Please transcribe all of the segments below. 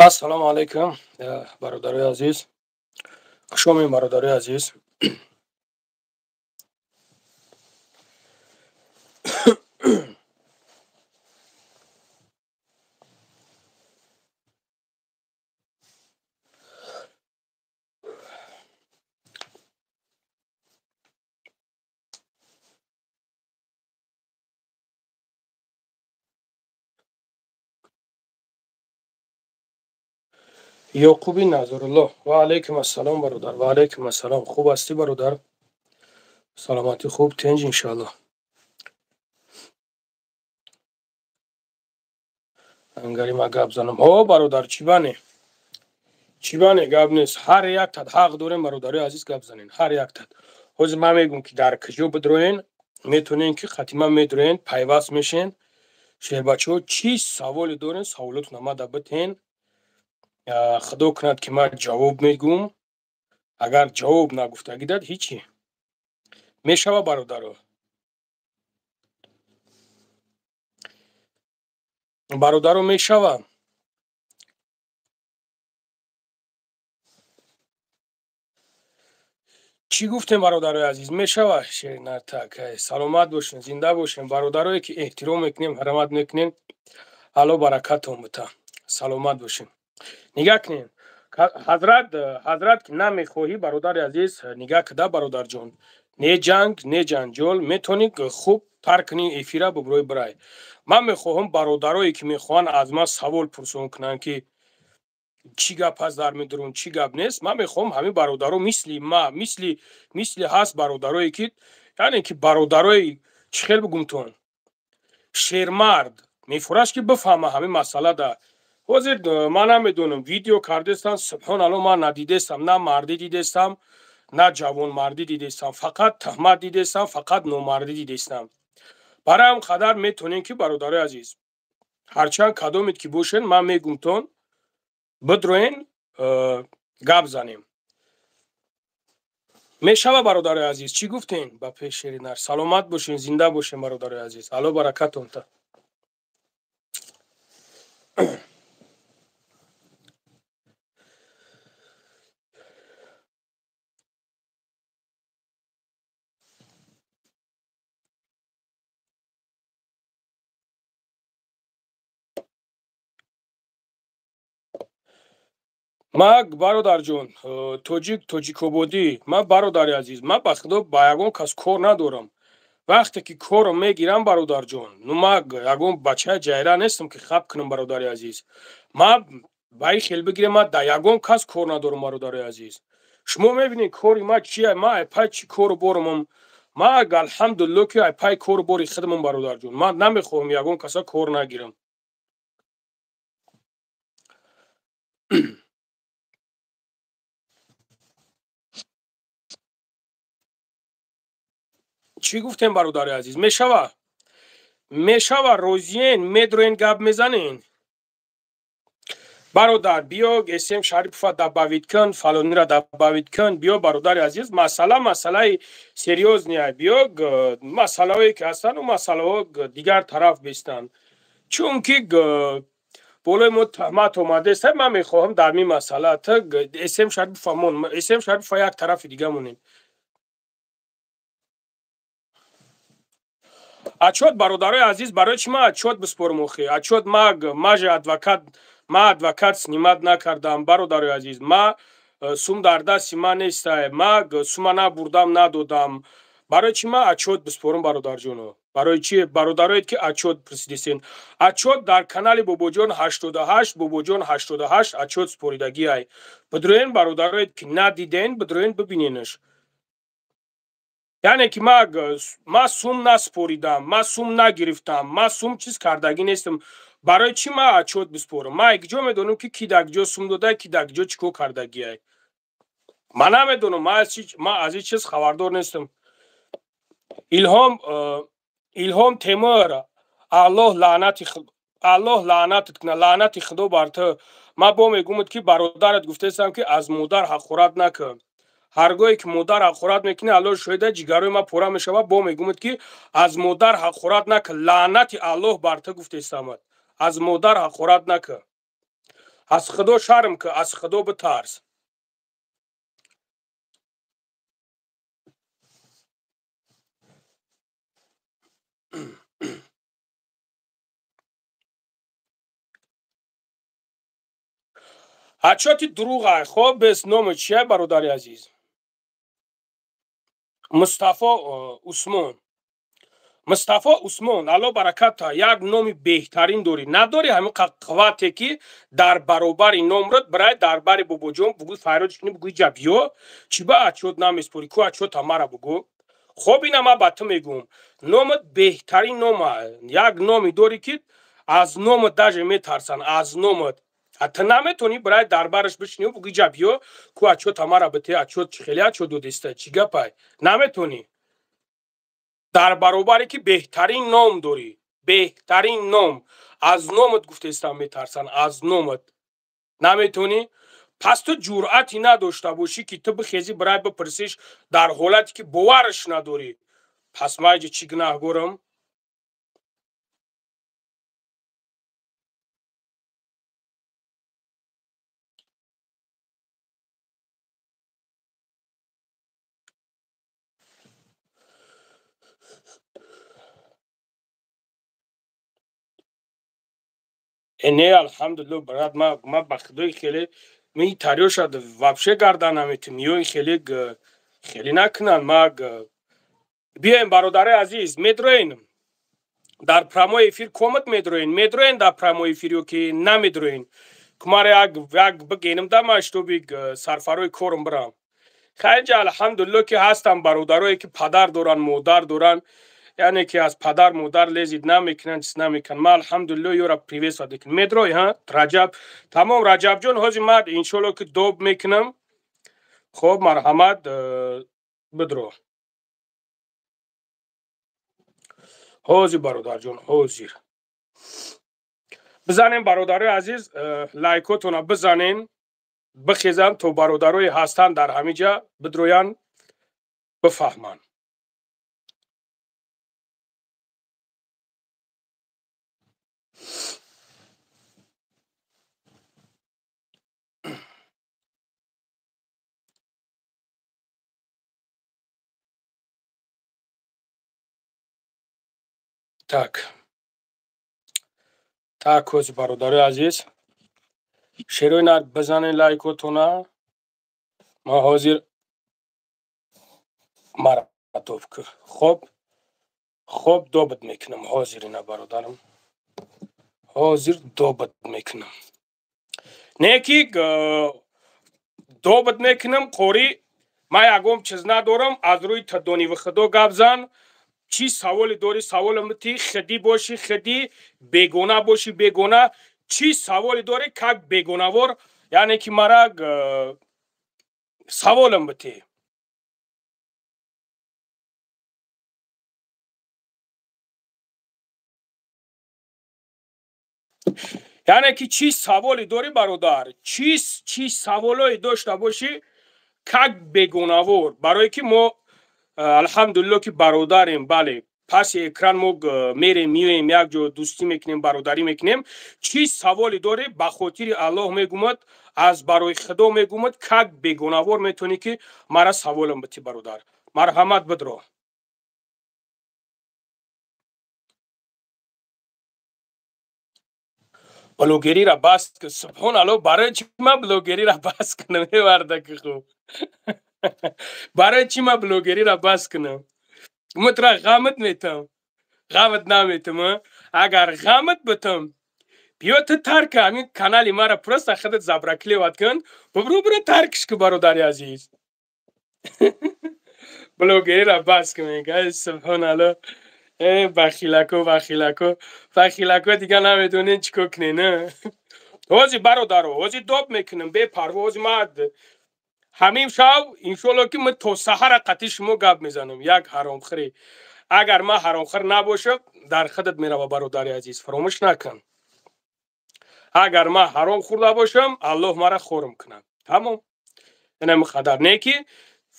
Ассалому алайкум, бародарои азиз. Хуш омадед, бародарои азиз. Ёқуби Назруллоҳ. Ва алайкум ассалом, бародар. Ва алайкум ассалом. Хуб ҳастӣ, бародар? Саломатӣ хуб, тинҷ иншоаллоҳ. Ангари ма гап занам. О, бародар, чӣ бане? Чӣ бане, гап нест. Ҳар як тат ҳақ дорем, бародарои азиз, гап занен. Ҳар як тат. Ҳозир ман мегӯм, ки дар куҷо бидроен, метонен ки хатима медроен, пайваст мешен. Шербачаҳо, чӣ саволе дорен, саволотона мада битен. Худо кунад, ки ман ҷавоб мегӯм. Агар ҷавоб нагуфтагӣ дад, ҳичи. Мешава, бародаро? Бародаро, мешава? Чӣ гуфтем, бародарои азиз? Мешава, шеринартак? Саломат бошен, зинда бошен. Бародарое ки эҳтиром мекунем, ҳурмат мекунем, Алло баракатон бита. Саломат бошен. Нигаҳ кунем. Ҳазрат, ҳазрат, ки намехоҳӣ, бародари азиз, нигаҳ кида, бародарҷон. Не ҷанг, не ҷанҷол, метавонӣ хуб тарк кунӣ эфира, буброи бирай. Ман мехоҳам бародарое ки мехоҳанд аз ман савол пурсон кунанд, ки чӣ гап ҳаст дар медурун, чӣ гап нест. Ман мехоҳам ҳамин бародаро мисли ма, мисли ҳаст бародарое ки, яъне ки бародарои, чӣ хел бигумтон, шермард мефураш, ки бифаҳма ҳамин масъала да. Ҳозир ман намедонам, видео кардестам, субҳоналло, ман надидестам, на мардӣ дидестам, на ҷавонмардӣ дидестам, фақат туҳмат дидестам, фақат номардӣ дидестам. Барои ҳам қадар метонем, ки бародарои азиз, ҳарчанд кадомед ки бошен, ман мегумтон, бидроен, гап занем. Мешава, бародарои азиз? Чӣ гуфтем? Ба пеш, шеринар. Саломат бошен, зинда бошен, бародарои азиз. Алло баракатон та. Ма, бародарҷон, тоҷик, тоҷикободӣ, ман, бародари азиз, ман ба худо ба ягон кас кор надорам. Вақте ки корро мегирам, бародарҷон, ну ма ягон бачаи ҷайра нестам, ки хаб кунам, бародари азиз. Ма ба ин хел бигирем, ман да ягон кас кор надорам, бародари азиз. Шумо мебинед кори ма чия, ма айпай чӣ кору борумам. Ма, алҳамдулилло, ки айпай кору бори худамам, бародарҷон. Ман намехоҳам ягон каса кор нагирам. Чӣ гуфтем, бародари азиз? Мешава? Мешава? Розиен? Медроен, гап мезанен? Бародар, биё, эсем Шарипова добавить кун, фалонира добавить кун, биё, бародари азиз. Масъала масъалаи серьёзный я. Биё, масъалаҳое ки ҳастанд, масъалаҳо дигар тараф бистанд, чунки болои мо туҳмат омадааст. Ман мехоҳам дар мин масъала эсем Шарипова мон, эсем Шарипова як тарафи дига монем. Отчёт, бародарои азиз, барои чӣ ман отчёт биспорам охи? Отчёт маже адвокат, ма адвокат снимать накардам, бародарои азиз. Ма сум дар дасти ман нестай, ма сума набурдам, надодам. Барои чӣ ман отчёт биспорам, бародарҷоно? Барои чӣ, бародарое ки отчёт пурсидисен? Отчёт дар канали Бобоҷон 88, Бобоҷон 88 отчёт споридагиай. Бидроен, бародарое ки надиден, бидроен, бибиненаш. Яъне ки ма сум наспоридам, ма сум нагирифтам, ма сум чиз кардагӣ нестам. Барои чӣ ма отчёт биспорам? Ма якҷо медонам, ки ки дар куҷо сум дода, ки дар куҷо чӣ кор кардагиай? Ман намедонам, ма аз ҳеҷ чиз хабардор нестам. Илҳом, Илҳом Темур, Аллоҳ лаънати, Аллоҳ лаънатат кунад, лаънати худо бар ту. Ман бо мегӯмад, ки бародарат гуфтаистам, ки аз модар ҳақорат накун. Ҳар гоҳе ки модар ҳақорат мекунӣ, Аллоҳ шоҳида, ҷигарои ман пора мешавад. Бо мегӯмад, ки аз модар ҳақорат накун, лаънати Аллоҳ бар ту гуфтаистамад. Аз модар ҳақорат накун. Аз худо шарм ки, аз худо битарс. Отчёти дурӯғ хоб бес номи чия, бародари азиз? Мустафо Усмон. Мустафо Усмон, Алло бараката, як номи беҳтарин дорӣ. Надорӣ ҳамин қуввате ки дар баробари номрат бирай дар бари бобоҷон бугӯй, файродш кунӣ, бугӯй ҷа биё, чӣ ба отчёт намеспорӣ, ку отчёта мара бугӯ. Хоб ина ман ба ту мегӯм, номат беҳтарин нома, як номе дорӣ ки аз номат даже метарсанд, аз номат. А ту наметонӣ бирай дар бараш бишинӣ, бугӯй ҷа биё, ку отчёта мара бите, отчёт чӣ хеле отчёт додиста, чӣ гапай? Наметонӣ. Дар баробаре ки беҳтарин ном дорӣ, беҳтарин ном, аз номат гуфтаистам метарсанд, аз номат. Наметонӣ? Пас ту ҷуръате надошта бошӣ ки ту бихезӣ бирай бипурсиш дар ҳолате ки бовараш надорӣ. Пас ман иҷа чӣ гунаҳгорам? Не, алҳамдулилло, брат, ма ба худои хеле ми тариёша вообще гардан наметим, ё хеле хеле накунанд. Ма биёем, бародари азиз, медроен дар прямой эфир, комат медроен, медроен дар прямой эфир ё ки намедроен? Кумаре як як бигенам да ма, штоби сарфарои корм бирам. Хайҷа, алҳамдулилло, ки ҳастам бародарое ки падар доранд, модар доранд, яъне ки аз падар модар лезид намекунанд, чиз намекунанд. Ма алҳамдулилло ёра приветствовать мекунам. Медрой, ҳа, Раҷаб, тамом, Раҷабҷон, ҳозир ман иншолло ки доб мекунам. Хоб, марҳамат, бидро. Ҳозир, бародарҷон, ҳозир. Бизанем, бародарои азиз, лайкотона бизанен, бихезам то бародарое ҳастанд дар ҳамин ҷа бидроянд, бифаҳманд. Так. Так, ҳозир, бародарои азиз, шерои нар бизанен лайкотона. Ман ҳозир мара доб ку. Хоб, хоб добит мекунам ҳозир ина, бародарам. Ҳозир добит мекунам. Не ки добит мекунам, қори ман ягон чиз надорам, аз рӯи тадониву худо гап зан. Чӣ саволе дорӣ, саволам бити, хидӣ бошӣ, хидӣ, бегона бошӣ, бегона, чӣ саволе дорӣ, как бегонавор, яъне ки мара саволам бити. Яъне ки чӣ саволе дорӣ, бародар, чӣ саволое дошта бошӣ, как бегонавор, барое ки мо алҳамдулилло ки бародарем, бале, паси экран мо мерем, миёем, як ҷо дӯстӣ мекунем, бародарӣ мекунем. Чӣ саволе дорӣ, ба хотири Аллоҳ мегумад, аз барои худо мегумад, как бегонавор метавонӣ ки мара саволам бити, бародар. Марҳамат, бидро. Блогерира бас ку. Субҳоналло, барои чӣ ман блогерира бас кунам, мевардаки хуб? Барои чӣ ман блогерира бас кунам? Мутра ғамат метам? Ғамат наметам. Агар ғамат битам, биё ту тарк ҳамин канали мара, просто худат заблокировать кун, бубру, буро, таркш ку, бародари азиз. Блогерира бас кун мега. Субҳоналло, э бахилако, бахилако, бахилако, дига намедонен чӣ кор кунен. Ҳозир, бародаро, ҳозир доб мекунам бепарво. Ҳозир ман ҳамин шав иншоалло ки ман то саҳара қатъи шумо гап мезанам. Як ҳаромхӯре, агар ман ҳаромхӯр набошам, дар худат мерава, бародари азиз, фаромӯш накун. Агар ман ҳаром хӯрда бошам, Аллоҳ мара хорм кунад, тамом. Инами қадар. Не ки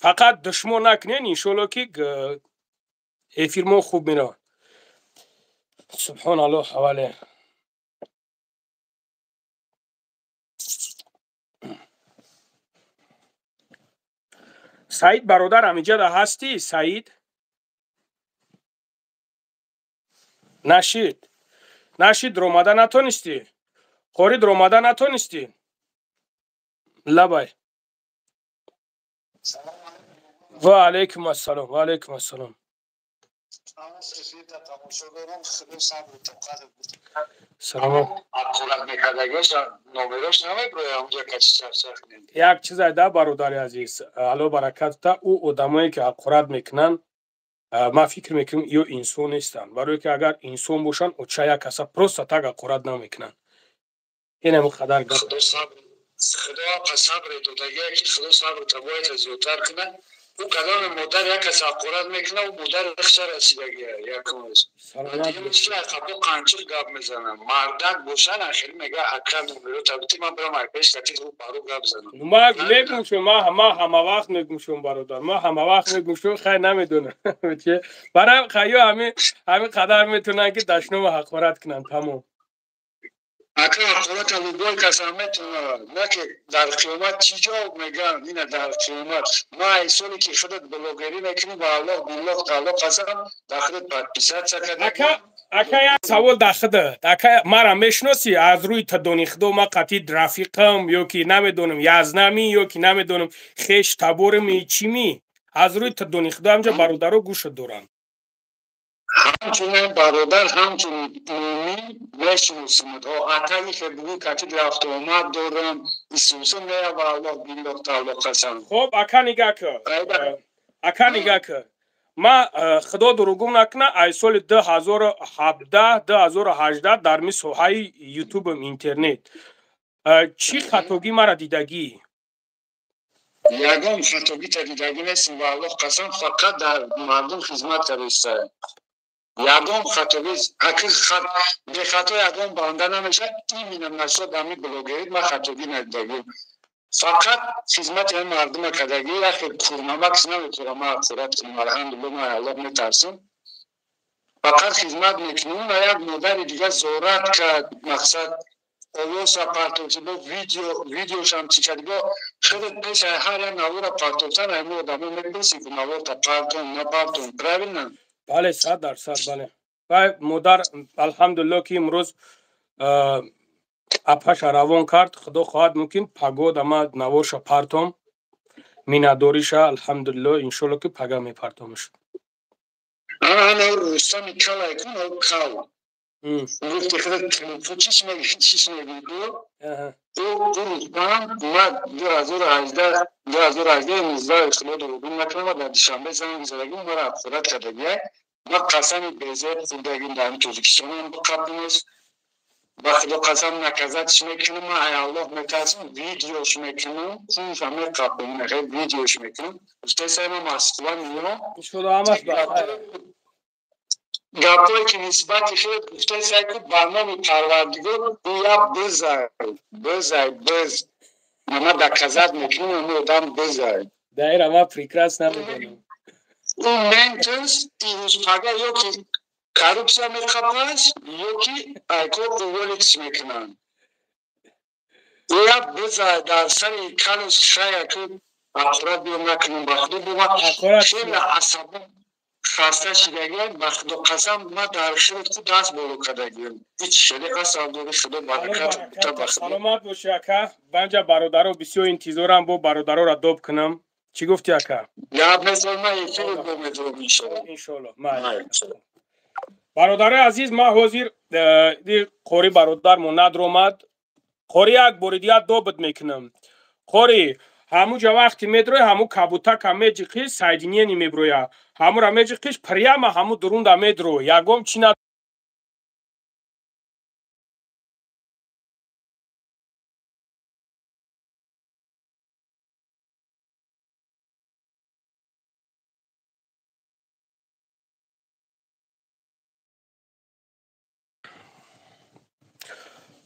фақат душмон накунен, иншоалло ки эфирмон хуб меравад. Субҳоналлоҳ, ҳавале. Саид бародар, ҳаминҷа да ҳастӣ? Саид нашид, нашид, ромада натонистӣ, қорид ромада натонистӣ. Лабай. Ва алайкум ассалом, ва алайкум ассалом. Салом. Як чиз айда, бародари азиз, Алло баракатта, ӯ одамое ки ҳақорат мекунанд, ман фикр мекунам, ё инсон нестанд, барое ки агар инсон бошанд, оча як каса просто так ҳақорат намекунанд. Инам қадар гап. Худо сабре додагия, ки Худо сабр табоята зиёдтар кунад. Ӯ кадоме модар як кас ҳақорат мекунад, ӯ модари хша расидагия якумаш. Қапо қанчиқ гап мезанам. Мардак бошан, ахири мега, ака, номеро табити, ман бирам айпеш кати рӯ бару гап занам. Ман мегум шум, ман ҳама вақт мегум шум, бародар, ман ҳама вақт мегум шум, хай намедонам чи барам, хайё ҳамин қадар метавонанд ки дашнома ҳақорат кунанд, тамом. Ака, ҳақората любой касам метавонад, на ки дар қиёмат чӣ ҷавоб мегӯям ина дар қиёмат. Ман ай соле ки худат блогерӣ мекунӣ, ба Аллоҳ, биллоҳ, таалло қасам, дар худат подписаться карда. Ака, ака, як савол дар худат. Ака, мара мешиносӣ? Аз рӯи тадони худо, ма қатъи рафиқам ё ки намедонам язнами ё ки намедонам хеш таборими чими? Аз рӯи тадони худо, ҳамҷа бародаро гӯшат доранд. Ҳамчунин бародар, ҳамчун мӯмин мешиносимад. Атаи хебугӯ катид рафтуомад дорам, исуса мея, ва Аллоҳ, биллоҳ, таалло қасам. Хоб, ака, нигаҳ кун, ака, нигаҳ кун. Ма, худо дуругум накуна, ай соли 2017, 2018 дар ми соҳаи ютубам, интернет, чӣ хатогӣ мара дидагӣ? Ягон хатогита дидагӣ нестим, ва Аллоҳ қасам, фақат дар мардум хизмат кардаиста. Ягон хатогӣ, аки бехато ягон банда намешавад. Именно насод ҳами блогерит ман хатогӣ надидагӣ, фақат хизмати ҳами мардума кардагӣ. Яхе курнамакс наметавонам ман ҳақорат кунам, алҳамдулилла, ман Аллоҳ метарсам, фақат хизмат мекунем. Ва як модари дига зорат кард, мақсад овоза партофти, бо видео, видеошам чӣ кард, бо худат пеша ҳар як навора партофтан ҳами одамо мепурсӣ, ки наворта партон, напартон, правильно? Бале, 100%, бале. Вай модар, алҳамдулилло, ки имрӯз апаша равон кард. Худо хоҳад, мумкин пагода ма наворша партом, миннатдориша. Алҳамдулилло, иншолло, ки пага мепартомаш. Ана Рустами калай кун, кал гуфти худат телефон чиш меги, чиш меги. Ӯ Рустам ма 2018, 2018, 19, худо дурӯғ накунам, дар Душанбе занг задагӣ, мара ҳақорат кардагия. Ма қасами безеб хӯрдагим, дар Тоҷикистон қабл ба худо қасам, наказать ш мекунам. Ман ай Аллоҳ метарсам, видеош мекунам, кунфа меқапам, видеош мекунам. Гуфтаисай, ма Москва меём. Иншолло, ҳамаш бахайр. Гапое ки нисбати худ гуфтаисай, ки ба номи Парвардигор, гӯя бизай, бизай, биз. Мана доказать мекунам, ами одам бизай. Даира ма прекрасно медонам. Ӯ ментус ирӯз пага ё ки коррупсия меқапад, ё ки айко уволить мекунанд. Гӯя бизай дар сари калус шая, ки ҳақорат биём накунам, ба худо, бо хеле асабо хаста шидагиам, ба худо қасам, ман дар хеле худ даст боло кардагиам. Ҳеҷ хеле қасам дори, худо баракат. Саломат бошӣ, ака. Банҷа бародаро бисёр интизорам, бо бародароро доб кунам. Чӣ гуфтӣ, ака? Гап нест, ман эфир бо метавонам, иншолло. Иншолло. Бародарои азиз, ман ҳозир қори бародармо надромад. Қори, як бори дигар добит мекунам. Қори, ҳамуҷа вақте медрои, ҳаму кабутака меҷиқи, соединение меброя, ҳамура меҷиқиш, прямо ҳаму дурунда медро, ягом чи на.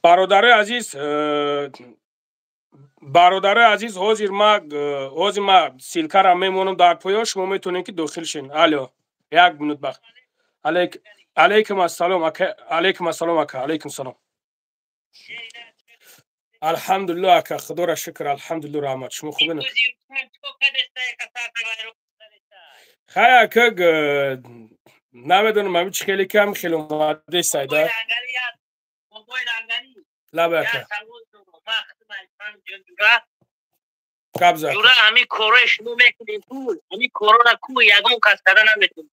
Бародарои азиз, бародарои азиз, ҳозир ма ссылка ра мемонам дар поён, шумо метавонед ки дохил шин. Алло, як минут бахт. Алейкум ассалом, ака, алейкум ассалом, ака, алейкум салом. Алҳамдулилло, ака, худоро шукр, алҳамдулилло, раҳмат. Шумо хубен? Хай, ака, намедонам, ами чӣ хеле кам хеле омадесайда. Лаба, ака. Гап зад. Ҷура, ҳамин корои шумо мекунем ку, ҳамин корора ку ягон кас карда наметавонад.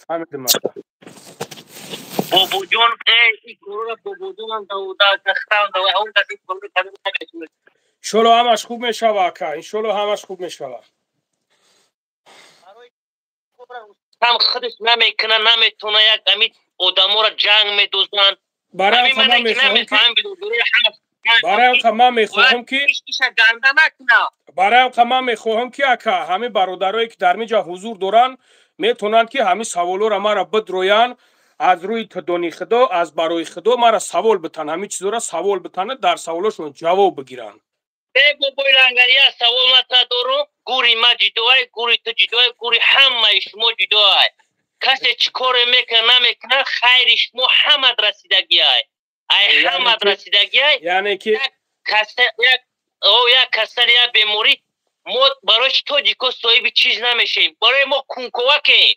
Фаҳмидам, ака. Бобоҷон, ин корора бобоҷонам дахтам он кас ин корора карда наметавонад. Иншолло, ҳамаш хуб мешава, ака, иншолло, ҳамаш хуб мешава. Ҳам худаш намекуна, наметавона, як ҳамин одаморо ҷанг медозанд. Барои ман мехоҳам ки ака, ҳамин бародарое ки дар инҷа ҳузур доранд, метавонанд ки ҳамин саволҳоро маро бидроянд, аз рӯи дони худо, аз барои худо маро савол битан, ҳамин чизҳоро савол битанад, дар саволошон ҷавоб бигиранд. Э, бобои Лангария, савол матра дорум. Гури ма ҷидоай, гури ту ҷидоай, гури ҳамаи шумо ҷидоай. Касе чӣ коре мекунад, намекунад, хайри шумо ҳамад расидагиай. Ай, ҳамад расидагиай. Яъне ки як касали, як беморӣ. Мо барои чи тоҷико соҳиби чиз намешавем? Барои мо кунковакем,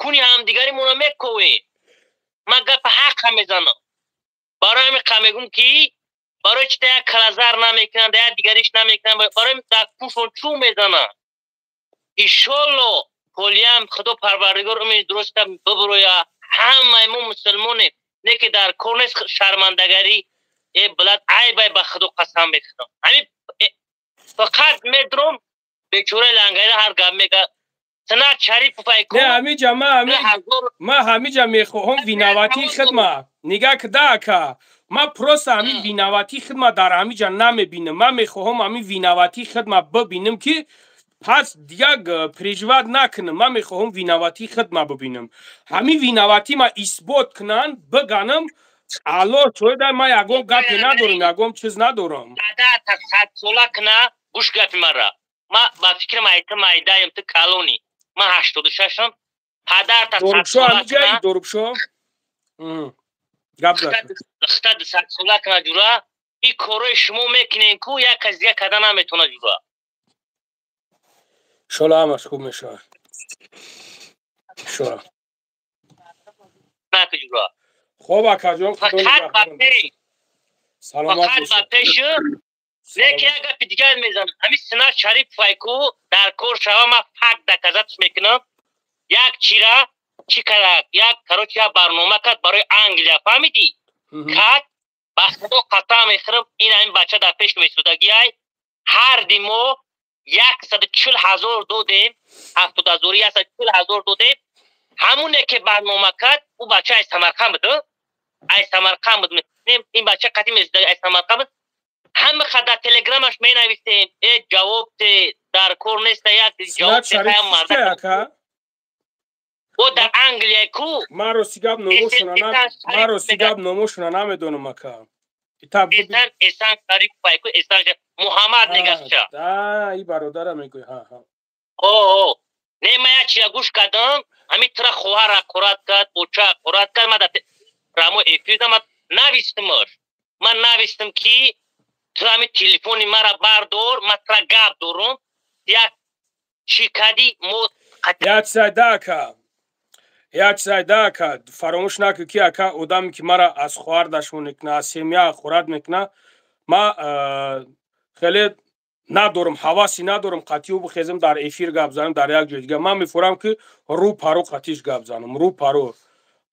куни ҳамдигаримонро мековем. Ман гапа ҳаққа мезанам. Барои ҳамин қа мегӯм, ки барои чи як калазар намекунанд, як дигариш намекунанд, барои дар куншон чӯ мезананд. Иншолло, ҳолиям худо парвардигор умеди дуруста бибуроя. Ҳамаи мо мусулмонем, не ки дар кор нест шармандагарӣ. Э, блад, айбай, ба худо қасам мехӯрам, ҳамин фақат медурам, бечораи Лангарӣ ҳар гап мега. Синат Шарипов ай. Не, ҳамиҷа ма ҳамиҷа мехоҳам виноватии хидма нигаҳ кида, ака. Ман просто ҳамин виноватии хидма дар ҳамиҷа намебинам. Ман мехоҳам ҳамин виноватии хидма бибинам, ки пас дигар переживать накунам. Ман мехоҳам виноватии хидма бибинам, ҳамин виноватӣ ма исбот кунанд, биганам. Алло шоҳида, ман ягон гапе надорам, ягон чиз надорам. Садсола куна, гӯш гапи мара. Ма ба фикрам, ай ту майдаем, ту калонӣ, ман 86-ам. Падарта садсола куна, дорубшо, гап зад. 100 сола куна, ҷура, ин корои шумо мекунем ку, як кас дига карда наметавонад, ҷура. Иншолло, ҳамаш хуб мешавад, иншолло. Ҷура. Хоб, акаҷон. Фақат ба пеш. Саломат. Фақат ба пешу. Лекин як гапи дигар мезанам: ҳамин Синат Шарипов ку дар кор шава, ман факт доказать мекунам. Як чира чӣ кард, як, короче, як барнома кард барои Англия, фаҳмидӣ, кард. Ба худо қасам мехӯрам, ин ҳамин бача дар пеш месудагиай. Ҳарди мо 140 000 додем, 70 ҳазори, 140 000 додем. Ҳамоне ки барнома кард, ӯ бача ай Самарқанд буд, ай Самарқанд буд. Ин бача қатӣ месудаги, ай Самарқанд буд. Ҳама дар телеграмаш менависем: э, ҷавоб те, дар кор неста, як ҷавоб. Ака. О, дар Англия ку. Ман рости гап номошона намедонам, ака. Эсан, Эсан Шарипов ку, Эсан Муҳаммад мегашча. И бародара мегӯй. О, не, ман як чиза гӯш кардам. Ҳамин тура хоҳар ақурат кард, оча ақурат кард. Ман дар рамо эфир ман навистимаш, ман навистам, ки ту ҳамин телефони мара бардор, ман тура гап дорум, як чӣ кардӣ мо. Як чизайда, ака, як чизайда, ака, фаромӯш накун, ки, ака, одаме ки мара аз хоҳар дашмон мекуна, аз семья ақурат мекуна, ма хеле надорам, ҳавасе надорам қатъиу бихезам, дар эфир гап занам, дар як ҷои дигар. Ман мефурам, ки рӯ паро қатиш гап занам, рӯ паро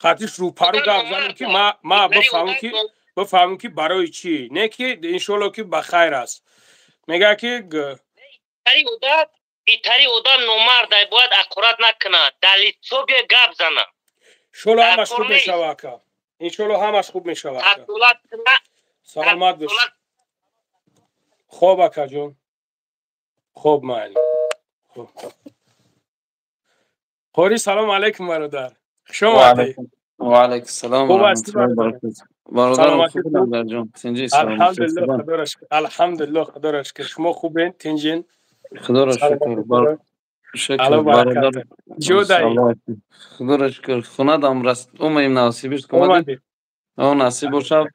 қатиш, рӯ паро гап занам, ки ма бифаҳмам, ки барои чӣ. Не ки иншоалло, ки ба хайр аст, мега ки. Итари одам номардай, бояд ақурат накунад, дар лицо бия гап зана. Иншоалло, ҳамаш хуб мешава, ака, иншоалло, ҳамаш хуб мешава, ака. Саломат бош. Хоб, акаҷон, хоб, майли, хоб. Қори, салом алайкум, бародар, хуш омадӣ. Ва алайкум салом ва раҳматуллоҳи ва баракатуҳ. Бародарам, хуб, дарҷон, тинҷи? Алҳамдулиллоҳ, худоро шукр, алҳамдулиллоҳ, худоро шукр. Шумо хубен, тинҷин? Худоро шукр, шукр, бародар. Ҷудай. Худоро шукр, хонадам раст, омаем Новосибирск, омадем. Насиб бошад,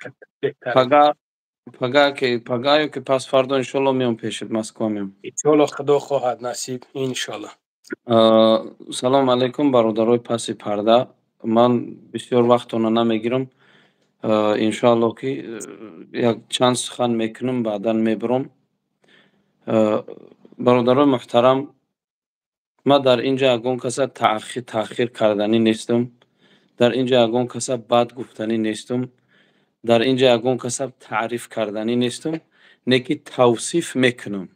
пага ки пага ё ки пас фардо, иншоалло, меом пешит, Москва меом. Иншоалло, Худо хоҳад, насиб, иншоалло. Салому алайкум, бародарои паси парда. Ман бисёр вақтона намегирам, иншоалло, ки як чанд сухан мекунам, баъдан мебурам. Бародарои муҳтарам, ман дар ин ҷо ягон каса таъхир карданӣ нестам, дар ин ҷо ягон каса бад гуфтанӣ нестам, дар ин ҷо ягон каса таъриф карданӣ нестам, не ки тавсиф мекунам.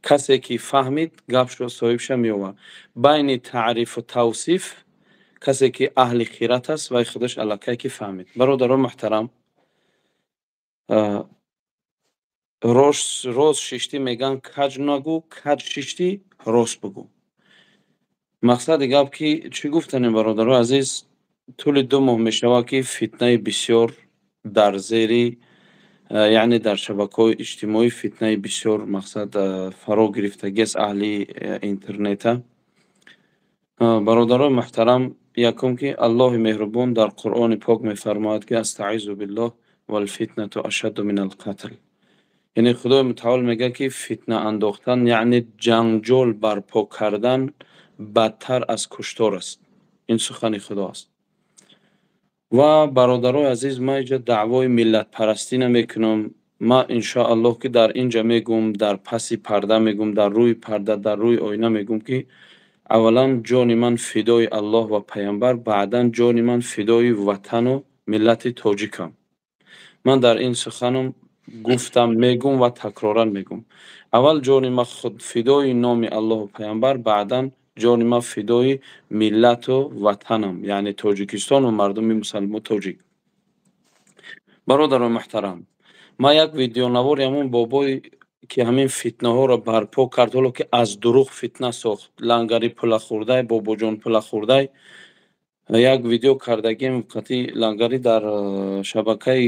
Касе ки фаҳмид, гапшо соҳибша меовард. Байни таърифу тавсиф касе ки аҳли хират аст, вай худаш аллакай ки фаҳмид. Бародарои муҳтарам, рост шиштӣ, мегӯянд, каҷ нагӯ, каҷ шиштӣ, рост бигӯ. Мақсади гап ки чӣ гуфтанем, бародарои азиз, тӯли 2 моҳ мешавад, ки фитнаи бисёр дар зери, яъне дар шабакаҳои иҷтимоӣ фитнаи бисёр, мақсад, фаро гирифтагиаст аҳли интернета. Бародарои муҳтарам, якум ки Аллоҳи меҳрубон дар Қуръони Пок мефармояд, ки астаизу биллоҳ: валфитнату ашадду мин алқатл. Яъне Худои мутаол мегӯяд, ки фитна андохтан, яъне ҷанҷол барпо кардан, бадтар аз куштор аст. Ин сухани Худо аст. Ва, бародарои азиз, ман инҷа даъвои миллатпарастӣ намекунам. Ман, иншоаллоҳ, ки дар инҷа мегӯм, дар паси парда мегӯм, дар рӯи парда, дар рӯи оина мегӯм, ки аввалан ҷони ман фидои Аллоҳ ва Паямбар, баъдан ҷони ман фидои ватану миллати тоҷикам. Ман дар ин суханам гуфтам, мегӯм ва такроран мегӯм: аввал ҷони ман фидои номи Аллоҳу Паямбар, баъдан ҷони ман фидои миллату ватанам, яъне Тоҷикистону мардуми мусалмон тоҷик. Бародарои муҳтарам, ман як видеонавори ҳамон бобое ки ҳамин фитнаҳоро барпо кард, ҳоло ки аз дурӯғ фитна сохт, лангари пулахӯрдай, бобоҷон пулахӯрдай, як видео кардагим қатъи лангарӣ дар шабакаи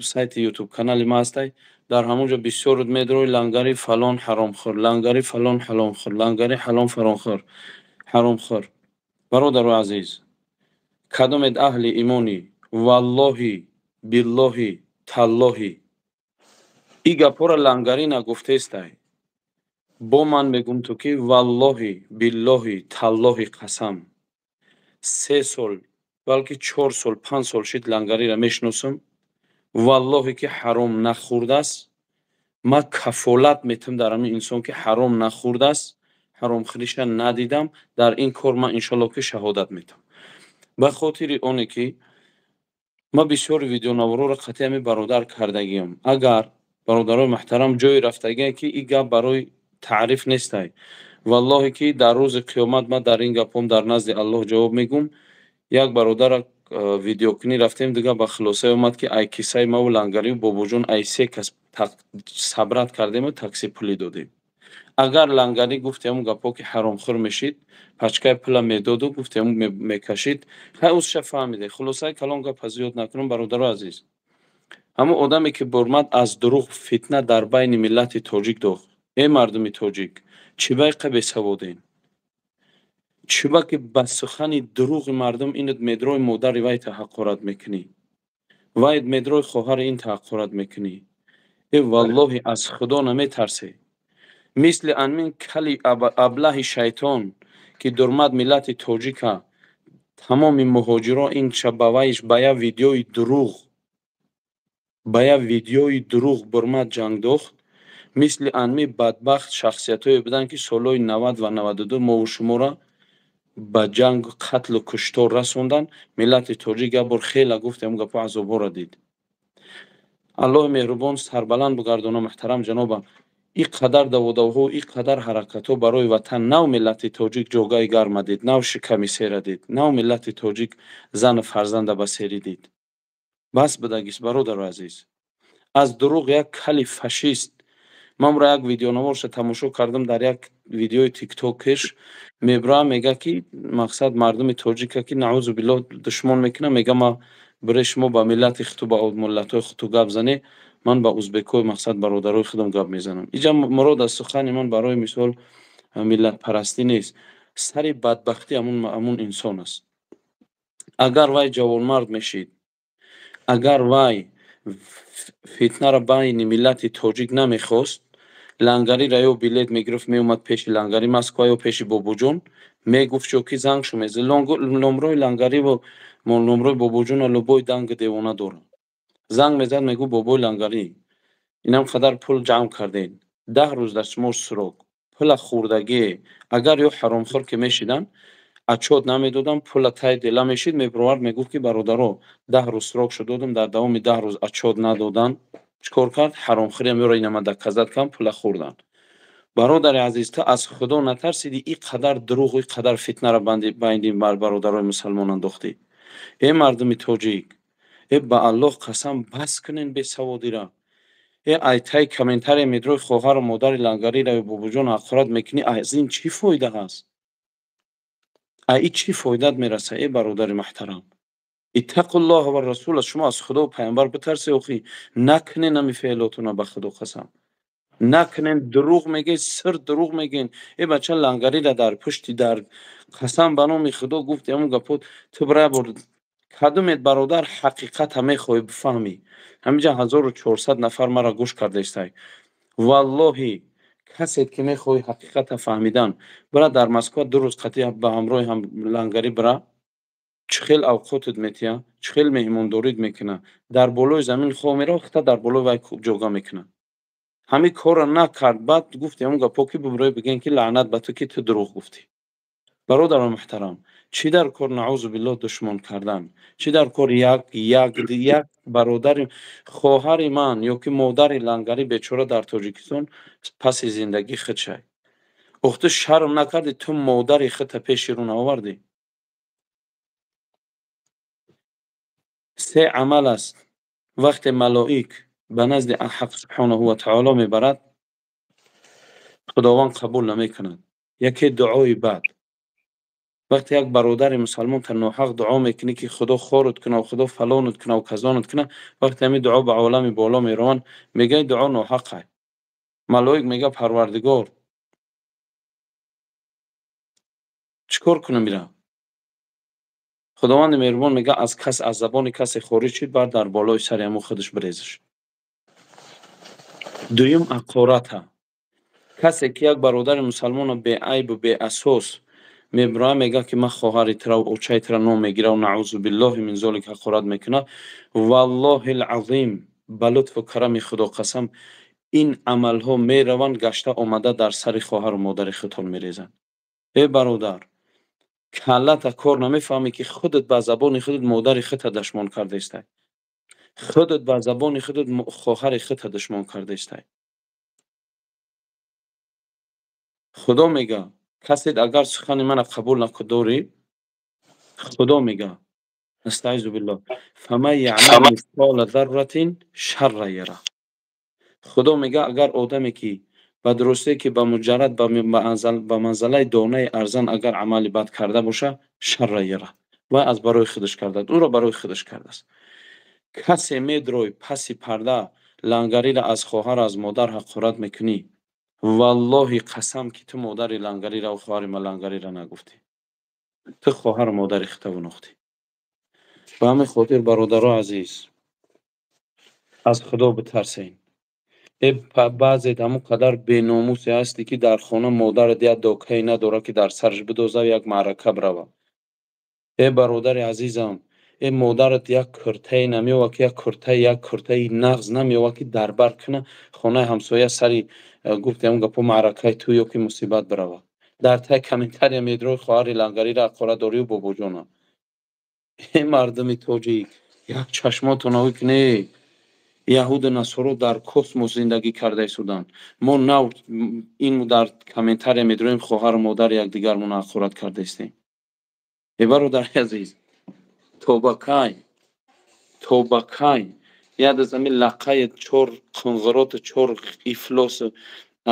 сайти Ютуб канали ма ҳастай. Дар ҳамон ҷо бисёр медрои: лангари фалон ҳаромхӯр, лангари фалон ҳаломхӯр, лангари ҳалон фалонхӯр, ҳаромхӯр. Бародару азиз, кадомед аҳли имонӣ, валлоҳи, биллоҳи, таллоҳи, и гапҳоро лангарӣ нагуфтестай. Бо ман мегӯм ту, ки валлоҳи, биллоҳи, таллоҳи, қасам, 3 сол, балки 4 сол, 5 сол шид лангариро мешиносам, валлоҳе ки ҳаром нахӯрдааст. Ман кафолат метам дар ҳамин инсон, ки ҳаром нахӯрдааст, ҳаромхӯриша надидам. Дар ин кор ман, иншоалло, ки шаҳодат метам. Ба хотири оне ки ман бисёри видеонаворҳоро қатъи ҳамин бародар кардагиам. Агар, бародарои муҳтарам, ҷое рафтагие, ки ин гап барои таъриф нестай, валлоҳе ки дар рӯзи қиёмат ман дар ин гапҳом дар назди Аллоҳ ҷавоб мегӯм. Як бародара видеокунӣ рафтем, дига ба хулосае омад, ки ай киссаи маву лангарию бобоҷон ай се кас сабрат кардему такси пулӣ додем. Агар лангарӣ гуфти ҳамун гапҳо, ки ҳаромхӯр мешид, пачкаи пула медоду гуфти ҳамун мекашид. Хай, узша фаҳмиде. Хулосаи калон, гапа зиёд накунам, бародаро азиз, ҳамун одаме ки бурмад, аз дурӯғ фитна дар байни миллати тоҷик дохт. Э, мардуми тоҷик, чӣ байқа бесаводем? Чӣ ба ки ба сухани дурӯғи мардум инат медрои модари вай таҳаққурат мекунӣ, вай медрои хоҳари ин таҳаққурат мекунӣ? Э, валлоҳи, аз Худо наметарсе. Мисли анмин кали аблаҳи шайтон, ки дурмад миллати тоҷика, тамоми муҳоҷиро ин шабавайш ба як видеои дурӯғ, ба як видеои дурӯғ бурмад, ҷанг дохт. Мисли анми бадбахт шахсиятҳое буданд, ки солҳои 90 ва 92 мову шуморо ба ҷангу қатлу куштор расонданд. Миллати тоҷик як бор хела гуфтем, гапҳо азобҳоро дид. Аллоҳи меҳрубон сарбаланд бугардона муҳтарам ҷанобам. Ин қадар даводавҳо, ин қадар ҳаракатҳо барои ватан, нав миллати тоҷик ҷогаи гарма дид, нав шиками сера дид, нав миллати тоҷик зану фарзанда ба серӣ дид. Бас будагист, бародару азиз, аз дурӯғ. Як кали фашист, ман ро як видеонаворша тамошо кардам, дар як видеои Тиктокеш меброам, мега, ки мақсад мардуми тоҷика, ки наузу биллоҳ, душмон мекунам, мега: ма бире, шумо ба миллати худту, ба миллатҳои худту гап занӣ, ман ба узбекҳои, мақсад, бародарои худам гап мезанам. Иҷа мурод аз сухани ман, барои мисол, миллатпарастӣ нест. Сари бадбахтӣ ҳамун инсон аст. Агар вай ҷавонмард мешид. Агар вай фитнаро байни миллати тоҷик намехост, лангариро ё билет мегирифт, меомад пеши лангари Москва ё пеши Бобоҷон, мегуфт шо ки занг шу мезад. Номрои лангариву номрои Бобоҷона любой данги девона дорад. Занг мезад, мегӯ: бобои лангарӣ, инам қадар пул ҷамъ кардем, 10 рӯз дар шумо срок, пула хӯрдагие. Агар ё ҳаромхӯр ки мешидан, отчёт намедодам, пула тай дела мешид, мебировард, мегуфт ки бародаро, 10 рӯз срок шо додам, дар давоми 10 рӯз отчёт надодан. Чӣ кор кард? Ҳаромхӯриам ёро инама доказать кам, пула хӯрдан. Бародари азиз, ту аз Худо натарсидӣ, ин қадар дурӯғу ин қадар фитнаро байни бародарои мусалмон андохтӣ? Э мардуми тоҷик, э ба Аллоҳ қасам, бас кунен бесаводира. Э айтай комментария медрои, хоҳару модари лангариро ё Бобоҷон ҳақорат мекунӣ, аз ин чӣ фоида ҳаст? А ин чӣ фоидат мераса, э бародари муҳтарам? Иттақуллоҳа ва расула, шумо аз Худо пайғамбар битарсе, охи накунен ҳами феълотуна, ба Худо қасам. Накунен, дурӯғ мегӯед, сир дурӯғ мегӯед. Э бача лангариро дар пушти дар қасам ба номи Худо гуфти ҳамун гапо ту бира бор кадумет бародар ҳақиқата мехоҳӣ бифаҳмӣ. Ҳаминҷа 1400 нафар мара гӯш кардаистай. Валлоҳи, касе ки мехоҳӣ ҳақиқата фаҳмидан, бира дар Москва 2 рӯз қатъи ба ҳамроҳи ҳам лангарӣ бира, чӣ хел авқотат метиҳа, чӣ хел меҳмондорит мекуна. Дар болои замин хоб мерава, хита дар болои вай ҷога мекуна. Ҳамин корро накард, баъд гуфти ҳамун гапо ки бибирои бигӯен ки лаънат ба ту ки ту дурӯғ гуфтӣ. Бародарони муҳтарам, чӣ дар кор наъузу биллоҳ душмон кардан? Чӣ дар кор як як як бародари хоҳари ман ё ки модари лангари бечора дар Тоҷикистон паси зиндагӣ худ шай. Ох, ту шарм накардӣ, ту модари худта пеши рӯ наовардӣ? Се амал аст. Вақте малоик ба назди Ҳақ субҳонаҳу ва таоло мебарад, Худованд қабул намекунад. Яке дуои бад. Вақте як бародари мусалмон та ноҳақ дуо мекунӣ ки Худо хорут куна, Худо фалонут куна, казонут куна, вақте ҳамин дуо ба олами боло мераванд, мегӯяд дуо ноҳақ ай. Малоик мегӯяд Парвардигор, чӣ кор кунам ира? Худованди меҳрубон мегӯяд аз кас аз забони касе хориҷ шид, баъд дар болои сари ҳамун худаш бирезиш. Дуюм ақората. Касе ки як бародари мусалмонро беайбу беасос мебирояд, мегӯяд ки ман хоҳари тура, очаи тура ном мегирам, наъузу биллоҳи мин золик ҳақорат мекунад. Валлоҳи лазим, ба лутфу карами Худо қасам, ин амалҳо мераванд, гашта омада дар сари хоҳару модари худтон мерезанд. Э бародар, каллата кор намефаҳмӣ ки худат ба забони худат модари худта дашмон кардаистай. Худат ба забони худат хоҳари худта душмон кардаистай. Худо мегӯяд, касет агар сухани мана қабул накудорӣ, Худо мегӯяд, астаизу биллоҳ, фаман яъмал мисқола зарратин шарра яра. Худо мегӯяд, агар одаме ки ба дурустие ки ба муҷаррад ба манзалаи донаи арзан агар амали бад карда боша, шарра яра. Вай аз барои худаш кардааст, ӯро барои худаш кардааст. Касе медрой паси парда лангариро аз хоҳар, аз модар ҳақорат мекунӣ, валлоҳи қасам ки ту модари лангариро ва хоҳари лангариро нагуфтӣ. Ту хоҳару модари худта вунохтӣ. Ба ҳамин хотир бародаро азиз, аз Худо битарсен. Э баъзе ҳамон қадар беномусе ҳастӣ ки дар хона модарат як докае надорад ки дар сараш бидозад, як маърака бирава. Э бародари азизам, э модарат як куртае намеёвад ки як куртаи як куртаи нағз намеёвад ки дар бар куна, хонаи ҳамсоя сари гуфти ҳамон гапо маъракаи ту ё ки мусибат бирава. Дар таи комментария медрои хоҳари лангариро ҳақорат дорию Бобоҷона. Э мардуми тоҷик, як чашмотон овӣ кунед. Яҳуду насоро дар космос зиндагӣ карда истоданд. Мо нав ин дар комментария медроем, хоҳару модари якдигармонро ҳақорат карда истем. Э бародари азиз, то ба кай, то ба кай яд аз ҳамин лақаи чор қунғироту чор ифлосу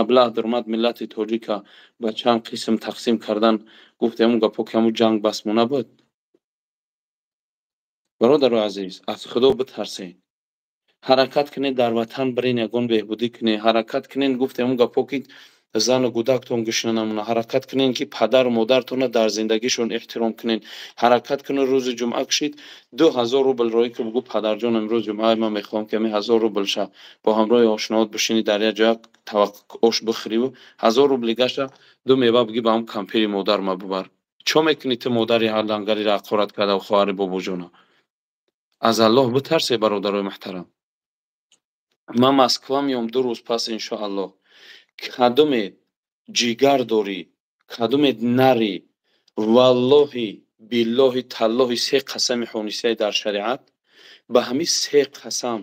аблаҳ даромад миллати тоҷика ба чанд қисм тақсим кардан, гуфти ҳамун гапо ки ҳамун ҷанг басмо набуд. Бародару азиз, аз Худо битарсед. Ҳаракат кунед, дар ватан бирен, ягон беҳбудӣ кунед. Ҳаракат кунед, гуфти ҳамун гапо ки Зану гудактон гушна намона. Ҳаракат кунен, ки падару модартонро дар зиндагишон эҳтиром кунен. Ҳаракат кунен, рӯзи ҷумъа кушид, 2000 рубл роӣ ки, бугӯ: «Падарҷон, имрӯз ҷумъа, ман мехоҳам, ки ами 1000 рубл ша бо ҳамроҳи ошноот бишинӣ, дар як ҷоя ош бихӯриву 1000 рубли гаша ду мева биги, ба ҳам кампири модар ма бубар». Чо мекунӣ ту, модари ҳар лангариро ҳақорат карда, хоҳари бобоҷона? Аз Аллоҳ битарсе, бародарои муҳтарам. Ман Москва меом 2 рӯз пас, иншоаллоҳ. Кадоме ҷигар дорӣ, кадоме нари, валлоҳи, биллоҳи, таллоҳи, се қасами ҳонисияи дар шариат, ба ҳамин се қасам,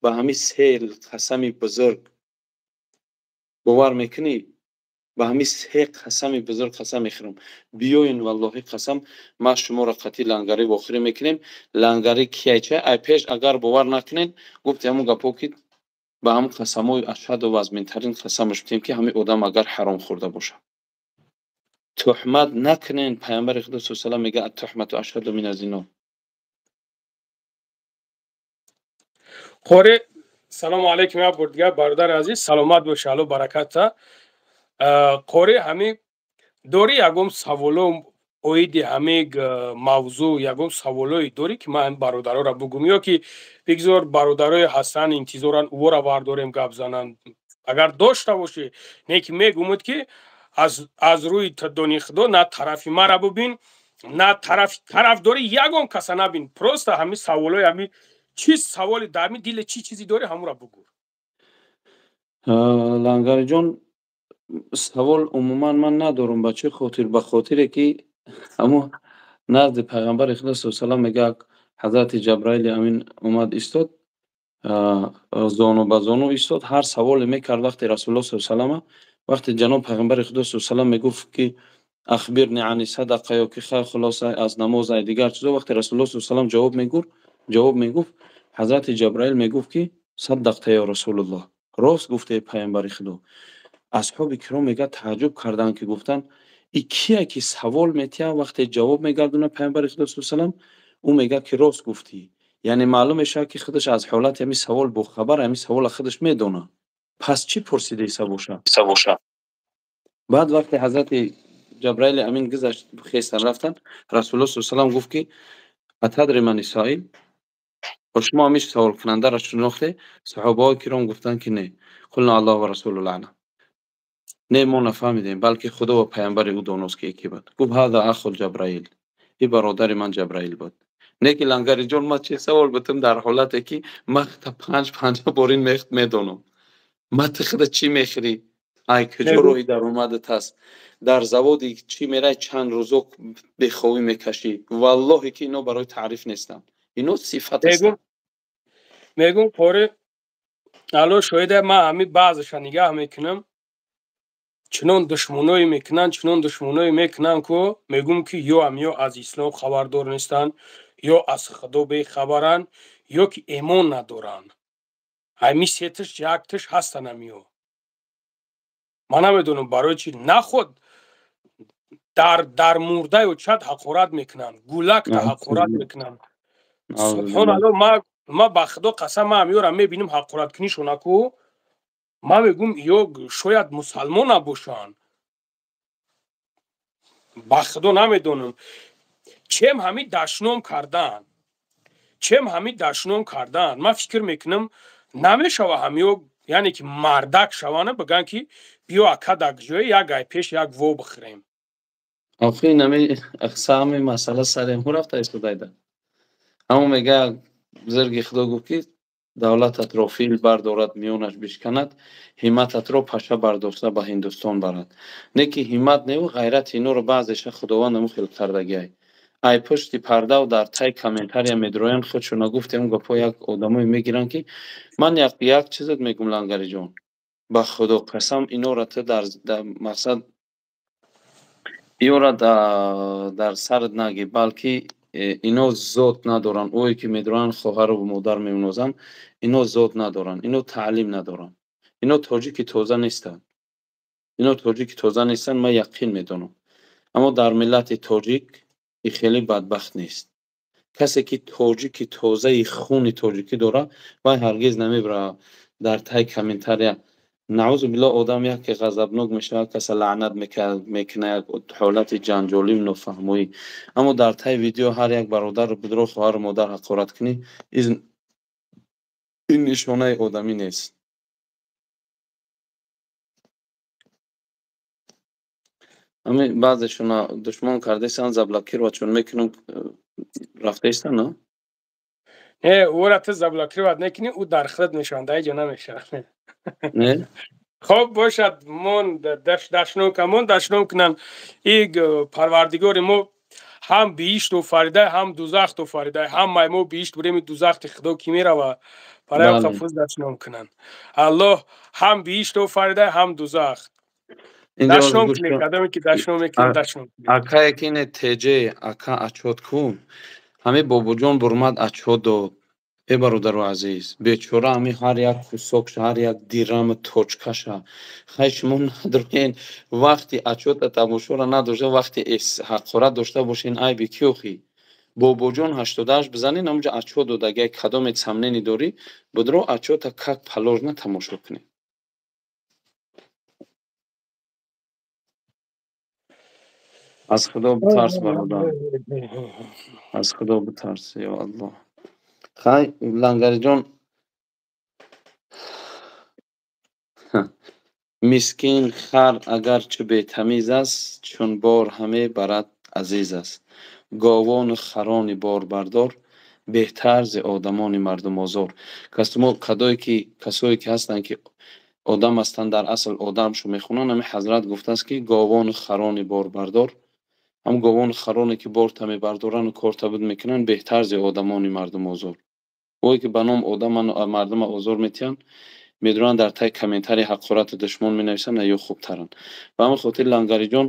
ба ҳамин се қасами бузург бовар мекунӣ? Ба ҳамин се қасами бузург қасам мехӯрам, биёен, валлоҳи қасам, ман шуморо қатъи лангарӣ вохӯрӣ мекунем. Лангарӣ кияйча ай пеш, агар бовар накунен, гуфти ҳамун гапҳо, ки ба ҳамун қасамҳои ашаду вазминтарин қасамаш бутем, ки ҳамин одам агар ҳаром хӯрда бошад. Туҳмат накунен. Пайғамбари Худо с салам мега: «التهمة أشد من الزنا». Қори, салому алайкум як бор дигар, бародари азиз, саломат боши, Алло бараката. Қори, ҳамин дорӣ ягон саволо оиди ҳамин мавзӯъ? Ягон саволое дорӣ, ки ман бародароро бугум, ё ки бигзор бародарое ҳастанд, интизоранд, ӯро бардорем, гап зананд? Агар дошта бошӣ, не ки мегумуд, ки аз рӯи дони Худо на тарафи мара бубин, на тарафи тарафдори ягон каса набин, просто ҳамин саволои, ҳамин чӣ саволи дар ҳамин диле, чӣ чизе дорӣ, ҳамонро бугӯ. Лангариҷон, савол умуман ман надорам. Ба чӣ хотир? Ба хотире ки ҳамун назди Пайғамбари Худо с салам, мега, ҳазрати Ҷабраили Амин омад, истод, зону ба зону истод, ҳар саволе мекард вақте Расулулло с салама. Вақте ҷаноб Пайғамбари Худо с салам мегуфт, ки أخبرني عن الصدقة ё ки хайр, хулоса, аз намоз, ай дигар чизо, вақте Расулулло с салам ҷавоб мегуфт, ҳазрати Ҷабраил мегуфт, ки صدقت يا رسول الله, рост гуфтаи, Пайғамбари Худо. Асҳоби киром, мега, тааҷҷуб карданд, ки гуфтанд: «И кие, ки савол метиҳад, вақте ҷавоб мегардонад Пайғамбари Худо с салам, ӯ мегӯяд, ки рост гуфтӣ?» Яъне маълум мешавад, ки худаш аз ҳолати ҳамин савол бохабар, ҳамин савола худаш медонад. Пас чӣ пурсидаиса бошад? Баъд вақте ҳазрати Ҷабраили Амин гузашт, хестан, рафтанд, Расулулло с салам гуфт, ки أتدري من السائل؟ Ба шумо ҳамин саволкунандаро шинохте? Саҳобаҳои киром гуфтанд, ки не. قلنا الله ورسوله أعلم. Не, мо нафаҳмидем, балки Худо ва пайғамбари ӯ доност, ки ки буд. Гуфт: هذا أخو جبرائيل, и бародари ман Ҷабраил буд. Не ки, Лангариҷон, ман чӣ савол бутам, дар ҳолате ки ман та панҷ панҷа борин медонам? Ма ту худа чӣ мехӯрӣ, ай куҷо роҳи даромадат аст, дар заводи чӣ мерай, чанд рӯзо бехобӣ мекашӣ? Валлоҳе ки ино барои таъриф нестанд, ино сифат ҳастанд. Мегум, қори, Алло шоҳида, ман ҳамин баъзеша нигаҳ мекунам, чунон душмоное мекунанд, чунон душмоное мекунанд, ку мегӯм, ки ё ам ё аз ислом хабардор нестанд, ё аз Худо бехабаранд, ё ки эмон надоранд. Ҳамин сеташ якташ ҳастанд ҳамиё. Ман намедонам, барои чи наход дар мурдаю чад ҳақорат мекунанд, гулакта ҳақорат мекунанд. Субҳоналло, ма ба Худо қасам, ма ҳамиёра мебинам, ҳақораткунишона ку, ман мегӯм, ё шояд мусалмон набошанд. Ба Худо, намедонам, чем ҳамин дашном кардан, чем ҳамин дашном кардан. Ман фикр мекунам, намешава ҳамиё, яъне ки мардак шавана, бигӯянд, ки биё, ака, дар ҷое як гай пеш як во бихӯрем. Охи, нами сами масъала сари ҳу рафта истодайда. Ҳамон мега, бузурги Худо гуфт, ки давлататро фил бардорад, миёнаш бишканад, ҳиммататро паша бардошта ба Ҳиндустон барад. Не ки ҳиммат неву ғайрати иноро баъзеша Худованд аму хел кардагиай. Ай пушти пардаву дар тай комментария медроянд, худшона гуфтем, гапҳо як одамое мегиранд, ки ман як чизат мегум, Лангариҷон, ба Худо қасам, инора ту дар мақсад иёра дар сарат наги, балки ино зот надоранд. Ое ки медроянд, хоҳару модар мемнозанд, ино зот надоранд, ино таълим надоранд, ино тоҷики тоза нестанд, ино тоҷики тоза нестанд, ман яқин медонам. Аммо дар миллати тоҷик и хеле бадбахт нест. Касе ки тоҷики тозаи хуни тоҷикӣ дорад, вай ҳаргиз намебара дар тай комментария. Наъузу биллоҳ, одам яке ғазабнок мешавад, каса лаънат мекунад, як ҳолати ҷанҷолию нофаҳмоӣ. Аммо дар таи видео ҳар як бародару бидро, хоҳару модар ҳақорат кунӣ, ин нишонаи одамӣ нест. Ами баъзешона душмон кардаистанд, заблокировать чун мекунам, рафтаистанд, на? Не, ӯра ту заблокировать мекунӣ, ӯ дар худат мешаванд, дар ҷо намешавад. Не? Хоб бошад, мон дашном кун, мон дашном кунанд. И парвардигори мо ҳам биҳишт офарида, ҳам дузахт офарида. Ҳамаи мо биҳишт бурем, дузахти худо кӣ мерава? Барои қафуз дашном кунанд. Аллоҳ ҳам биҳишт офарида, ҳам дузахт. Дашном кунед, кадоме ки дашном мекунад, дашном кунед. Акае ки не теҷе, ака отчёт кун. Ҳамин бобоҷон бурмад отчёт дод. Э бародару азиз, бечора ҳамин ҳар як кусокша, ҳар як дираму точкаша. Хай, шумо надорен, вақти отчёта тамошоро надошта, вақти ҳақорат дошта бошен, айби кӣ охӣ? Бобоҷон 88 бизанен, ҳамунҷа отчёт дод. Агар кадоме сомнение дорӣ, будро отчёта как положено тамошо кунед. Аз худо битарс, бародар, аз худо битарс. Ё аллоҳ! Хай, лангариҷон, мискин хар агарчи бетамиз аст, чун бор ҳаме барад азиз аст. Говону харони борбардор беҳтар зи одамони мардумозор. Касмо кадое ки касое ки ҳастанд, ки одам ҳастанд, дар асл одамшо мехонанд. Ҳамин ҳазрат гуфтааст, ки говону харони борбардор, ҳам говону хароне ки борта мебардорану корта буд мекунанд, беҳтар зи одамони мардумозор. Ое ки ба ном одаману мардума озор метиҳанд, медонанд, дар таи комментарий ҳақорату душмон менависанд, ё хубтаранд. Ба ҳамин хотир, лангариҷон,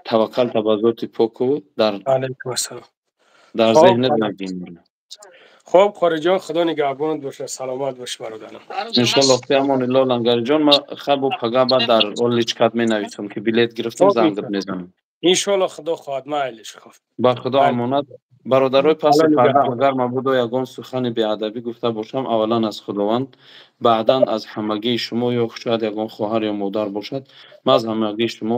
таваккал ба зоти поку дар Алайкум ассалом. дар зеҳнат нагин. Хоб, қориҷон, худо нигаҳбонат бошад, саломат бош, бародарам. Иншоллоҳ, фи амониллоҳ, лангариҷон. Ма хабу пага баъд дар личкат менависам, ки билет гирифтам, зангат мезанам. Иншоллоҳ, худо хоҳад, майлиш. Хоб, ба худо амонат, бародарои паси парда. Агар мабодо ягон сухани беадабӣ гуфта бошам, аввалан аз худованд, баъдан аз ҳамагии шумо, ё шояд ягон хоҳар ё модар бошад, ман аз ҳамагии шумо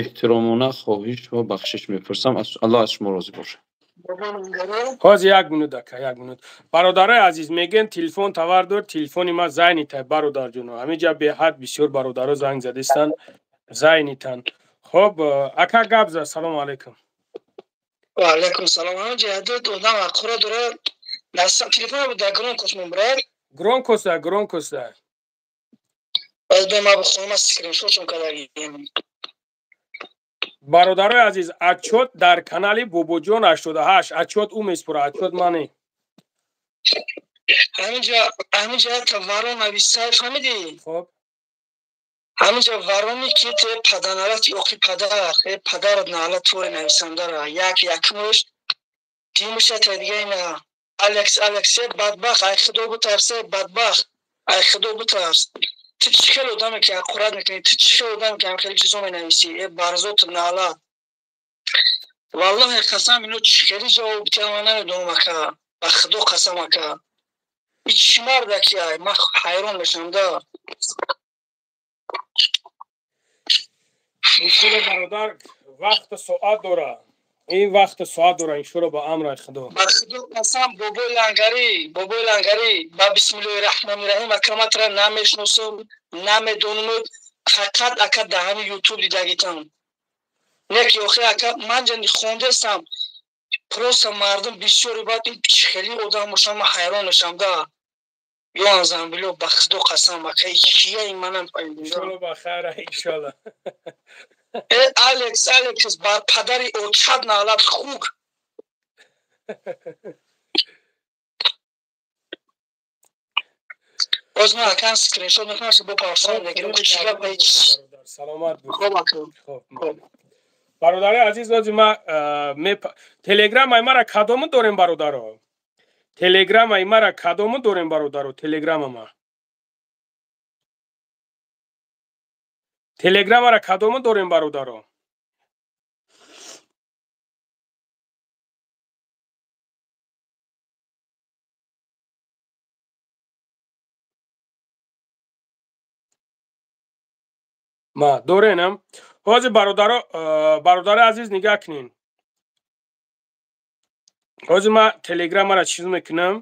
эҳтиромона хоҳиш ва бахшиш мепурсам. Аллоҳ аз шумо розӣ бошад. Ҳозир, як минут, ака, як минут. Бародарои азиз, мегӯянд телефон тавар дор, телефони ма занятый, бародарҷоно. Ҳаминҷа беҳад бисёр бародаро занг задистанд, занятанд. Хоб, ака, гап зад. Салому алайкум. Ваалайкум салом. Ҳаминҷа ядуд одам ҳаққура дорад. Телефон дар громкость мебурад. Громкоста, громкоста. Баъд бе ма бихонам, скриншотшон кардагим. Бародарои азиз, отчёт дар канали бобоҷон 88, отчёт ӯ меспора, отчёт мане. Ҳаминҷа варо нависай, фаҳмидӣ? Хоб. Ҳаминҷа варони ки те паданалат, оқи падар, э падарат наалат, твори нависандара. Як якмуш димуша та дига ина алекс, алекс, э бадбахт, ай худо бутарс, э бадбахт, ай худо бутарс. Ту чӣ хел одаме ки ҳақорат мекунӣ? Ту чӣ хел одаме ки ҳам хеле чизо менависӣ? Э барзот наалат! Валлоҳи қасам, ино чӣ хели ҷавоб битиҳам, ман намедонам, ака. Ба худо қасам, ака, и чӣ мардаки ай, ман ҳайрон мешавам да. Иншолло, бародар, вақту соат дора, ин вақту соат дора, иншолло, ба амраи худо. Ба худо қасам, бобои лангарӣ, бобои лангарӣ, ба бисмиллоҳи раҳмони раҳим, ака, матра намешносам, намедонам, фақат, ака, дар ҳамин ютуб дидагитам. Не ки охи, ака, ман ҷа хондестам, просто мардум бисёре, баъд ин чӣ хели одам бошам, ман ҳайрон мешавам да. Ё анзамбило, ба худо қасам, ака, кия ин, манам. Иншолло, ба хайра, иншолло. Э алекс, алекс, бар падари очад наалат, хук. Боз ман, акан, скриншот мекунам, бо парсан мегирам. Саломат. Хоб, ака. Хоб, бародари азиз, ози ма телеграмаи мара кадому дорем, бародаро? Телеграмаи мара кадому дорем, бародаро? Телеграмама, телеграмара кадому дорем, бародаро? Ма доренам. Ҳозир бародаро, бародари азиз, нигаҳ кунед. Ҳозир ман телеграммаро чиз мекунам,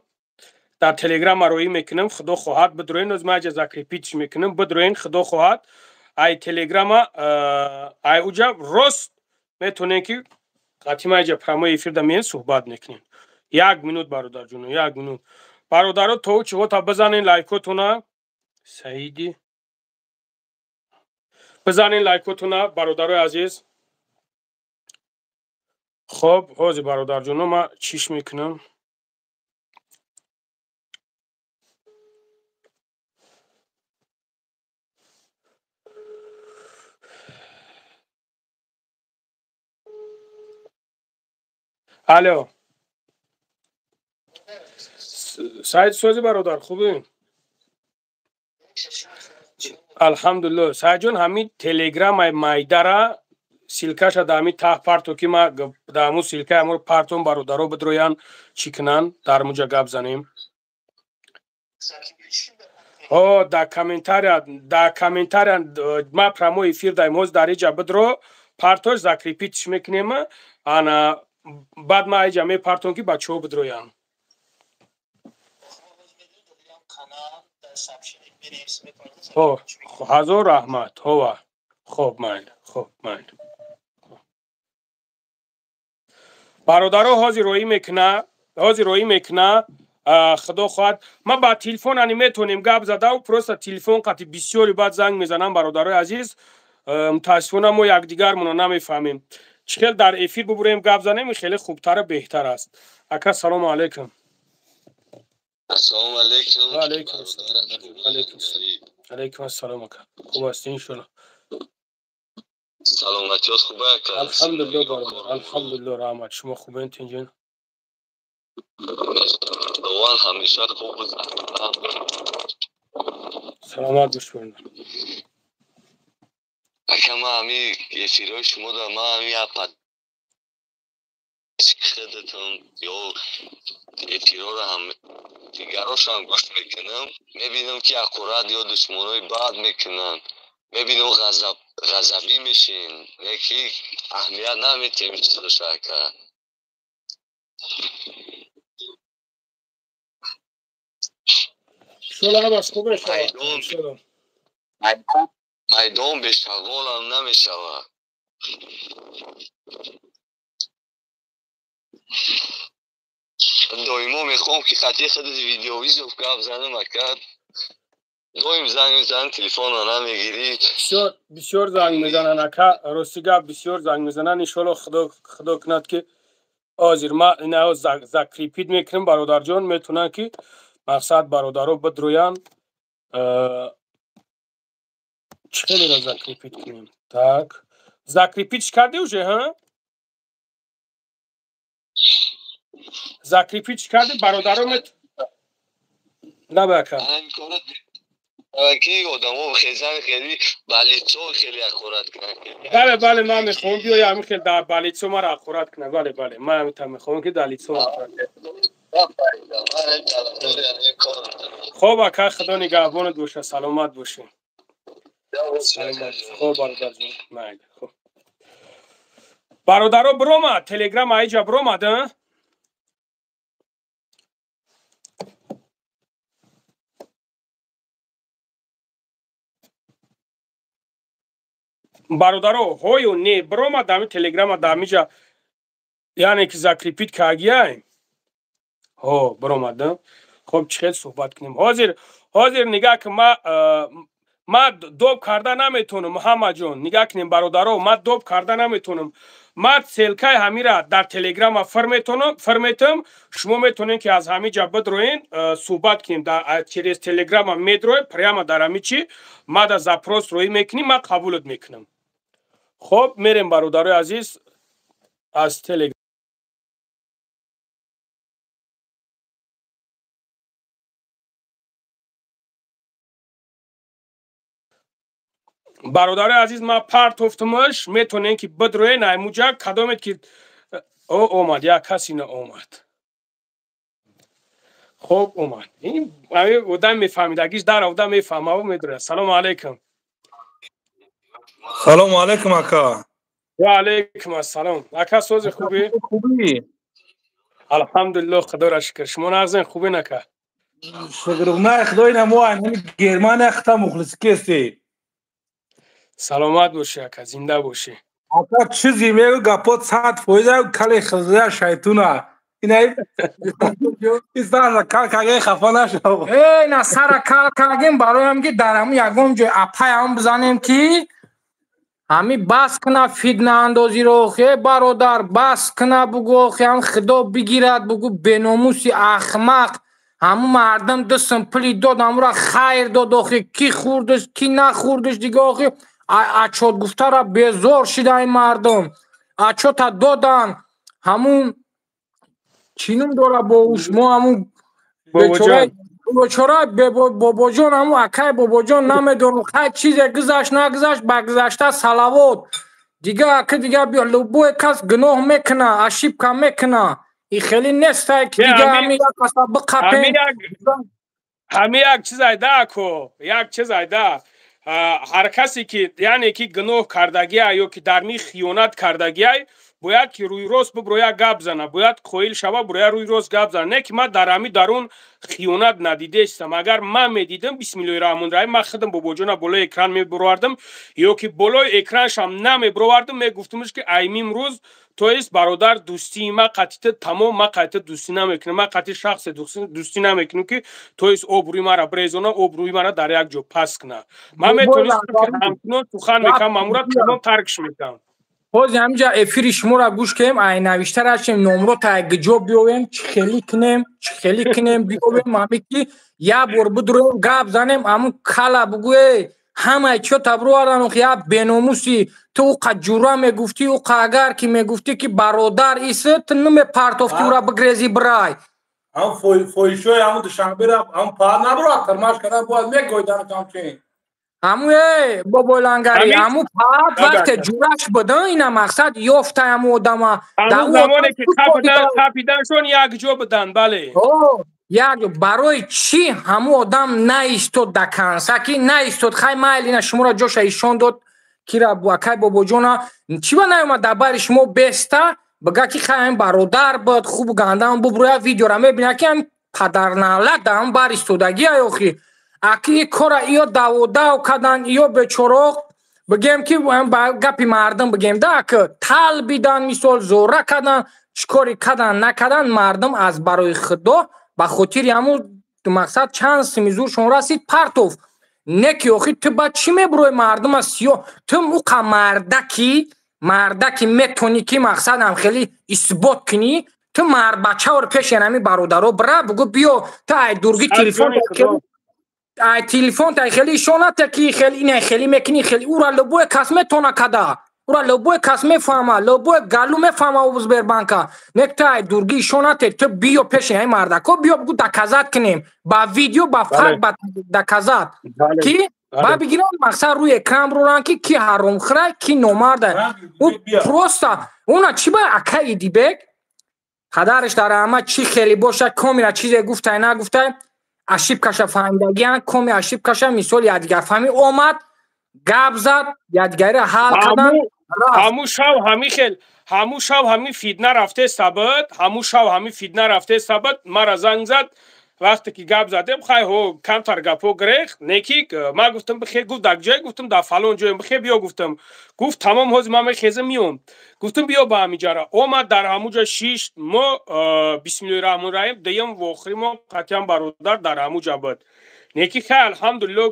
дар телеграмма роӣ мекунам, худо хоҳад бидроен. Ҳозир ман аҷа закрепить мекунам, бидроен, худо хоҳад ай телеграмма, ай уҷа рост метавонем ки қатъи ман аҷа прямой эфирда меен, суҳбат мекунем. Як минут, бародарҷоно, як минут. Бародаро, то чиҳота бизанен лайкотона, саиди бизанен лайкотона, бародарои азиз. Хоб, ҳозир, бародарҷоно, ман чиш мекунам. Алло, Саид, сози бародар, хубӣ? Алҳамдулилло. Саидҷон, ҳамин телеграмаи майдара ссылка ша дар ҳамин таҳ парто, ки ма дар ҳамун ссылка и ҳамон партом, бародаро бидроянд, чӣ кунанд, дар муҷа гап занем. Ҳо, дар комментария, дар комментария ма прямой эфир даем ҳоз, дар иҷа бидро, партош, закрепить ш мекунем. Ана баъд ма иҷа мепартом, ки бачаҳо бидроянд. Ҳазор раҳмат. Ҳова, хоб, майли, хоб, майли. Бародаро, ҳозир роӣ мекуна, ҳозир роӣ мекуна, худо хоҳад. Ма ба телефон ани метавонем гап задав, просто телефон қати бисёри баъд занг мезанам, бародарои азиз. Мутаассифона, мо якдигармонро намефаҳмем. Чӣ хел дар эфир бубурем, гап занем, хеле хубтару беҳтар аст. Ака, салому алайкум. Ассалому алайкум. Ва алайкум ассалом. Алайкум ассалом. Алайкум ассалом, ака. Хуб ҳастӣ, иншоалло? Саломатиёт хуб, ака? Алҳамдулилло, бародар, алҳамдулилло, раҳмат. Шумо хубен, тинҷин? Худованд ҳамеша хуб буд. Саломат бош, бародар. Ака, ман ҳами эфирҳои шумо да, ман ҳами як худатон ё эфирҳоро ҳам дигарошам гӯш мекунам, мебинам, ки ҳақорат ё душмонои бад мекунанд, мебинам, ғазабӣ мешин, леки аҳамият наметиҳем чизоша, ака. Иншоалло, ҳамаш хуб мешавад. Иншоалло. Майдон бешағолам намешавад. Доимо мехоҳам, ки қатъи худат видеовызов гап занам, ака. Доим занг мезанам, телефонро намегирӣ. Бисёр, бисёр занг мезананд, ака, рости гап, бисёр занг мезананд. Иншоалло, худо кунад, ки ҳозир ма ина закрепить мекунам, бародарҷон, метавонанд, ки мақсад бародаро бидроянд. Чӣ хелеро закрепить кунем? Так, закрепить кардӣ уже? Ҳа, закрепить кардӣ, бародаро мет наба, ака. Ки одамо хезан, хеле ба лицо хеле ҳақорат кунанд. Бале, бале, ман мехоҳам биёя, ҳамин хел ба лицо маро ҳақорат кунад. Бале, бале, ман ҳамин мехоҳам, ки дар лицо ҳақорат. Хоб, ака, худо нигаҳбонат боша, саломат бошӣ. Хоб, бародарҷон, майли. Хоб, бародаро, биромад телеграм, аиҷа биромад. А бародаро, ҳою не, биромад ами телеграма дамиҷа, яъне ки закрепить кагияй. Ҳо, биромад. Хоб, чӣ хел суҳбат кунем ҳозир? Ҳозир нигаҳ ки, ма доб карда наметавонам, Муҳаммадҷон. Нигаҳ кунем, бародаро, ма доб карда наметавонам. Ма ссылка и ҳамира дар телеграма фирметам, шумо метавонед, ки аз ҳамин ҷа бидроен, суҳбат кунем. Через телеграма медроед, прямо дар ҳами чи ма да запрос роӣ мекунӣ, ман қабулат мекунам. Хоб, мерем, бародарои азиз, аз телеграм. Бародарои азиз, ман партофтумаш, метавонем, ки бидроен аймуҷа, кадомет ки о омад, як каси на омад. Хоб, омад. Одам мефаҳмидагиш дар одам мефаҳмаву медрояд. Салому алайкум. Салому алейкум, ака. Ва алейкум ассалом, ака. Сози, хубӣ? Хубӣ? Алҳамдулилло, худоро шукр. Шумо нағзен, хубин, ака? Шукргузори худои намо, Германия хата мухлиси кести. Саломат бошӣ, ака, зинда бошӣ. Ака, чизи мегӯ, гапот 100%, кали хизя шайтуна. Кал хафа нашав. Э, на сара кал кагем, бароям ки дар ҳамун ягон ҷой апаям бизанем, ки ҳами бас куна фитнаандозиро. Хе, бародар, бас куна, бугӯ, хе, худо бигирад, бугӯ, беномуси ахмақ. Ҳамун мардум дусм пули дод, ҳамура хайр дод. Охи, ки хӯрдаш, ки нахӯрдаш, дига, охи, ачот гуфтара безор шида ин мардум. Ачота додан, ҳамун чӣ ном дора бо мо, ҳамун бечора Бобоҷон, ҳамун акай Бобоҷон, намедонам, хай, чизе гузашт, нагузашт, ба гузашта салавот. Дига, ака, дига любой кас гуноҳ мекуна, ошибка мекуна, и хеле нестай, ки дига ҳами як каса биқапем. Ҳами як чиз айда, ако, як чиз айда. Ҳар касе ки, яъне ки гуноҳ кардагия ё ки дар ми хиёнат кардагиай, бояд ки рӯи рост биброя гап зана, бояд қоил шава, буроя рӯи рост гап зана. Не ки ман дар ҳами дарун хиёнат надидестам. Агар ман медидам, бисмиллоҳи раҳмони раҳим, ман худам Бобоҷона болои экран мебуровардам ё ки болои экраншам намебуровардам, мегуфтамш, ки аймим рӯз, то есть, бародар, дӯстии ма қатита тамом, ма қатита дӯстӣ намекунам, ма қати шахсе дӯстӣ намекунам, ки, то есть, обрӯи мара брезона, обрӯи мара дар як ҷо паст куна. Ман метонистам, ки ҳамкунон сухан мекунам, мамура тамом таркш мекунам. Ҳозир ҳаминҷа эфири шуморо гӯш кунем, ай навишта рашем, номро та гиҷо биёвем, чӣ хелӣ кунем, чӣ хелӣ кунем, биёвем, ҳами ки як бор бидуроем, гап занем, ҳамун кала бугӯе, ҳамаи чиё табрӯардан. Я беномуси, ту уқа ҷура мегуфтӣ, уқа агар ки мегуфтӣ, ки бародар иса, ту намепартофтӣ ура, бигрези, бирай. Ҳам фоҳишои ҳамун Душанбера ҳам паа набурад, тармаш кардан бояд мегӯйдан камчин. Ҳаму э бобои лангари, ҳаму паат вақте ҷураш будан, ина мақсад ёфта ҳаму одама. Замоне ки қапиданшон якҷо буданд, бале. Як барои чӣ ҳаму одам наистод да канса, ки наистод? Хай, майли, ина шуморо ҷоша ишон дод, кира, акай Бобоҷона, чӣ ба наёмад дар бари шумо беста, бага, ки хай, ҳам бародар буд, хуб гандам буброя, видеора мебина, ки ҳам падарналат дар ҳам бар истодагия. Охи, аки кора иё даводав кадан, иё бечороқ, бигем, ки ба гапи мардум бигем да, ак тал бидан, мисол, зора кадан, чӣ кори кадан, накадан, мардум аз барои худо ба хотири ҳамун мақсад чанд сими зуршон расид, партов. Не ки, охи, ту ба чӣ мебурои мардума сиёҳ? Ту уқа мардаки, мардаки метонӣ, ки мақсадам хеле исбот кунӣ, ту мардбачаор пеши ҳами бародаро бира, бугӯ, биё, ту ай дурги телефон, ай телефон тай хеле ишоната, ки хеле ина хеле мекунӣ, хеле ура любой кас метона када, ура любой кас мефаҳма, любой галу мефаҳма у Сбербанка. Не, ту ай дурги ишонате, ту биё пеши ҳами мардако, биё, бугӯ, доказать кунем ба видео, ба факт, ба доказать, ки ба бигирам, мақсад, рӯи экран буроран, ки ки ҳаромхӯра, ки номарда. Ӯ просто уна чӣ ба ака Идибек, падараш дар раҳмат, чӣ хеле боша, комира чизе гуфтай, нагуфтай, ошибкаша фаҳмидагиян, коми ошибкаша, мисол, якдигарфаҳмӣ омад, гап зад, якдигариро ҳал кардан. Ҳаму шав ҳами хел, ҳаму шав ҳами фитна рафте сабад, ҳаму шав ҳами фитна рафте сабад, мара занг зад. Вақте ки гап задем, хай, ҳо, камтар гапҳо гирех, неки ман гуфтам, бихе, гуфт, дар ҷое? Гуфтам, дар фалон ҷоем, бихе, биё, гуфтам. Гуфт, тамом, ҳозир ман мехезам, миём. Гуфтам, биё ба ҳамиҷара. Омад, дар ҳамуҷа шишт. Мо, бисмиллоҳи раҳмони раҳим, дуюм вохӯри мо қатъиян, бародар, дар ҳамуҷа буд. Неки хай, алҳамдулилло,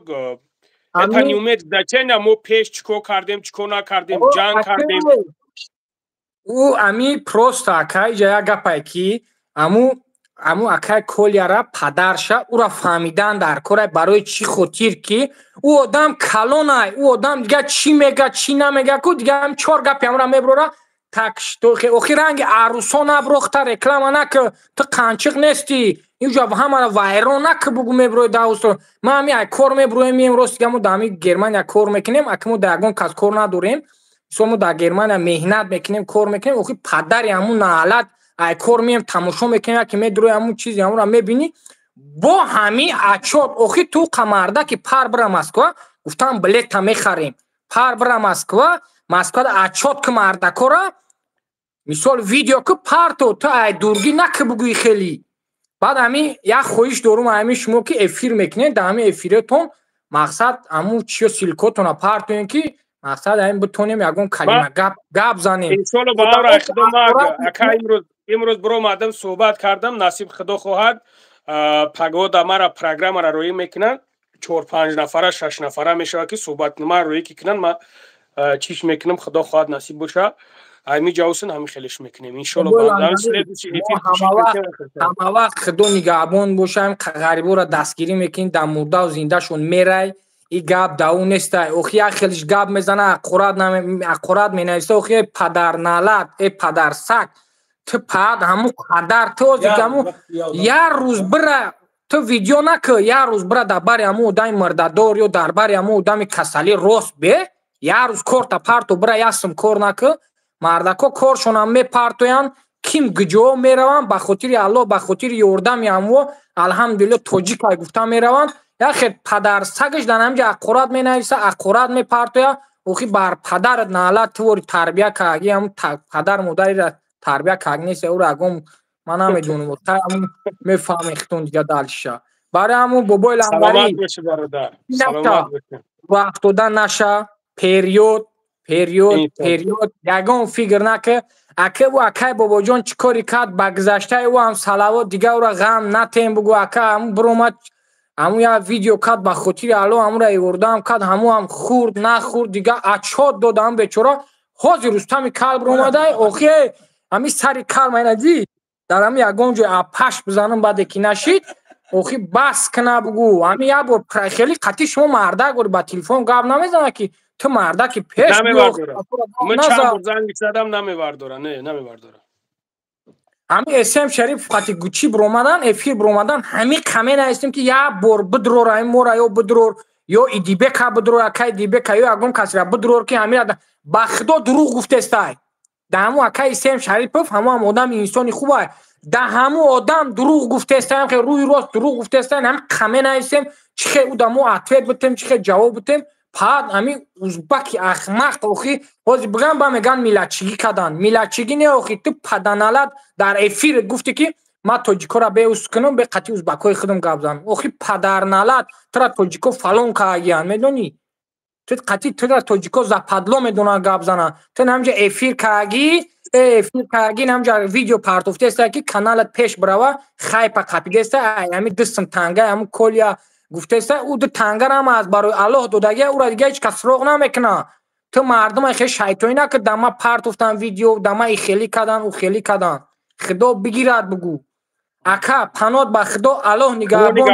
это не умеет значения. Мо пеш чӣ кор кардем, чӣ кор накардем, ҷанг кардем. Ӯ ами просто, ака, иҷа як гапае, ки аму акай Колияра падарша, ӯра фаҳмидан дар кора, барои чӣ хотир ки ӯ одам калонай, ӯ одам дига чӣ мега, чӣ намега ку, дига ам чор гапи амра меброра, так охи ранги арӯсо наброхта, реклама наки, ту қанчиқ нестӣ, инҷа ҳамара вайрон наки, бугу, меброи даусто. Ман ами ай кор меброем, мием, рост дига, мо дар ами Германия кор мекунем, аки мо дар ягон кас кор надорем, мисол, мо дар Германия меҳнат мекунем, кор мекунем. Охи, падари ҳамун наалат, ай кор мием, тамошо мекунем, яке медурои, ҳамун чизи ҳамура мебинӣ, бо ҳами ачот. Охи, ту қамарда, ки пар бира Москва, гуфтам, билета мехарем. Пар бира Москва, Москвада отчёт ки мардакора, мисол видео ки парто, ту ай дургӣ наки бугӯи хелӣ. Баъд ҳамин як хоҳиш дорум ҳамин шумо ки эфир мекунед, дар ҳамин эфиретон мақсад ҳамун чиё ссылкотона партоем ки мақсад ҳамин битонем ягон калима гап занем. Иншоалло ба амри Худо ма ака имрӯз биромадам суҳбат кардам, насиб Худо хоҳад пагода мара программара роӣ мекунанд, 4-5 нафара 6 нафара мешавад ки суҳбатнома роӣ ки кунанд, ма чиш мекунам, Худо хоҳад насиб боша. Ҳамин ҷавсин ҳамин хелеш мекунем иншоалло. Ҳама вақт Худо нигаҳбон бошам, ғариборо дастгирӣ мекунем, дар мурдаву зиндашон мерай. И гап да ӯ нестай. Охи як хелиш гап мезана, аққурат менависа, охи э падарналат, э падарсак, ту пад ҳамун қадар ту ози ҳамун як рӯз бира ту видео накӣ, як рӯз бира дар бари ҳамун одами мурдадор ё дар бари ҳамун одами касалӣ рост бе, як рӯз корта парто бира, як сум кор накӣ. Мардако коршонам мепартоянд, ким гиҷоҳо мераванд, ба хотири Аллоҳ, ба хотири ёрдами ҳамво, алҳамдулилло тоҷикай гуфта мераванд. Як хел падарсагаш дар ҳамин ҷо аққурат менависа, аққурат мепартоя. Охи бар падарат наалат, ту вори тарбия кардӣ, ҳамун падар модарира тарбия кард нест, ӯро ягон ман намедонам, ҳамун мефаҳмем хитон дига далиша. Барои ҳамун бобои лангарӣ вақт дода наша, период период период ягон фикр нака. Ака ӯ акай бобоҷон чӣ кори кард ба гузаштаи ӯ ҳам салавот, дига ӯра ғам натем, бугӯ ака ҳамун биромад, ҳамун як видео кард ба хотири Аллоҳ, ҳамура ёрдам кард, ҳамун ҳам хӯрд нахӯрд, дига отчёт дод ҳамун бечора. Ҳозир Рустами кал биромадай, охи ҳамин сари кал майнади дар ҳамин ягон ҷой апаш бизанам, баъде ки нашид, охи бас кина бугӯ. Ҳамин як бор хеле қатъи шумо мардак бори ба телефон гап намезанад ки ту мардаки пеш ман чанд бор занг задам, намевардора, не намевардора. Ҳамин СМ Шариф қати гучи биромадан, эфир биромадан, ҳамин қаме наистем ки як бор бидрор, ҳамин мора ё бидрор, ё Идибека бидрор, акай Идибека ё ягон касра бидрор ки ҳамин ба Худо дурӯғ гуфтестай. Да ҳамун акай СМ Шарипов ҳамун ҳам одами инсони хубай. Да ҳамун одам дурӯғ гуфтестай, ҳам рӯи рост дурӯғ гуфтестай, ҳамин қаме наистем, чӣ хел ӯ да мо ответ битем, чӣ хел ҷавоб битем. Пад ҳамин узбаки ахмақ охи ҳозир биган ба меган миллатчигӣ кадан. Миллатчигӣ не охи, ту паданалат дар эфир гуфтӣ ки ман тоҷикоро беус кунам, бе қатъи узбакҳои худам гап занам. Охи падарналат, тура тоҷико фалон кардиян, медонӣ? Ту қатъи тура тоҷико западло медонанд гап зананд. Ту ҳаминҷа эфир кардӣ, эфир кардӣ, ҳаминҷа видео партофтеста ки каналат пеш бирава, хайпа қапидеста, ҳамин ду сум танга, ҳамин колия гуфтеста, ӯ ду тангарам аз барои Аллоҳ додагия, ӯра дига ҳеҷ кас суроғ намекунад. Ту мардума хеле шайтонӣ накард, дама партофтан видео, дама и хелӣ кардан, ӯ хелӣ кардан. Худо бигирад бугӯ. Ака панот ба Худо, Аллоҳ нигаҳбон.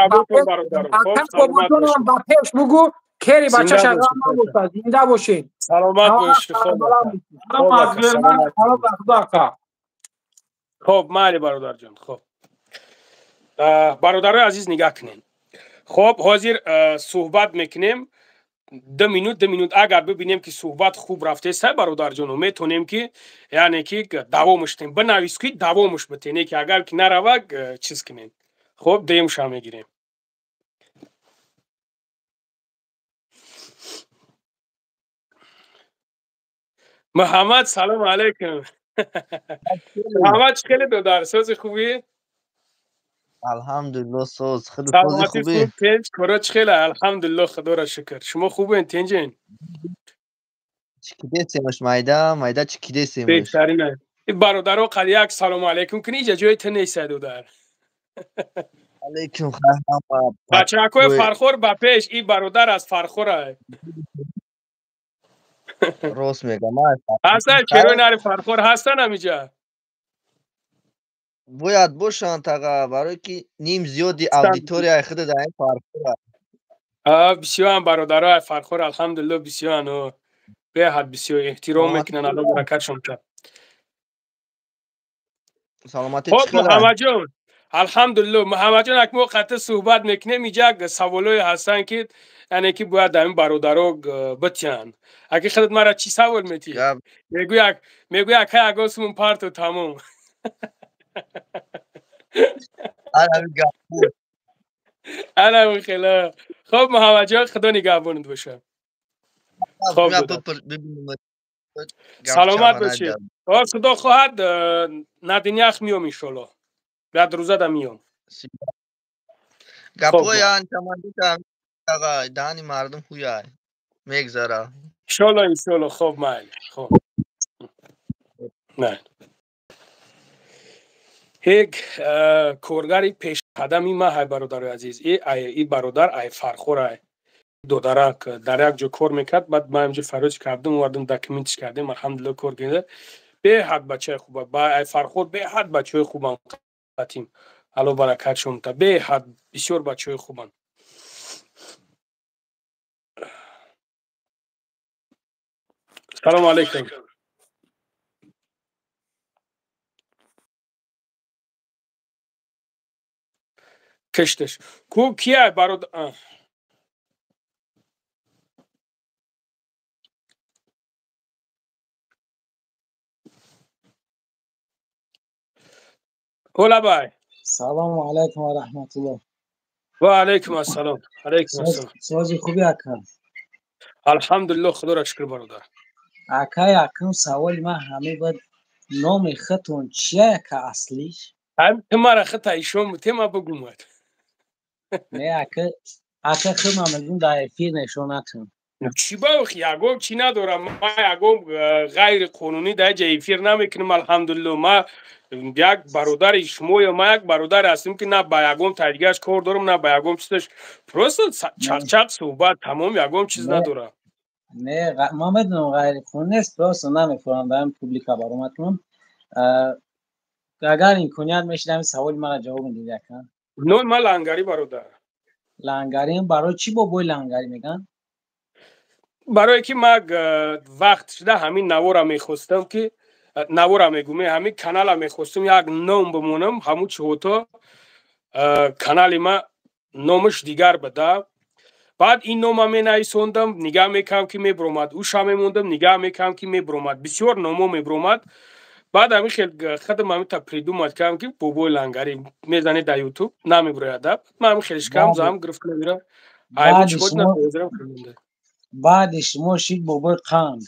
Ака бобоҷонам ба пеш бугӯ, кери бачаша ғам набошад, зинда бошед. Саломат бошед. Хоб майли бародарҷон, хоб. Бародарои азиз нигаҳ кунед. Хоб ҳозир суҳбат мекунем 2 минут 2 минут, агар бибинем ки суҳбат хуб рафтеста бародарҷоно, метонем ки яъне ки давомаш кунем, бинавис ки давомаш битем, не ки агар ки нарава чиз кунем. Хоб дуюмша мегирем. Муҳаммад салом алайкум. Муҳаммад чӣ хеле додар, сози хубӣ? Алҳамдулилло соз, худ сози хубӣ? Тенҷ коро чӣ хеле? Алҳамдулилло, Худоро шукр. Шумо хубен, тенҷен? Чӣ кидесемаш майда, майда чӣ кидесемаш? Беҳтарин. Бародаро қад як салому алайкум кунӣ, иҷа ҷои ту нест додар. Алайкум. Бачакои Фархор ба пеш, и бародар аз Фархора. Рост мегам. Ҳастан черои нари Фархор ҳастан ҳамиҷа? Бояд бошанд таға, барои ки ним зиёди аудиторияи худ дар ин Фархор. Бисёрам бародарои Фархор, алҳамдулилло бисёран, беҳад бисёр эҳтиром мекунанд, Аллоҳ баракатшон кунад. Саломатӣ. Хоб Муҳаммадҷон, алҳамдулилло Муҳаммадҷон, як мо қатъи суҳбат мекунем, иҷа саволое ҳастанд ки яъне ки бояд ҳамин бародаро битиҳанд. Аки худат мара чӣ савол метиҳӣ? Мегӯй акай ягон сумун парту тамом. Ана хеле. Хоб Муҳаммадҷон, Худо нигаҳбонат бошад. Саломат бошед. Худо хоҳад на днях миём иншолло. Як рӯзада миём. Гапҳои даҳани мардум ҳуяй мегзара. Иншолло, иншолло. Хоб, майли. Хоб. Майли. Ҳек коргари пешқадами ма ҳай, бародарои азиз. И бародар ай Фархор ай додарак дар як ҷо кор мекард. Баъд ма инҷо фарёд кардем, овардем, документиш кардем, алҳамдулилла, кор кардем. Беҳад бачаи хуба. Ай Фархор беҳад бачаҳои хубам қатим. Алло баракатшон та. Беҳад бисёр бачаҳои хубанд. Салому алайкум. Кишташ. Ку кия бародар? Ҳолабай. Салому алайкум ва раҳматуллоҳ. Ва алайкум ассалом. Алайкум ассалом. Сози хуби, ака? Алҳамдулиллоҳ, худоро шукр, бародар. Акай, акм, саволи ман ҳаме буд: номи худтон чия, ака, аслиш? Ту мара хита ишон бутема, бугумад. Не, ака, ака, худман мегӯм, дар эфир нишон накун. Чӣ бах, ягон чӣ надорам. Ма ягон ғайриқонунӣ дар ҷа эфир намекунам, алҳамдулилло. Ма як бародари шумоё, ма як бародаре ҳастем, ки на ба ягон тайдигааш кор дорам, на ба ягон чизаш. Просто чақчақ суҳбат, тамом, ягон чиз надорам. Не, ма медонам, ғайриқонунӣ нест, просто намефурам дар публика баромад кунам. Агар имконият мешид, ҳамин саволи мара ҷавоб медидӣ, ака. Номи ман Лангарӣ, бародар. Лангарӣ. Барои чӣ бобои Лангарӣ мегӯянд? Барое ки ма вақт шуда ҳамин навора мехостам, ки навора мегӯм, ҳамин канала мехостам як ном бимонам. Ҳамун чиҳото канали ма номаш дигар буда. Баъд ин нома менависондам, нигаҳ мекардам, ки мебиромад, уша мемондам, нигаҳ мекардам, ки мебиромад, бисёр номо мебиромад. Баъд ҳамин хел худам ҳаминта придумать кардам, ки бобои Лангарӣ мезанед дар Ютуб, намебирояд. Ман ҳамин хелиш кардам, зам гирифта мебирам. Баъди шумо шид бобои Қанд.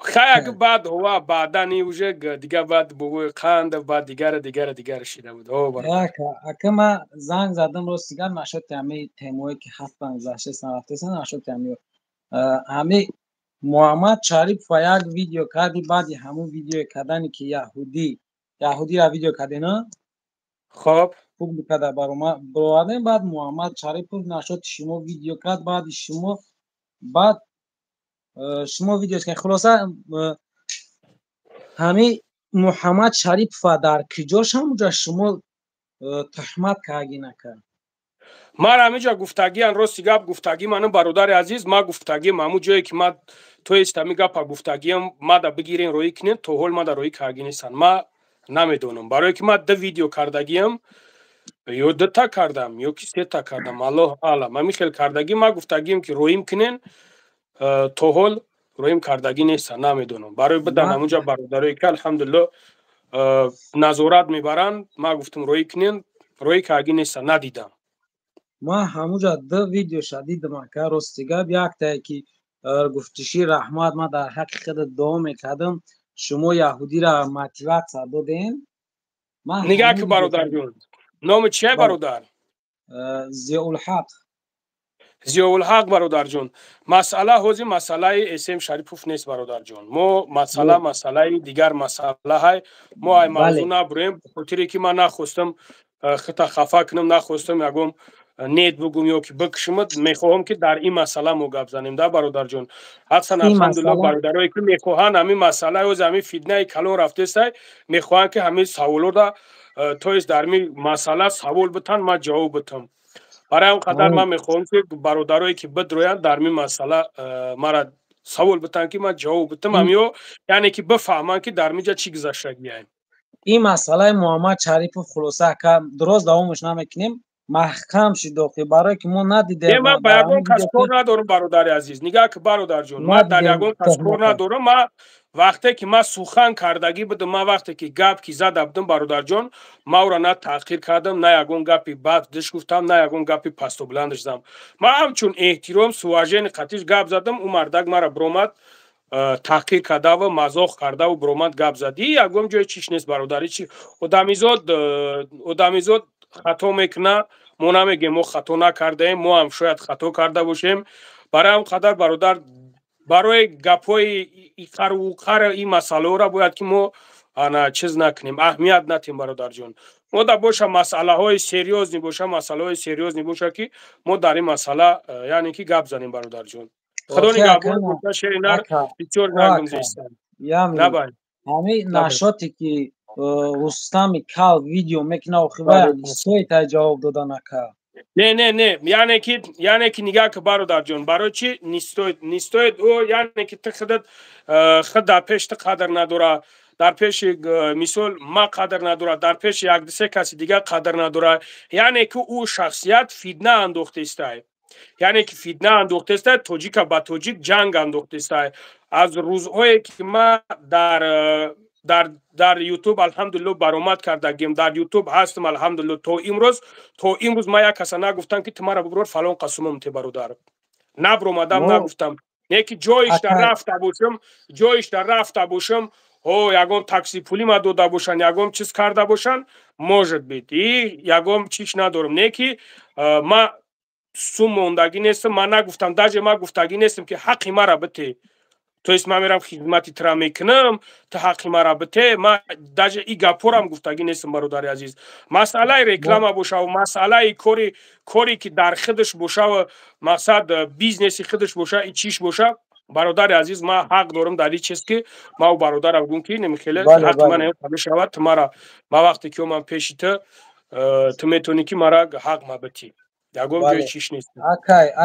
Хай, баъд ова баъдан уже дига, баъд бобои Қанд, баъд дигара, дигара, дигара шида буд. Ака, ма занг задам, рости гап, нашоти ҳами темое ки ҳафтан гузаштесан, рафтесан, нашоти ҳами Муҳаммад Шарипов як видео карди. Баъди ҳамун видео кардане, ки яҳудира видео кардена, хоб, публика да баровардем. Баъд Муҳаммад Шарипов нашоти шумо видео кард, баъди шумо, баъд шумо видео кард. Хулоса, ҳами Муҳаммад Шарипова дар киҷош ҳамуҷа шумо туҳмат карди, накард? Ман ҳамиҷа гуфтагиан, рости гап, гуфтагӣ ману, бародари азиз, ма гуфтагиам ҳамун ҷое ки ма, то есть ҳамин гапа гуфтагиам, мада бигирен, роӣ кунен, то ҳол мада роӣ карги нестанд. Ма намедонам, барое ки ма ду видео кардагиам, ё дута кардам, ё ки сета кардам, аллоҳ аълам. Ҳамин хел кардагӣ ма гуфтагиам, ки роим кунен, то ҳол роим кардагӣ нестанд. Намедонам, барои бидан ҳамунҷа бародарое ки, алҳамдулилло, назорат мебаранд, ма гуфтам, роӣ кунен, роӣ каргӣ нестанд, надидам. Ман ҳамуҷа ду видеоша дидам, ака, рости гап. Яктае ки гуфтиши: «Раҳмат, ман дар ҳаққи худат дуо мекардам, шумо яҳудира мотиватсия додем». Нигаҳ ки, бародарҷон, номи чия, бародар? Зиёулҳақ. Зиёулҳақ, бародарҷон, масъала ҳозир масъалаи Эсем Шарипов нест, бародарҷон. Мо масъала, масъалаи дигар масъала ҳай. Мо ай мавзӯъ набурем, хотире ки ман нахостам хита хафа кунам, нахостам ягон нет бугум ё ки бикшумад. Мехоҳам, ки дар ин масъала мо гап занем да, бародарҷон. Ҳасан, алҳамдулилло, бародарое ки мехоҳанд ҳамин масъала, ҳозир ҳамин фитнаи калон рафтесай, мехоҳанд, ки ҳамин саволода, то есть дар ҳамин масъала савол битан, ман ҷавоб битам. Барои ҳам қадар ман мехоҳам, ки бародарое ки бидроянд, дар ҳамин масъала мара савол битан, ки ман ҷавоб битам, ҳамиё, яъне ки бифаҳманд, ки дар ҳаминҷа чӣ гузаштагиаем. Ин масъалаи Муҳаммад Шарипов, хулоса, ака, дуроз давомаш намекунем. Маҳкам шид охи, барое ки мо надидем. Ман ба ягон кас кор надорам, бародари азиз. Нигаҳ ки, бародарҷон, ман дар ягон кас кор надорам. Ман вақте ки ман сухан кардагӣ будам, ман вақте ки гап ки зада будам, бародарҷон, ман ӯро на таҳқир кардам, на ягон гапи бад диш гуфтам, на ягон гапи пасту баландаш задам. Ман ҳамчун эҳтиром, с уважение қатиш гап задам. Ӯ мардак мара биромад, таҳқир кардаву мазоқ кардаву биромад, гап зад. И ягон ҷои чиш нест, бародари. Чи одамизод хато мекуна. Мо намегем, мо хато накардаем, мо ҳам шояд хато карда бошем. Барои ҳам қадар, бародар, барои гапҳои иқару уқар ин масъалаҳоро бояд ки мо ана чиз накунем, аҳамият натем, бародарҷон. Мо да боша масъалаҳои серьёзный боша, масъалаҳои серьёзный боша, ки мо дар ин масъала, яъне ки гап занем, бародарҷон. Худо нигаҳбон боша, шери нар бисёр нагум зистам. Ҳамин нашоте ки Рустами кал видео мекуна, охи вай стоит ай ҷавоб додан, ака? Не, не, не, яъне ки нигаҳ ки, бародарҷон, барои чи не стоит, не стоит? Ӯ, яъне ки ту худат худ дар пеш ту қадр надора, дар пеши, мисол, ма қадр надора, дар пеши якдусе каси дигар қадр надора. Яъне ки ӯ шахсият фитна андохтестай, яъне ки фитна андохтестай, тоҷика ба тоҷик ҷанг андохтестай. Аз рӯзҳое ки ма дар Ютуб, алҳамдулилло, баромад кардагим, дар Ютуб ҳастам, алҳамдулилло, то имрӯз ма як каса нагуфтам, ки ту мара бибурор фалон қасумам те, бародар. Набромадам, нагуфтам. Не ки ҷоишда рафта бошам, ҷоишда рафта бошам, о ягон такси пули ма дода бошанд, ягон чиз карда бошанд, может быть, и ягон чиш надорам. Не ки ма сум мондагӣ нестам, ман нагуфтам, даже ма гуфтагӣ нестам, ки ҳаққи мара бите, то есть ман мерам хизмати тра мекунам, ту ҳаққи мара бите. Ма даже и гапорам гуфтагӣ нестам, бародари азиз. Масъалаи реклама бошаву масъалаи коре ки дар худаш бошаву мақсад бизнеси худаш боша и чиш боша, бародари азиз, ман ҳақ дорам дар ин чиз, ки ма бародарам гум ки немихеле ҳаққи ман мешавад. Ту мара, ма вақте ки омам пеши ту, ту метавонӣ ки мара ҳақ ма битӣ, ягон ҷои чиш нест.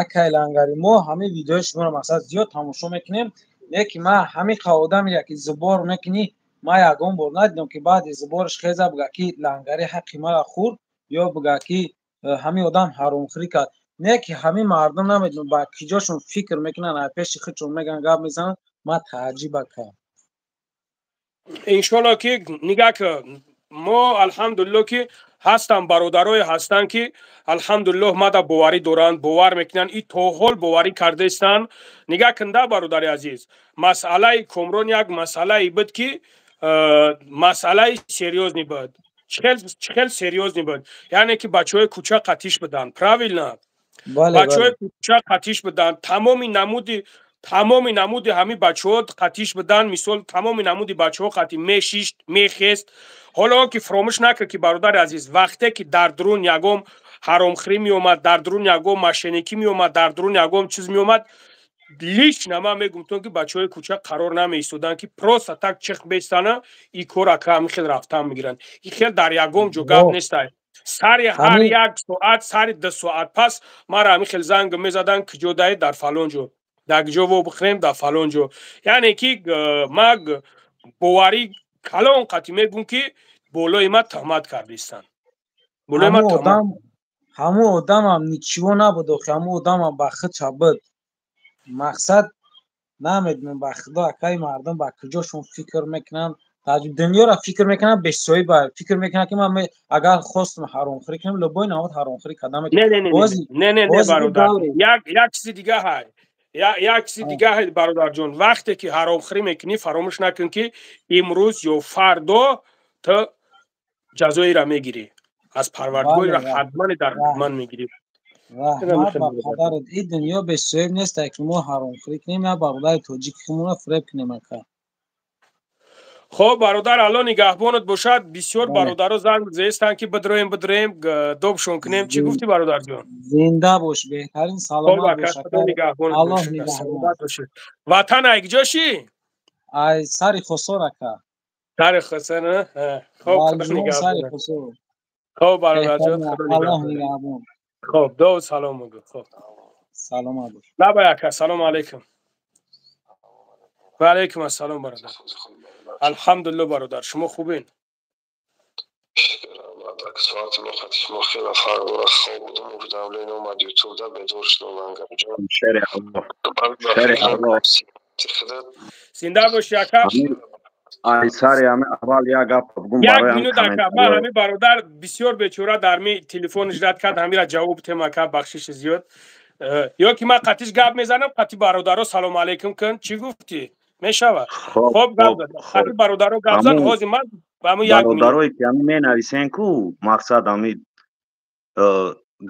Акай Лангари, мо ҳамин видеои шуморо, мақсад, зиёд тамошо мекунем. Не ки ман ҳамин қа одамея ки зубор мекунӣ, ман ягон бор надидам, ки баъди зубораш хеза буга, ки Лангари ҳаққи мара хӯрд, ё буга, ки ҳамин одам ҳаромхӯрӣ кард. Не ки ҳамин мардум намедонам ба киҷошон фикр мекунанд, ай пеши худшон меган, гап мезананд. Ман тааҷҷиба кардам. Иншолло ки, нигаҳ ки, мо, алҳамдулилло, ки ҳастанд бародарое ҳастанд, ки, алҳамдулиллоҳ, мада боварӣ доранд, бовар мекунанд и то ҳол боварӣ кардаистанд. Нигаҳ кунда, бародари азиз, масъалаи Комрон як масъалае буд, ки масъалаи серьёзный буд. Чӣ хел серьёзный буд? Яъне ки бачаҳои кӯча қатиш буданд, правильно? Бачаҳои кӯча қатиш буданд, тамоми намуди ҳамин бачаҳо қатиш буданд. Мисол, тамоми намуди бачаҳо қати мешишт, мехест. Ҳоло он ки фуромӯш накард, ки, бародари азиз, вақте ки дар дурун ягон ҳаромхӯрӣ меомад, дар дурун ягон мошенникӣ меомад, дар дурун ягон чиз меомад, лично ман мегумтон, ки бачаҳои кӯча қарор намеистоданд, ки просто так чихт бестана и кор ака ҳамин хел рафтан мегиранд. И хел дар ягон ҷо гап нестай. Сари ҳар як соат, сари 2 соат пас мара ҳамин хел занг мезаданд: киҷо даи? Дар фалон ҷо. Дар киҷо во бихӯрем? Дар фалон ҷо. Яъне ки ма боварӣ калон қатӣ мегӯм, ки болои ма туҳмат кардистанд, болои ма туҳмат. Ҳамун одамам ничего набуд охи, ҳамун одамам ба худша буд. Мақсад, намедонам, ба худо, акаи, мардум ба куҷошон фикр мекунанд, дунёро фикр мекунанд, бесоҳиба фикр мекунанд, ки ман агар хостам ҳаромхӯрӣ кунам, любой навъ ҳаромхӯрӣ карда. Не, не, не, бародар, як чизи дига ҳай, як чизи дига ҳай, бародарҷон. Вақте ки ҳаромхӯрӣ мекунӣ, фаромӯш накун, ки имрӯз ё фардо ту ҷазоеро мегирӣ аз Парвардигорро, ҳатман дар ҳатман мегирӣ. Раҳмат ба падарат. Ин дунё бесоҳиб нест, ки мо ҳаромхӯрӣ кунем, я бародари тоҷики худмонро фиреб кунем, ака. Хоб, бародар, Алло нигаҳбонат бошад. Бисёр бародаро занг зестанд, ки бидроем, бидроем, добшон кунем. Чӣ гуфтӣ, бародарҷон? Зинда бош, беҳтарин, саломат бош. Аллоҳ. Ватан ай киҷошӣ? Ай сари Хосор, ака. Сари Хосор. Хоб, хоб, бародарҷон. Аллоҳ нигаҳбон. Хоб, ду салом бигӯ. Хоб. Саломат бош. Лабай, ака, салому алайкум. Ва алайкум ассалом, бародар. Алҳамдулилло, бародар, шумо хубин? Соати мо қати шумо хеле фарқ дорад. Хоб будум, уведомление омад ютубда, бедор шудам, Лангарҷон. Шери Аллоҳ, шери Аллоҳ. Зинда бошӣ, ака. Ай сари ҳами аввал як гап бугум. Як минут, ака. Ман ҳами бародар бисёр бечора дар ми телефон ждать кард, ҳамира ҷавоб тем, ака, бахшиши зиёд. Ё ки ман қатиш гап мезанам, қати бародаро салом алейкум кун. Чӣ гуфтӣ? Мешавад? Хоб, гап зан, қати бародаро гап зан. Ҳозир ман Бародарое ки ҳами менависен ку, мақсад ҳами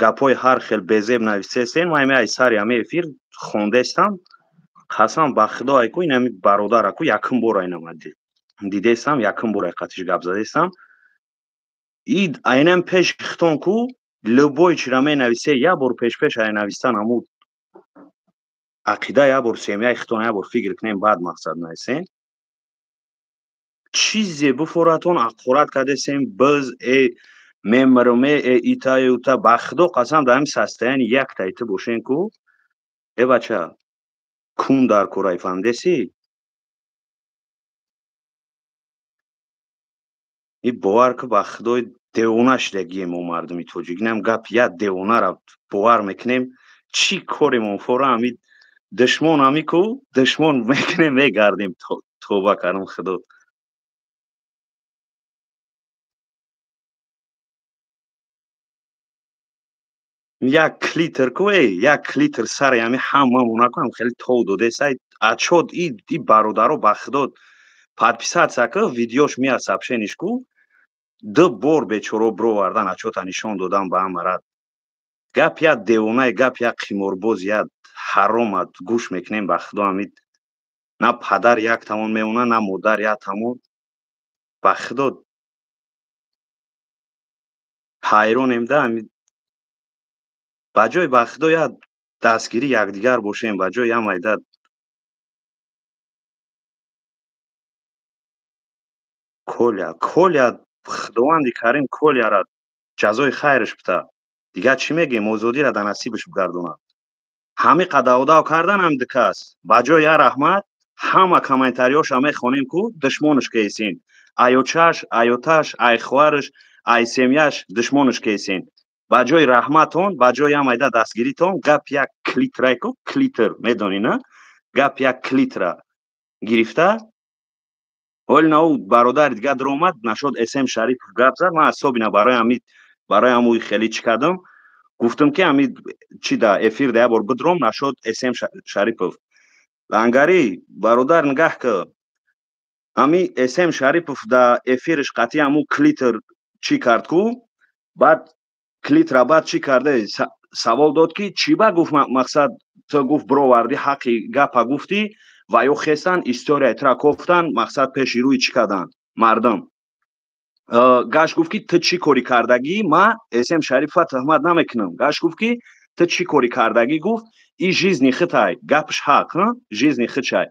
гапҳои ҳар хел безеб нависесен, ман ҳами ай сари ҳами эфир хондестам. Қасам ба худо, ай ку ин ҳами бародара ку якум бор айнама дидестам, якум бор ай қатиш гап задестам. И айнам пеш хитон ку любой чира менависе, як бор пешпеш ай навистан ҳаму ақида, як бор семьяи хитон як бор фикр кунем, баъд мақсад нависен. Чизе буфоратон аққурат кардесем, биз э мемрме, э итаю ута. Ба худо қасам, дар ҳами состоянии яктаи ту бошен ку, э бача, кун дар кораи, фаҳмидеси? И бовар ку, ба худои, девона шудагием мо, мардуми тоҷик. Инам гап як девонара бовар мекунем. Чӣ коремон фора, ҳами душмон, ҳами ку душмон мекунем, мегардем. Тоба кардам, худо. Як клитр ку, эй, як клитр сари ҳами ҳамамона ку ҳам хеле тов додесай. Ачод и бародаро, ба худо, подписаться ку, видеош меяд, сообщениш ку ду бор бечоро бировардан, ачота нишон додан ба ҳамара. Гап як девонае, гап як қиморбоз, як ҳарома гӯш мекунем. Ба худо, ҳами на падар як тамон мемона, на модар як тамон. Ба худо, ҳайронем да. Ҳами ба ҷои, ба худо, як дастгирӣ якдигар бошем, ба ҷои як майда Коля, Коля, худованди карим Коляра ҷазои хайраш бита. Дигар чӣ мегем? Озодира дар насибаш бигардонад. Ҳами қадавдав кардан ҳам дикас ба ҷои я раҳмат, ҳама комментариёша мехонем ку, душмонаш кесин, аёчаш, аёташ, ай хоҳараш, ай семьяш душмонаш кесин. Ба ҷои раҳматон, ба ҷои я майда дастгиритон, гап як клитрай ку, клитр медонӣ на, гап як клитра гирифта. Ҳоли на ӯ бародари дигар даромад, нашод см Шарипов гап зад. Ман асобина барои ҳамуи хеле чӣ кардам, гуфтам ки ҳами чи да эфир да як бор бидром. Нашод см Шарипов, Лангарӣ, бародар, нигаҳ ки ҳами см Шарипов да эфириш қатъи ҳаму клитр чӣ кард ку, баъд клитра баъд чӣ карде, савол дод ки чӣ ба гуфт, мақсад ту гуфт бировардӣ, ҳаққи гапа гуфтӣ ва ё хестан историяи тура кофтан, мақсад пеши рӯи чӣ кардан мардум. Гашт гуфт ки ту чӣ корӣ кардагӣ, ма см Шарифа туҳмат намекунам. Гашт гуфт ки ту чӣ корӣ кардагӣ, гуфт и жизни хитай, гапш ҳақ, жизни хичай.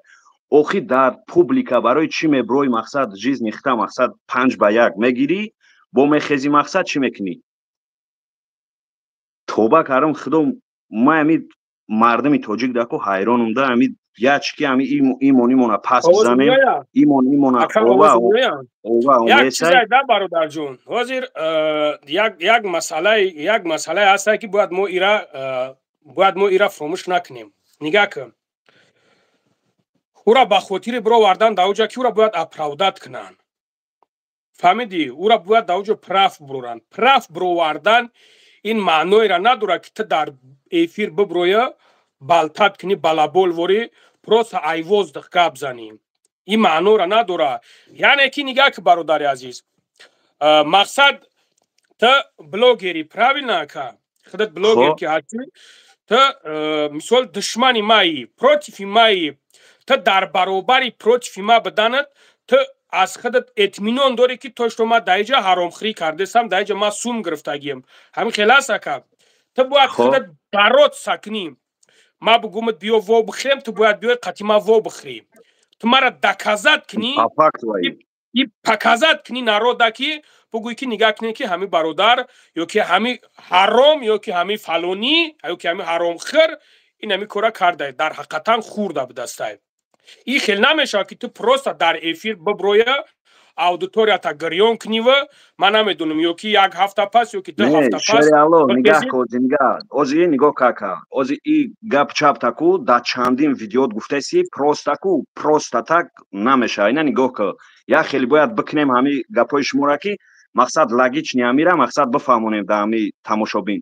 Охи дар публика барои чӣ меброи, мақсад жизни хита, мақсад 5 ба 1 мегирӣ, бо мехези, мақсад чӣ мекунӣ? Тоба кардам, худо, ма ами мардуми тоҷик даку ҳайронум да. Ами ячки ами имон имона пас бизанем, имон имона ова ова. Як чизе да, бародарҷон, ҳозир як масъалае ҳаста ки бояд мо ира фуромӯш накунем. Нигаҳ кун, ӯра ба хотири бировардан дар оҷа ки ӯра бояд оправдать кунанд, фаҳмидӣ? Ӯра бояд дар оҷо прав буроранд. Прав бировардан ин маъноеро надорад ки ту дар эфир биброя, болтать кунӣ, балабол ворӣ, просто ай воздух гап занӣ. Ин маъноро надорад. Яъне ки нигаҳ ки, бародари азиз, мақсад ту блогери, правильно, ака? Худат блогер ки ҳастӣ, ту мисол душмани маи, против маи, ту дар баробари против ма биданат, ту аз худат этминон дорӣ ки то что ма дар иҷа ҳаромхӯрӣ кардесам, дар иҷа ма сум гирифтагием. Ҳамин хел аст, ака? Ту бояд худат бороться кунӣ. Ма бугумат биё во бихӯрем, ту бояд биёй қати ма во бихӯрӣ. Ту мара доказать кунӣ и показать кунӣ народа ки бугӯй ки нигаҳ кунед ки ҳами бародар ё ки ҳами ҳаром, ё ки ҳами фалонӣ, ё ки ҳами ҳаромхӯр ин ҳами кора карда, дар ҳақиқатан хӯрда будастай. Ин хел намешавад ки ту просто дар эфир биброя. Аудиторията гирён кунива, ман намедонам, ё ки як ҳафта пас, ё ки 2 ҳафта пас. Шериалло, нигаҳ кози, нигаҳ, ози нигоҳ кака, ози и гап чаптаку да чандин видеот гуфтеси, простаку просто так намешава. Ина нигоҳ ку, як хеле бояд бикунем ҳами гапҳои шуморо, ки мақсад логичный ҳамира мақсад бифаҳмонем да ҳами тамошобин.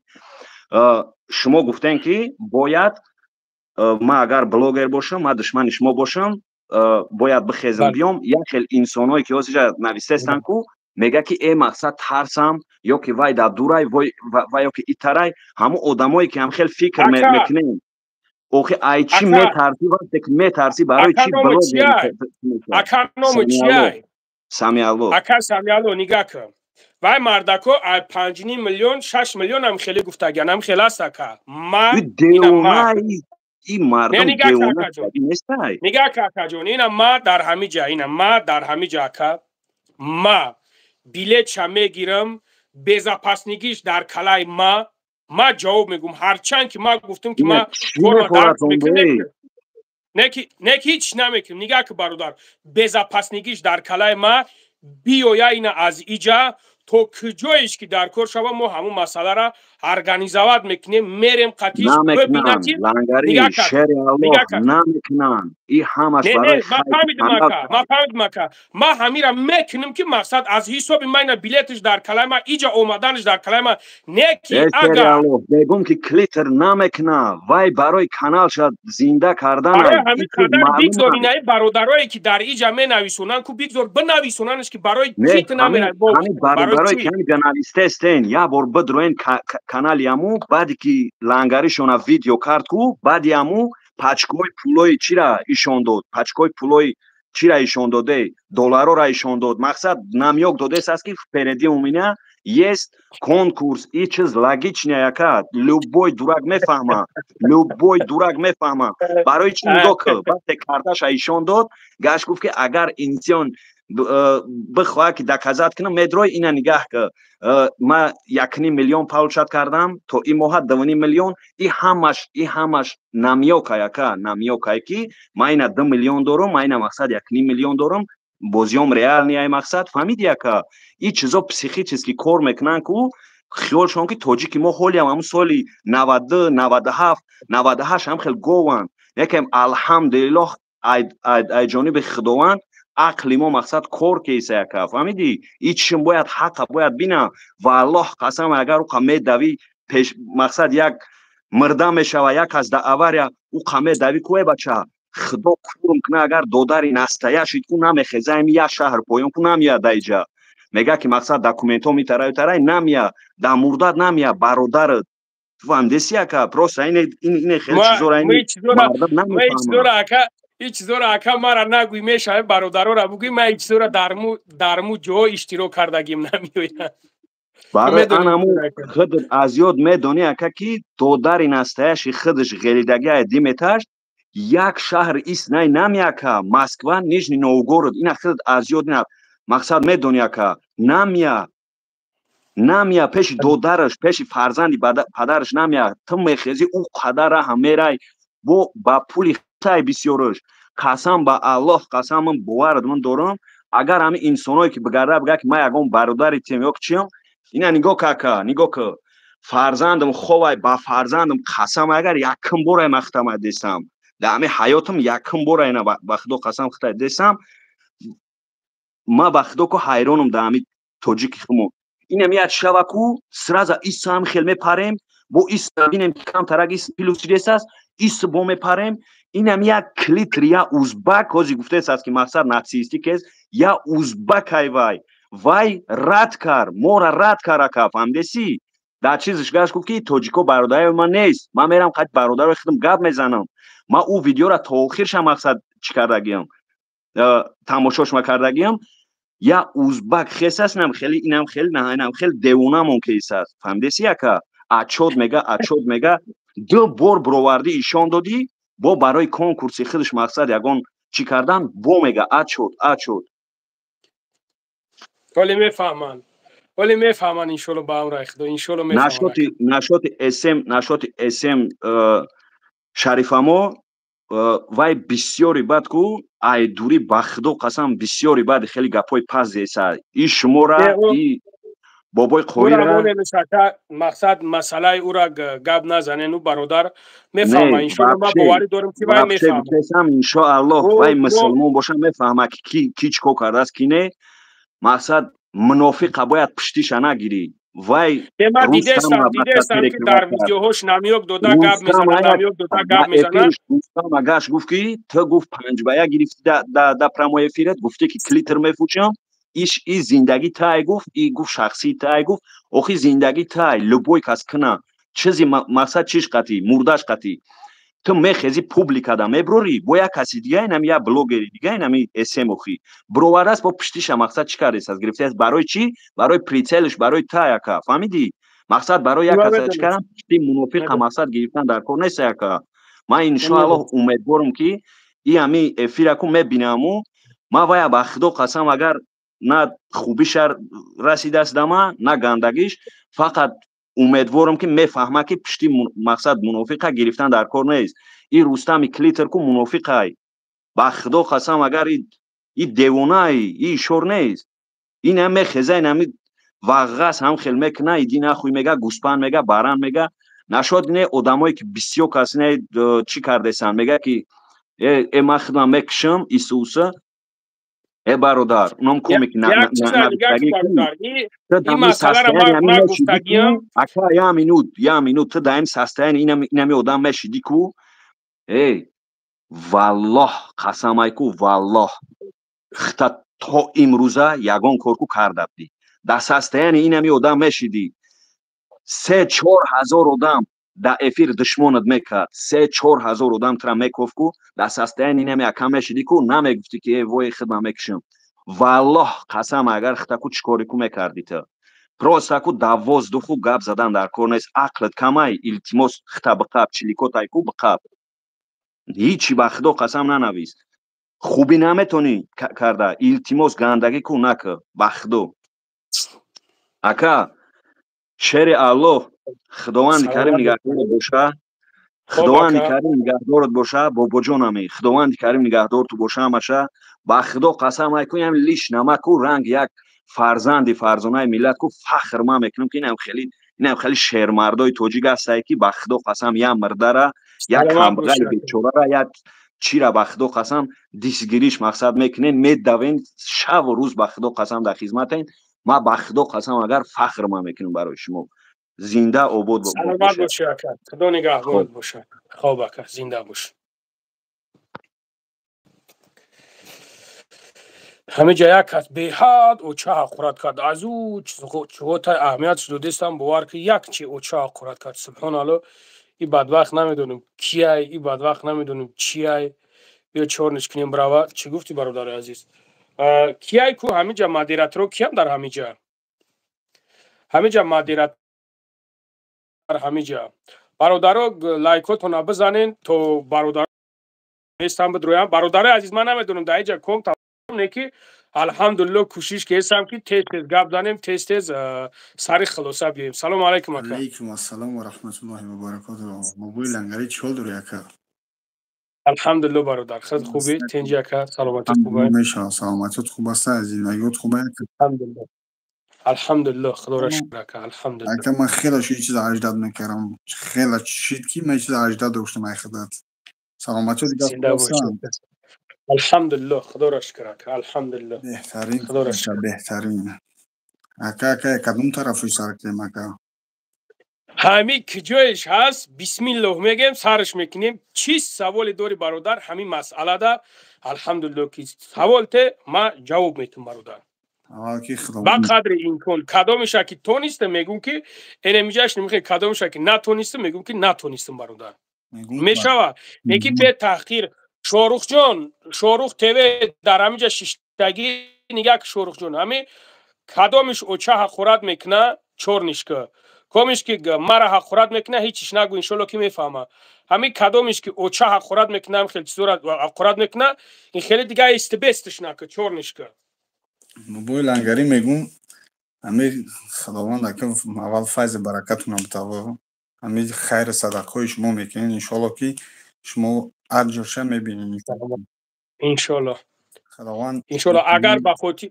Шумо гуфтем, ки бояд ман агар блогер бошам, ман душмани шумо бошам, бояд бихезам, биём. Як хел инсонҳое ки ҳозиҷа нависестанд ку, мега ки э, мақсад тарсам, ё ки вай дар дурай, ва ё ки итарай. Ҳамун одамое ки ҳамхел фикр мекунем, охи, ай чӣ метарсӣ? Вақте ки метарсӣ, барои чӣ блогер? Ака, ному чиай? Самиалло. Ака Самиалло, нигаҳ кун, вай мардако ай 5,5 миллион, 6 миллионам хеле гуфтагианам хел аст, ака. Ма И мардум девона нестай. Нигаҳ, какаҷон, ина ма дар ҳами ҷа, ина ма дар ҳами ҷа, ака, ма билетша мегирам, безопасныйгиш дар калаи ма. Ма ҷавоб мегӯм, ҳарчанд ки ма гуфтам, ки ма не ки ҳеч намекунем. Нигаҳ ки, бародар, безопасныйгиш дар калаи ма. Биёя, ина аз иҷа то куҷоеш ки дар кор шава, мо ҳамун масъаларо организовать мекунем, мерем қатиш. Намекунанд, и ҳамаш. Ма фаҳмидам, ака, ма ҳамира мекунем, ки мақсад аз ҳисоби ма ина билеташ дар калаи ма, иҷа омаданаш дар калаи ма, не ки агар мегум, ки клитр намекуна, вай барои каналша зинда кардан. Барои ҳамин қадар бигзор инаи бародарое, ки дар иҷа менависонанд ку, бигзор бинависонанаш, ки барои чӣ ту намерай. Барои ки ҳамиҷа навистестен, як бор бидроен канали аму, баъде ки лангаришона видео кард ку, баъди аму пачкаҳои пулои чира ишон дод, пачкаҳои пулои чира ишон доде, долларора ишон дод. Мақсад намёк додест аст, ки впереди у меня есть конкурс. И чиз логичный, яка любой дурак мефаҳма, любой дурак мефаҳма. Барои чи? Нигоҳ кӯ, вақте карташа ишон дод, гашт гуфт, ки агар инсон бихоҳад, ки доказать кунам, медрой. Ина нигаҳ ки, ма 1,5 миллион получать кардам, то ин моҳа 2,5 миллион. И ҳамаш намёка, яка намёкае, ки ма ина 2 миллион дорум, ма ина мақсад 1,5 миллион дорум, бозиём реальный ай. Мақсад фаҳмиди, яка? И чизо психически кор мекунанд ку, хиёлшон ки тоҷики мо ҳолиам ҳамун соли 92, 97, 98 ҳам хел гованд. Якам, алҳамдулиллоҳ, ай ҷониби Худованд ақли мо мақсад кор кейса, яка, фаҳмидӣ? И чишм бояд ҳақа бояд бина. Ва Аллоҳ қасам, агар уқа медавӣ пеш, мақсад як мирда мешава, як аз да авария уқа медавӣ ку, э бача, Худо курм куна, агар додари настаяшид ку, намехезаем як шаҳр поён ку, намеяд даиҷа. Мега, ки мақсад документҳо митараю тарай, намея, да мурдат намея бародарат. Фаҳмидеси, яка? Просто ине хеле чизора мардам намефаҳманд. Ин чизоро, ака, мара нагӯй, мешаве бародарора бугӯй. Ман ин чизоро дарму ҷо иштирок кардагим намеояд. Барои анаму худат аз ёд медонӣ, ака, ки додари настаяши худаш ғелидагиа диметаш як шаҳр иснай намеяка, Москва, Нижний Новгород. Ина худат аз ёд ина мақсад медонӣ, ака, намея пеши додараш, пеши фарзанди падараш намея. Ту мехезӣ, ӯ қадар раҳа мерай бо ба пули тай бисёраш. Қасам ба Аллоҳ, қасам, ман боварат ман дорам, агар ҳамин инсоное ки бигарда, бига, ки ман ягон бародари тем ё чиям. Ина нигоҳ, кака, нигоҳ ки, фарзандам ховай, ба фарзандам қасам, агар якум бора махтама десам, дар ҳамин ҳаётам якум бора ина ба Худо қасам хитай десам, ма ба Худо ку ҳайронам дар ҳамин тоҷики хумон. Инам як шава ку, сразу исам хел мепарем, бо ис бинем, ки камтарак ис плюс чидесааст, ис бо мепарем. Инам як клитр, я узбак ҳози гуфтааст, ки мақсад нацистӣ кес, я узбак ай, вай рад кар, мора рад кар, ака, фаҳмидесӣ? Дар чизаш гашт гуфт, ки тоҷико бародари ман нест, ман мерам қати бародарои худам гап мезанам. Ман ӯ видеора то охирша мақсад чӣ кардагиам, тамошошма кардагиам. Я узбак хес аст, инам хеле, инам хеле, инам хеле девонамон кейс аст, фаҳмидесӣ, ака? Отчёт мега, отчёт мега, ду бор бировардӣ, ишон додӣ, бо барои конкурси худаш мақсад ягон чӣ кардан, бо мега отчёт, отчёт. Ҳоле мефаҳманд, ҳоле мефаҳманд, иншолло, ба амраи Худо, иншолло мефаҳманд. Нашоти см, нашоти см, шарифамо. Вай бисёри бад ку ай дури, ба худо қасам, бисёри бад хеле гапҳои пас зеса и шумора и бобои қоира. Мақсад, масъалаи ӯра гап назанен, ӯ бародар мефаҳма, иншоалло, ман боварӣ дорам, ки вай мефаҳма. Иншоаллоҳ, вай мусулмон боша, мефаҳма, ки ки чӣ кор кардааст, ки не. Мақсад, мунофиқа бояд пуштиша нагирӣ. Вай ман дидестам, ки дар видеоҳош намёк дода гап мезанад, намёк дода гап мезанад. Рустам агаш гуфт, ки ту, гуфт, 5 ба 1 гирифти да прямой эфират, гуфте, ки клитер мефурӯшам, иш и зиндагӣ тай, гуфт, и гуфт, шахсии тай, гуфт, охи зиндагӣ тай, любой кас кина чизи. Мақсад, чиш қатӣ мурдаш қатӣ ту мехези, публикада меброрӣ, бо як каси дига, инами як блогери дига, инами см, охи бировардааст, бо пуштиша. Мақсад, чӣ кардааст, гирифтааст? Барои чӣ? Барои прицелиш, барои та яка, фаҳмидӣ? Мақсад, барои як каса чӣ кардан, пушти мунофиқа, мақсад, гирифтан дар кор нест, яка. Ман иншоаллоҳ умедворам, ки и ҳами эфираку мебинаму ман вая, ба худо қасам, агар на хубиша расидааст дама, на гандагиш, фақат умедворам, ки мефаҳма, ки пушти, мақсад, мунофиқа гирифтан дар кор нест. И Рустами клитер ку мунофиқай, ба худо қасам, агар и девонай, и ишор нест, ин мехеза, инами вағғас ҳам хел мекуна, иди нахуй мега, гӯспанд мега, баран мега. Нашод не одамое, ки бисёр кас не чӣ кардесанд, мега, ки э ман худам мекушам исуса. Э бародар, уном комик. Ака, я минут, я минут, ту даим состояние инами одам мешиди ку, э валлоҳ қасамай ку, валлоҳ, хита то имрӯза ягон кор ку карда будӣ. Дар состояние инами одам мешидӣ, 3-4 ҳазор одам дар эфир душмонат мекард, 3-4 ҳазор одам тура мекофт ку, дар состояние инами ака мешидӣ ку, намегуфтӣ, ки э вой, хидма мекушам. Валлоҳ қасам, агар хита ку чӣ кори ку мекардӣ ту? Просто ку дар воздуху гап задан дар кор нест. Ақлат камай, илтимос, хита биқаб, чиликотай ку биқаб, ҳичи, ба худо қасам, нанавис. Хубӣ наметонӣ карда, илтимос, гандагӣ ку накӣ. Ба худо, ака, шери Аллоҳ, Худованди Карим нигаҳдорат боша, Худованди Карим нигаҳдорат боша, бобоҷонами, Худованди Карим нигаҳдорту боша ҳамаша. Ба худо қасам, ай ку лиш намаку ранг як фарзанди фарзонаи миллат ку фахр ман мекунам, ки инам хеле шермардои тоҷик ҳастае, ки ба худо қасам, як мирдара, як камбағали бечорара, як чира, ба худо қасам, дисгириш, мақсад, мекунен, медавен шаву рӯз, ба худо қасам, дар хизматен. Ман, ба худо қасам, агар фахр ман мекунам барои шумо. Зинда обод. Саломат бошӣ, ака, худо нигаҳбонат бошад. Хоб, ака, зинда бош. Ҳамиҷа як кас беҳад оча ҳақорат кард, аз ӯ чиҳота аҳамият додестам, бовар ки як чи оча ҳақорат кард. Субҳоналло, и бадбахт намедонем кияй, и бадбахт намедонем чияй. Биё, чорниш кунем, брава. Чӣ гуфтӣ, бародари азиз, кияй ку? Ҳамиҷа модераторо киям дар ҳамиҷа? Ҳамиҷа модератор, ҳамиҷа бародаро, лайкотона бизанен, то бародар нестам бидроям. Бародарои азиз, ман намедонам дар иҷа ком не, ки алҳамдулилло, кӯшиш кесам, ки тез тез гап занем, тез тез сари хулоса биёем. Салому алайкум, ака. Алайкум ассалом ва раҳматуллоҳи ва баракотуҳ. Бобои Лангари, чӣ ҳол дорӣ, ака? Алҳамдулилло, бародар, худ хубӣ, тинҷи, ака, саломатӣ хуба? Мешавад, саломатият хуб аст, зиндагиёт хуба? Алҳамдулилло, алҳамдулилло, худоро шукр, ака, алҳамдулилло. Ака, ман хеле ши чиз аждад мекардам, хеле шид, ки ман чиз аждад доштам ай худат. Саломатият дигар? Алҳамдулилло, худоро шукр, ака, алҳамдулилло. Беҳтарин, беҳтарин, ака. Ака, кадом тарафи сар кунем, ака? Ҳами киҷоеш ҳаст, бисмиллоҳ мегем, сарш мекунем. Чӣ саволе дори, бародар, ҳамин масъалада? Алҳамдулилло, ки савол те, ман ҷавоб метум, бародар, ба қадри имкон. Кадомеша ки тонистам, мегӯм, ки энемиҷаш немихе, кадомеша ки натонистам, мегӯм, ки натонистам, бародар. Мешава неки бе таҳқир. Шорухҷон, Шорух ТВ дар ҳамиҷа шиштагӣ, нигаҳ, Шорухҷон, ҳами кадомиш оча ҳақорат мекуна, чорнишка комиш, ки мара ҳақорат мекуна, ҳечиш нагӯ, иншолло, ки мефаҳма. Ҳамин кадомиш ки оча ҳақорат мекуна, ҳам хел чизора ҳақорат мекуна, ин хеле дига истибестиш нака, чорнишка. Бобои Лангарӣ, мегум, ҳамин Худованд, ака, аввал файзи баракатона битава. Ҳамин хайру садақаҳои шумо мекунед, иншоалло, ки Шумо аҷрша мебинед. Иншоаллоҳ. Худованд иншоаллоҳ, агар ба хотир,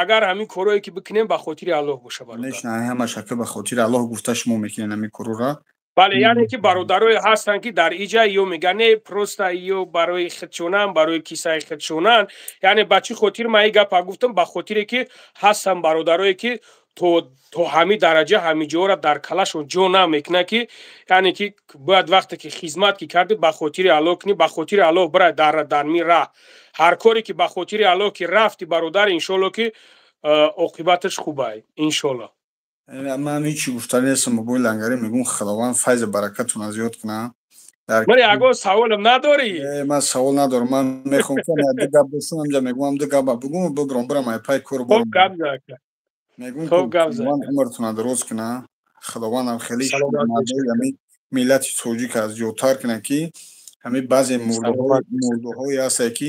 агар ҳамин корое ки бикунем, ба хотири Аллоҳ боша, бародар. Конечно, ҳамаша ки ба хотири Аллоҳ гуфта шумо мекунед ҳамин корора. Бале, яъне ки бародарое ҳастанд, ки дар иҷа ё мегӯянд, не, просто ё барои худшонан, барои кисаи худшонан. Яъне ба чӣ хотир ман ин гапа гуфтам? Ба хотире ки ҳастанд бародарое, ки то ҳамин дараҷа ҳамин ҷоро дар калашон ҷо намекунад, ки яъне ки бояд вақте ки хизмат ки кардӣ, ба хотири Аллоҳ кунӣ, ба хотири Аллоҳ бирай дар ми раҳ. Ҳар коре ки ба хотири Аллоҳ ки рафти, бародар, иншоалло ки оқибаташ хубай, иншоалло. Ман ҳечи гуфта нестам, бобои Лангарӣ. Мегӯм, Худованд файзу баракатона зиёд кунад. Ман ягон саволам надорӣ? Ман савол надорам. Ман мехоҳам ки ду гап бошам инҷа, мегӯм, ду гапа бугум, бибирам, бирам ай пай кор. Хоб, гап за. Мегӯм, хоб, гап за. Худованд умртона дароз кунад, Худовандам хеле ҳамин миллати тоҷика зиёдтар кунад, ки ҳамин баъзе мурдаҳое ҳастае, ки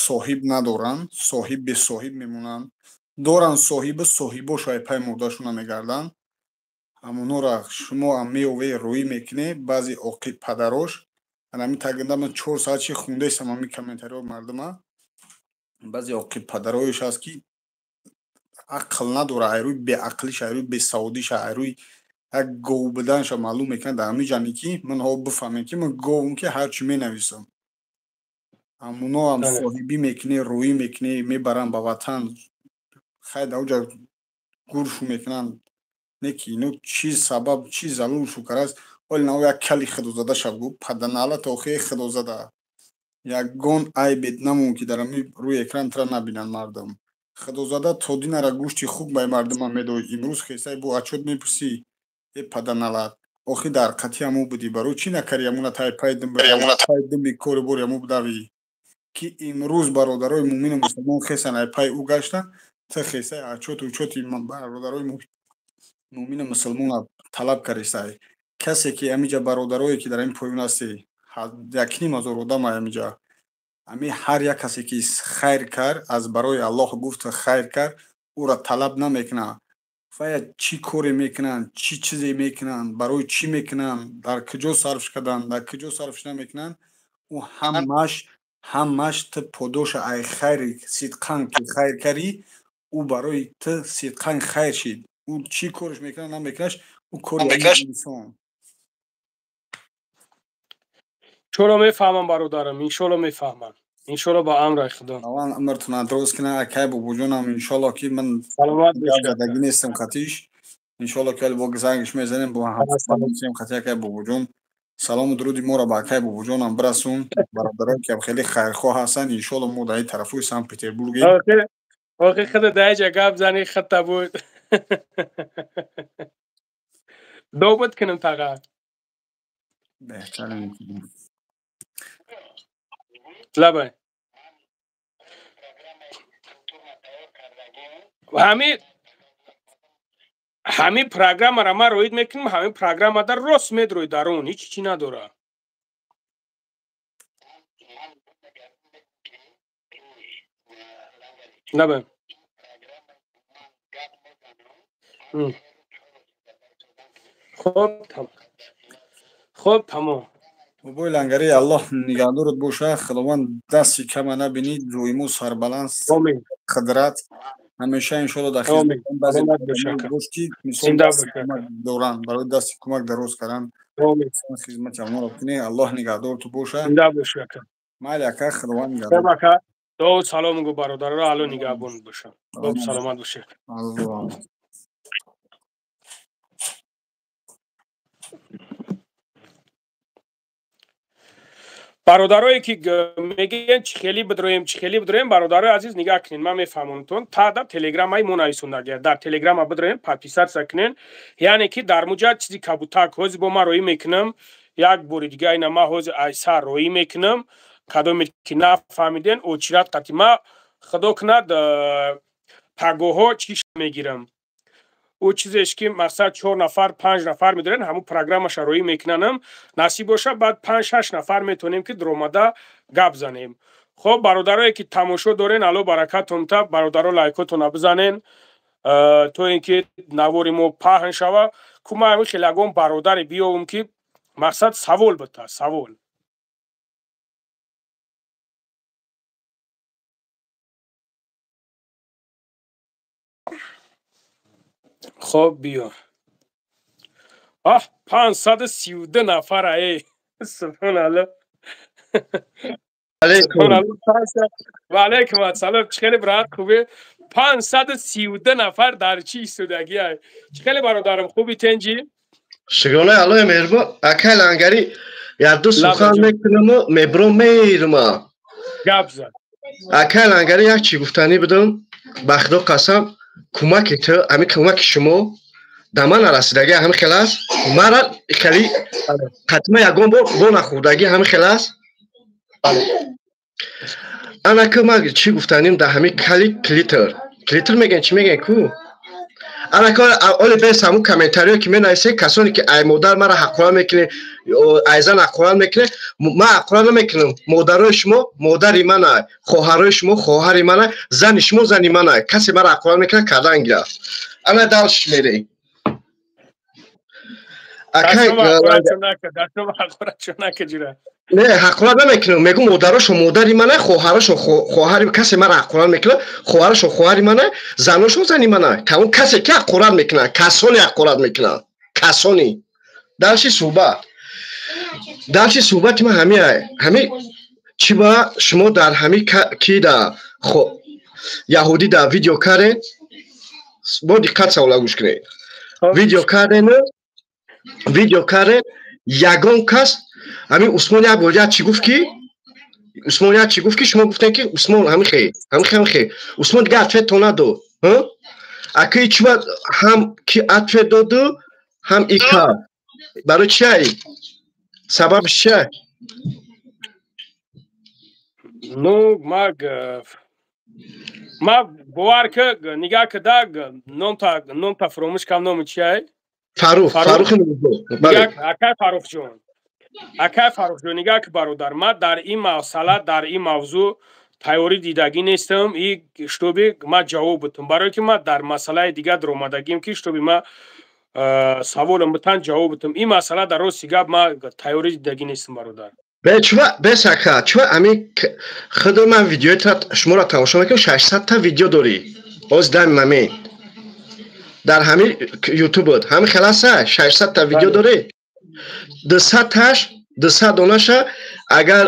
соҳиб надоранд, соҳиб бесоҳиб мемонанд, доранд соҳибу соҳибошо ай пай мурдашона мегарданд. Ҳамонҳоро шумо ҳам меове, рӯӣ мекунед. Баъзе оқиб падарош ҳамин тагинда ман 4 соат чи хундаистам ҳамин комментариҳои мардума. Баъзе оқиб падароеш ҳаст, ки ақл надора, айрӯи беақлиша, айрӯи бесаводиша, айрӯи як гов буданша маълум мекунад дар ҳамин ҷане, ки ман ҳо бифаҳмем, ки ман говм, ки ҳарчи менависам. Ҳамоно ҳам соҳибӣ мекунӣ, рӯӣ мекунӣ, мебаранд ба ватан, хай, дар оҷа гуршу мекунанд. Не ки ино чӣ сабаб, чӣ залул шукар аст. Оли нао як кали худозада шав, гу паданалат охе худозада, ягон айбет намон, ки дар ҳамин рӯи экран тра набинанд мардум. Худозада, то динара гӯшти хук ба мардума медои, имрӯз хесай бо отчёт мепурсӣ. Э, паданалат охи, дар қатъи ҳамо будӣ, барои чӣ накарди ҳамуна тай пай думи кори бори ҳамо будавӣ, ки имрӯз бародарои муъмину мусулмон хесан, ай пай ӯ гаштан, ту хесай отчёту учёти бародарои муъмину мусулмона талаб кардисай. Касе ки ҳамиҷа, бародарое ки дар ҳамин поён ҳастӣ, 1,5 ҳазор одам ҳамиҷа, ҳамин ҳар як касе ки хайр кард, аз барои Аллоҳ гуфта хайр кард, ӯра талаб намекунад. Вая чӣ коре мекунанд, чӣ чизе мекунанд, барои чӣ мекунанд, дар куҷо сарф карданд, дар куҷо сарф намекунанд, ӯ ҳамаш ту подоша ай хайри сидқан ки хайр кардӣ, ӯ барои ту сидқан хайр шид. Ӯ чӣ корш мекунад, намекунаш, ӯ кори инсон. Иншолло мефаҳмам, бародарам, иншолло мефаҳмам, иншолло, ба амри Худо. Аввал амртона дуруст кунад. Акай бобоҷонам, иншолло ки ман саломат. Задагӣ нестам қатиш, иншолло ки бо зангиш мезанем, бо ҳам қати акай бобоҷон. Салому дуруди моро ба акай бобоҷонам бирасон. Бародарон ки хеле хайрхоҳ ҳастанд, иншолло мо дар ин тарафҳои Санкт Петербургем. Охи худа даиҷа гап зани хатта буд, добуд кунам таға. Беҳтарин. Лабай, ҳамин программаро ман роид мекунам. Ҳамин программада рост медрои, дар он ҳеҷ чӣ надора. Лабай. Хоб, хоб, тамом. Бобои Лангари, Аллоҳ нигаҳдорат боша. Худованд дасти кама набинӣ, доимо сарбаланд, қудрат ҳамеша, иншолло, дар хизмат, ки мисол доранд, барои дасти кӯмак дароз кардан, хизмати онҳоро кунӣ. Аллоҳ нигаҳдорту боша. Майли, ака, Худованд нигаҳдор. Салом гу бародарро, Алло нигаҳбон боша. Саломат бошед. Бародарое ки мегӯянд, чӣ хеле бидроем, чӣ хеле бидроем, бародарои азиз, нигаҳ кунед, ман мефаҳмонтон. Та дар телеграмаи мо нависондагия, дар телеграма бидроем, подписаться кунен. Яъне ки дар муҷа чизи кабутак ҳози бо ман роӣ мекунам. Як бори дига ина ман ҳози айсар роӣ мекунам. Кадоме ки нафаҳмиден, очират қати ма, Худо кунад, пагоҳҳо чӣ мегирам. Ӯ чизеш ки мақсад чор нафар, панҷ нафар медорен, ҳамун программаша роӣ мекунанам. Насиб боша, баъд панҷ шаш нафар метавонем, ки дуромада гап занем. Хоб, бародарое ки тамошо дорен, Алло баракатон та. Бародаро, лайкотона бизанен, то ин ки навори мо паҳн шава. Ку ман ҳамин хел ягон бародаре биёвум, ки мақсад савол бита, савол. Хоб, биё. Аҳ, 532 нафара, эй, субҳоналло. Ва алайкум ассалом. Чӣ хеле, брат, хубе? 532 нафар дар чӣ истодагӣ? Чӣ хеле, бародарам, хуби, тенҷӣ? Шукронаи Аллоҳи меҳрубон. Акай Лангарӣ, якду сухан мекунаму мебром мейрма. Гап зад. Акай Лангарӣ, як чӣ гуфтанӣ будам. Ба Худо қасам, кӯмаки ту, ҳамин кӯмаки шумо да ман нарасидагӣ, ҳамин хел аст. Мара хеле қатима ягон бор бо нахӯрдагӣ, ҳамин хел аст. Ана ки ман чӣ гуфтаним да ҳамин кали клитер. Клитер мегӯян, чӣ мегӯян ку? Ана ки оли бес ҳамун комментариё ки менависе, касоне ки ай модар мара ҳақорат мекунед, ай зан ҳақорат мекунед, ман ҳақорат намекунам. Модарои шумо модари мана, хоҳарои шумо хоҳари мана, зани шумо зани мана. Касе мара ҳақорат мекунад, кардан гирад. Ана дальше мерем. Акай, не, ҳақорат намекунам. Мегӯм, модарошо модари мана, хоҳарошо хоҳари, касе мара ҳақорат мекунад, хоҳарашо хоҳари мана, заношо зани мана. Тамом, касе ки ҳақорат мекунад, касоне ҳақорат мекунад, касони. Дальше суҳбат. Дальше суҳбати ман ҳамин, ҳамин чӣ ба шумо дар ҳамин ки да яҳудӣ да видео кардед, бо диққат савола гӯш кунед. Видео карден, видео кардед, ягон кас ҳамин Усмон як бор як чӣ гуфт ки, Усмон як чӣ гуфт ки шумо гуфтем ки Усмон ҳамин хе, ҳамин хе, ҳамин хе. Усмон дига ответ то надод. Аки чӣ ҳам ки ответ доду, ҳам и кард. Барои чи ай? Сабабш чи ай? Ну, ма бовар ки, нигаҳ кида, номта фуромӯш кам, номи чи ай? Фарух, Фарухи. Акай Фарухҷон, акай Фарухҷон, нигаҳ ки, бародар, ман дар ин масъала, дар ин мавзӯъ тайёрӣ дидагӣ нестам и чтобы ман ҷавоб битам, барое ки ман дар масъалаи дигар даромадагим ки чтобы ман саволам битан, ҷавоб битам. Ин масъала дар рости гап ман тайёрӣ дидагӣ нестам, бародар. Чува бес, ака, чува ами худ ман видеои шуморо тамошо мекунам, 600 та видео дорӣ ҳозир дар момент дар ҳамин ютубот, ҳамин хел аста, 600 та видео дорӣ, 200 таш, 200 донаша агар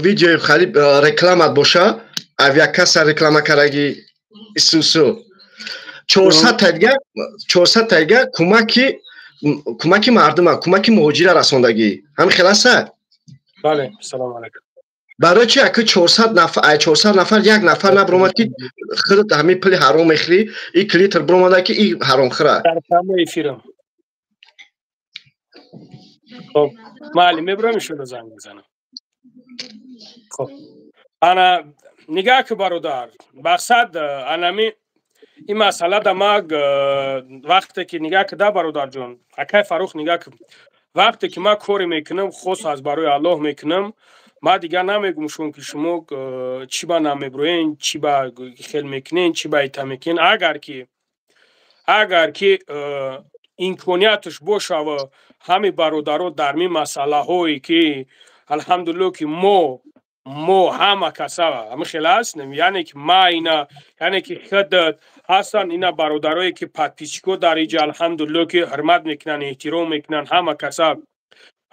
видеои хали рекламат боша, авиакасса реклама кардаги исусу, 400 та дига, 400 та дига кӯмаки мардума, кӯмаки муҳоҷира расондагӣ, ҳамин хел аста? Бале, салому алайкум. Барои чи аки 400 нафар, ай 400 нафар як нафар набиромад ки худат ҳамин пули ҳаром мехӯрӣ, и клитер биромада ки и ҳаромхӯра? Дар прямой эфирам. Хоб, майли, мебурам, ишода занг мезанам. Хоб, ана нигаҳ ки, бародар, мақсад анами ин масъала да ма вақте ки нигаҳ кида, бародарҷон, акай Фарух, нигаҳ ки, вақте ки ман коре мекунам, хос аз барои Аллоҳ мекунам. Ман дигар намегум шумо ки шумо чӣ ба намеброен, чӣ ба хел мекунен, чӣ ба ита мекунен. Агар ки имконияташ бошава, ҳами бародаро дар ми масъалаҳое ки алҳамдулилло ки мо ҳама каса ҳами хел аст, яъне ки ма ина, яъне ки худат ҳастанд, ина бародарое ки подписчико дар иҷа, алҳамдулилло ки ҳурмат мекунанд, эҳтиром мекунанд ҳама каса.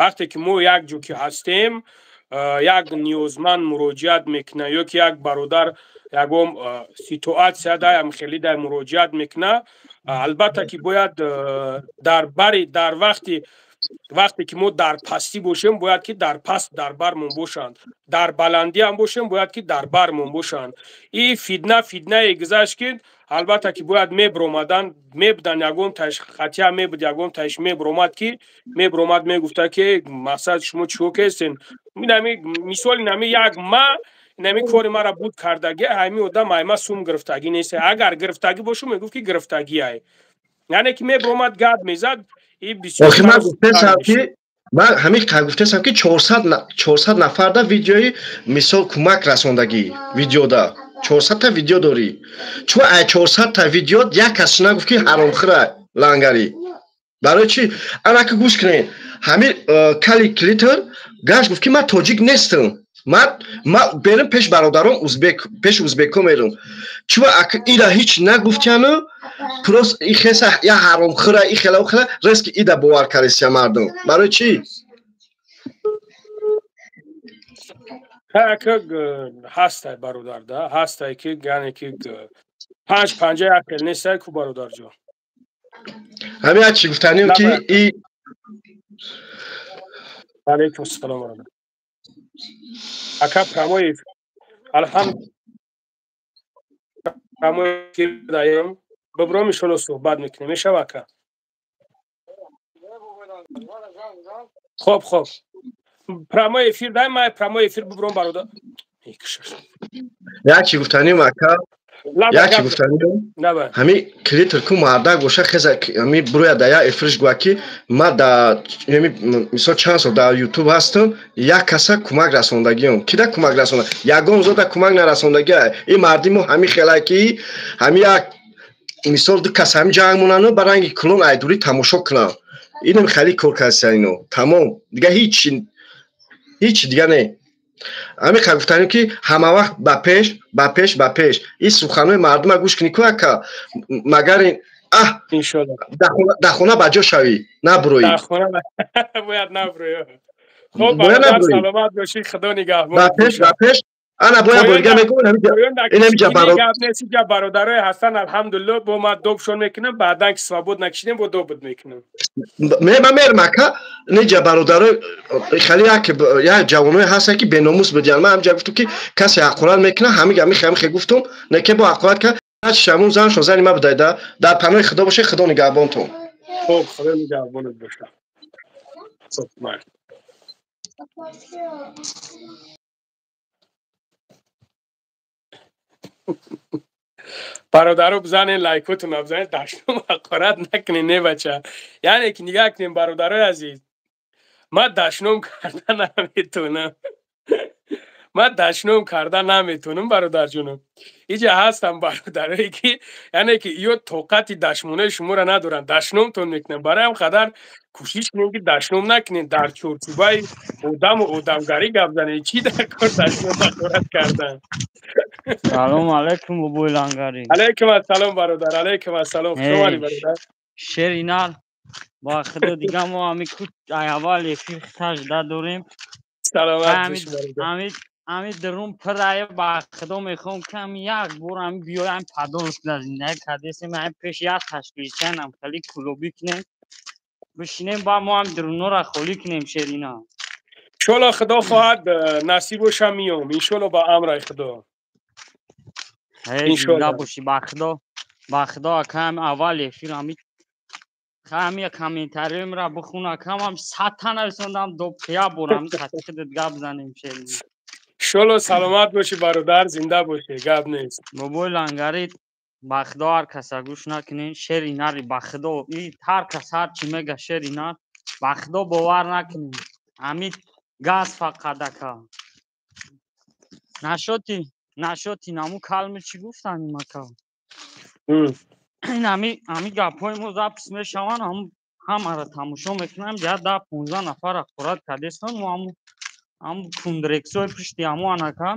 Вақте ки мо як ҷо ки ҳастем, як ниёзманд муроҷиат мекунад ё ки як бародар ягон ситуация да хеле да муроҷиат мекунад, албатта ки бояд дар бари дар вақте ки мо дар пастӣ бошем, бояд ки дар паст дар бармон бошанд, дар баландӣ ҳам бошем, бояд ки дар бармон бошанд. И фитна, фитнае гузашт ки албатта ки бояд мебиромадан, мебудан, ягон таш хатия мебуд, ягон таш мебиромад ки мебиромад, мегуфта ки мақсад шумо чико кестен. Мисоли нами як ма нами кори мара буд кардагӣ, ҳами одам айма сум гирифтагӣ нест. Агар гирифтагӣ бошу, мегуфт ки гирифтагиай, яъне ки мебиромад, гап мезад. Охи ман гуфтесам ки, ман ҳамин гуфтесам ки 400 нафарда видеои мисол кӯмак расондагӣ, видеода 400 та видео дорӣ. Чун ай 400 та видео як кас нагуфт ки ҳаромхӯра Лангарӣ. Барои чӣ? Анаки гӯш кунед, ҳамин кали клитер гашт гуфт ки ман тоҷик нестам, ман берам пеш бародарон узбек, пеш узбекҳо мерам. Чун ира ҳеҷ нагуфтяну. Просто и хеса я ҳаромхӯра, и хела хела резки ида бовар кардисия мардум. Барои чӣ? Ҳастай бародар, да, ҳастай ки яъне ки панҷ панҷа як хел нестай ку бародарҷон. Ҳамин як чӣ гуфтанем ки и Алейкум ассалом бародар. Ака прямой эфир. Алҳамд прямой эфир даем. Бибром иншолло суҳбат мекунем. Мешава ака? Хоб хоб. Прямой эфир дай, ман прямой эфир бибром бародар. Як чӣ гуфтанем ака? Як чӣ гуфтанем? Ҳами клитр ку мардак боша хеза ҳами буроя да як эфирш гӯя ки ма да ҳами мисол чанд сол дар ютуб ҳастам, як каса кӯмак расондагиам. Кида кӯмак расонда? Ягон зода кӯмак нарасондагия. Ин марди мо ҳами хелай ки ҳами як мисол ду кас ҳами ҷанг монанд ба ранги кулон айдурӣ тамошо кунанд. Инам хеле кор кардися ино. Тамом. Дига ҳеҷ ҳеҷ дига не. Ҳамин қадр гуфтанем ки ҳама вақт ба пеш, ба пеш, ба пеш. Ин суханҳои мардума гӯш кунӣ ку ака, магар ин аҳ иншолло дар хона ба ҷо шавӣ, набурӯӣ. Дар хона бояд набурӯӣ. Хоб бародар, саломат бошӣ, худо нигаҳбон. Ба пеш, ба пеш. Ана бояд борига мегӯм, инамиҷа гап нест, инҷа бародарое ҳастанд, алҳамдулилло, бо ма добшон мекунам, баъдан ки свобод накишидем, бо добуд мекунам. Ма мерам ака, неҷа бародарои хеле як як ҷавоное ҳастанд ки беномус будиянд. Ман ҳамҷа гуфтам ки касе ҳақорат мекунад, ҳамин гап мехе гуфтум, не ки бо ҳақорат кард, ҳарчи заншон зани ма будайда. Дар паноҳи худо бошед, худо нигаҳбонтон. Хоб, худо нигаҳбонат бошад. Хоб, майли. Бародаро бизанед лайкотон бизанед, дашном ҳақорат накунед, не бача. Яъне ки нигаҳ кунем бародарои азиз, ман дашном карда наметонам. Ман дашном карда наметонам бародарҷонам. Иҷа ҳастам бародарое ки яъне ки ё тоқати дашмонаи шуморо надоранд, дашномтон мекунанд. Барои ҳам қадар кӯшиш кунем ки дашном накунем, дар чорчӯбаи одаму одамгарӣ гап занем. Чӣ дар кор дашном ҳақорат кардан? Салом алейкум бобои Лангари. Алейкум ассалом бародар, алейкум ассалом. Хуш омадӣ бародар. Шери нар ба худо дига мо ҳами ку аввал эфир тажда дорем. Саломат бош бародар. Ҳами дарун пирая ба худо мехоҳам ки ҳами як бор ҳами биёй ҳами падонс дар зиндагӣ кардесем, ҳами пеш як ташкилчан ҳам хеле клубӣ кунем, бишинем ба мо ҳам дарунора холӣ кунем шерина. Иншолло худо хоҳад насиб боша миём. Иншолло ба амраи худо. Зинда бошӣ ба худо, ба худо акам аввал эфир ҳами ҳами комментариёмра бихун акам ҳам садта нависондам допия бор ҳами хати худат гап занем шерин. Иншолло саломат бошӣ бародар, зинда бошӣ, гап нест. Бобои Лангари ба худо ҳар каса гӯш накунен, шери нари ба худо и ҳар кас ҳар чӣ мега шери нар ба худо бовар накунен. Ҳами газ фақат ака. Нашоти нашоти наму калми чӣ гуфтан ин ака? Ин ҳами гапҳои мо запис мешаванд, ҳамаро тамошо мекунам, я 10-15 нафар ҳақорат кардестан, мо ҳаму кундрексҳои пушти ҳаму анака.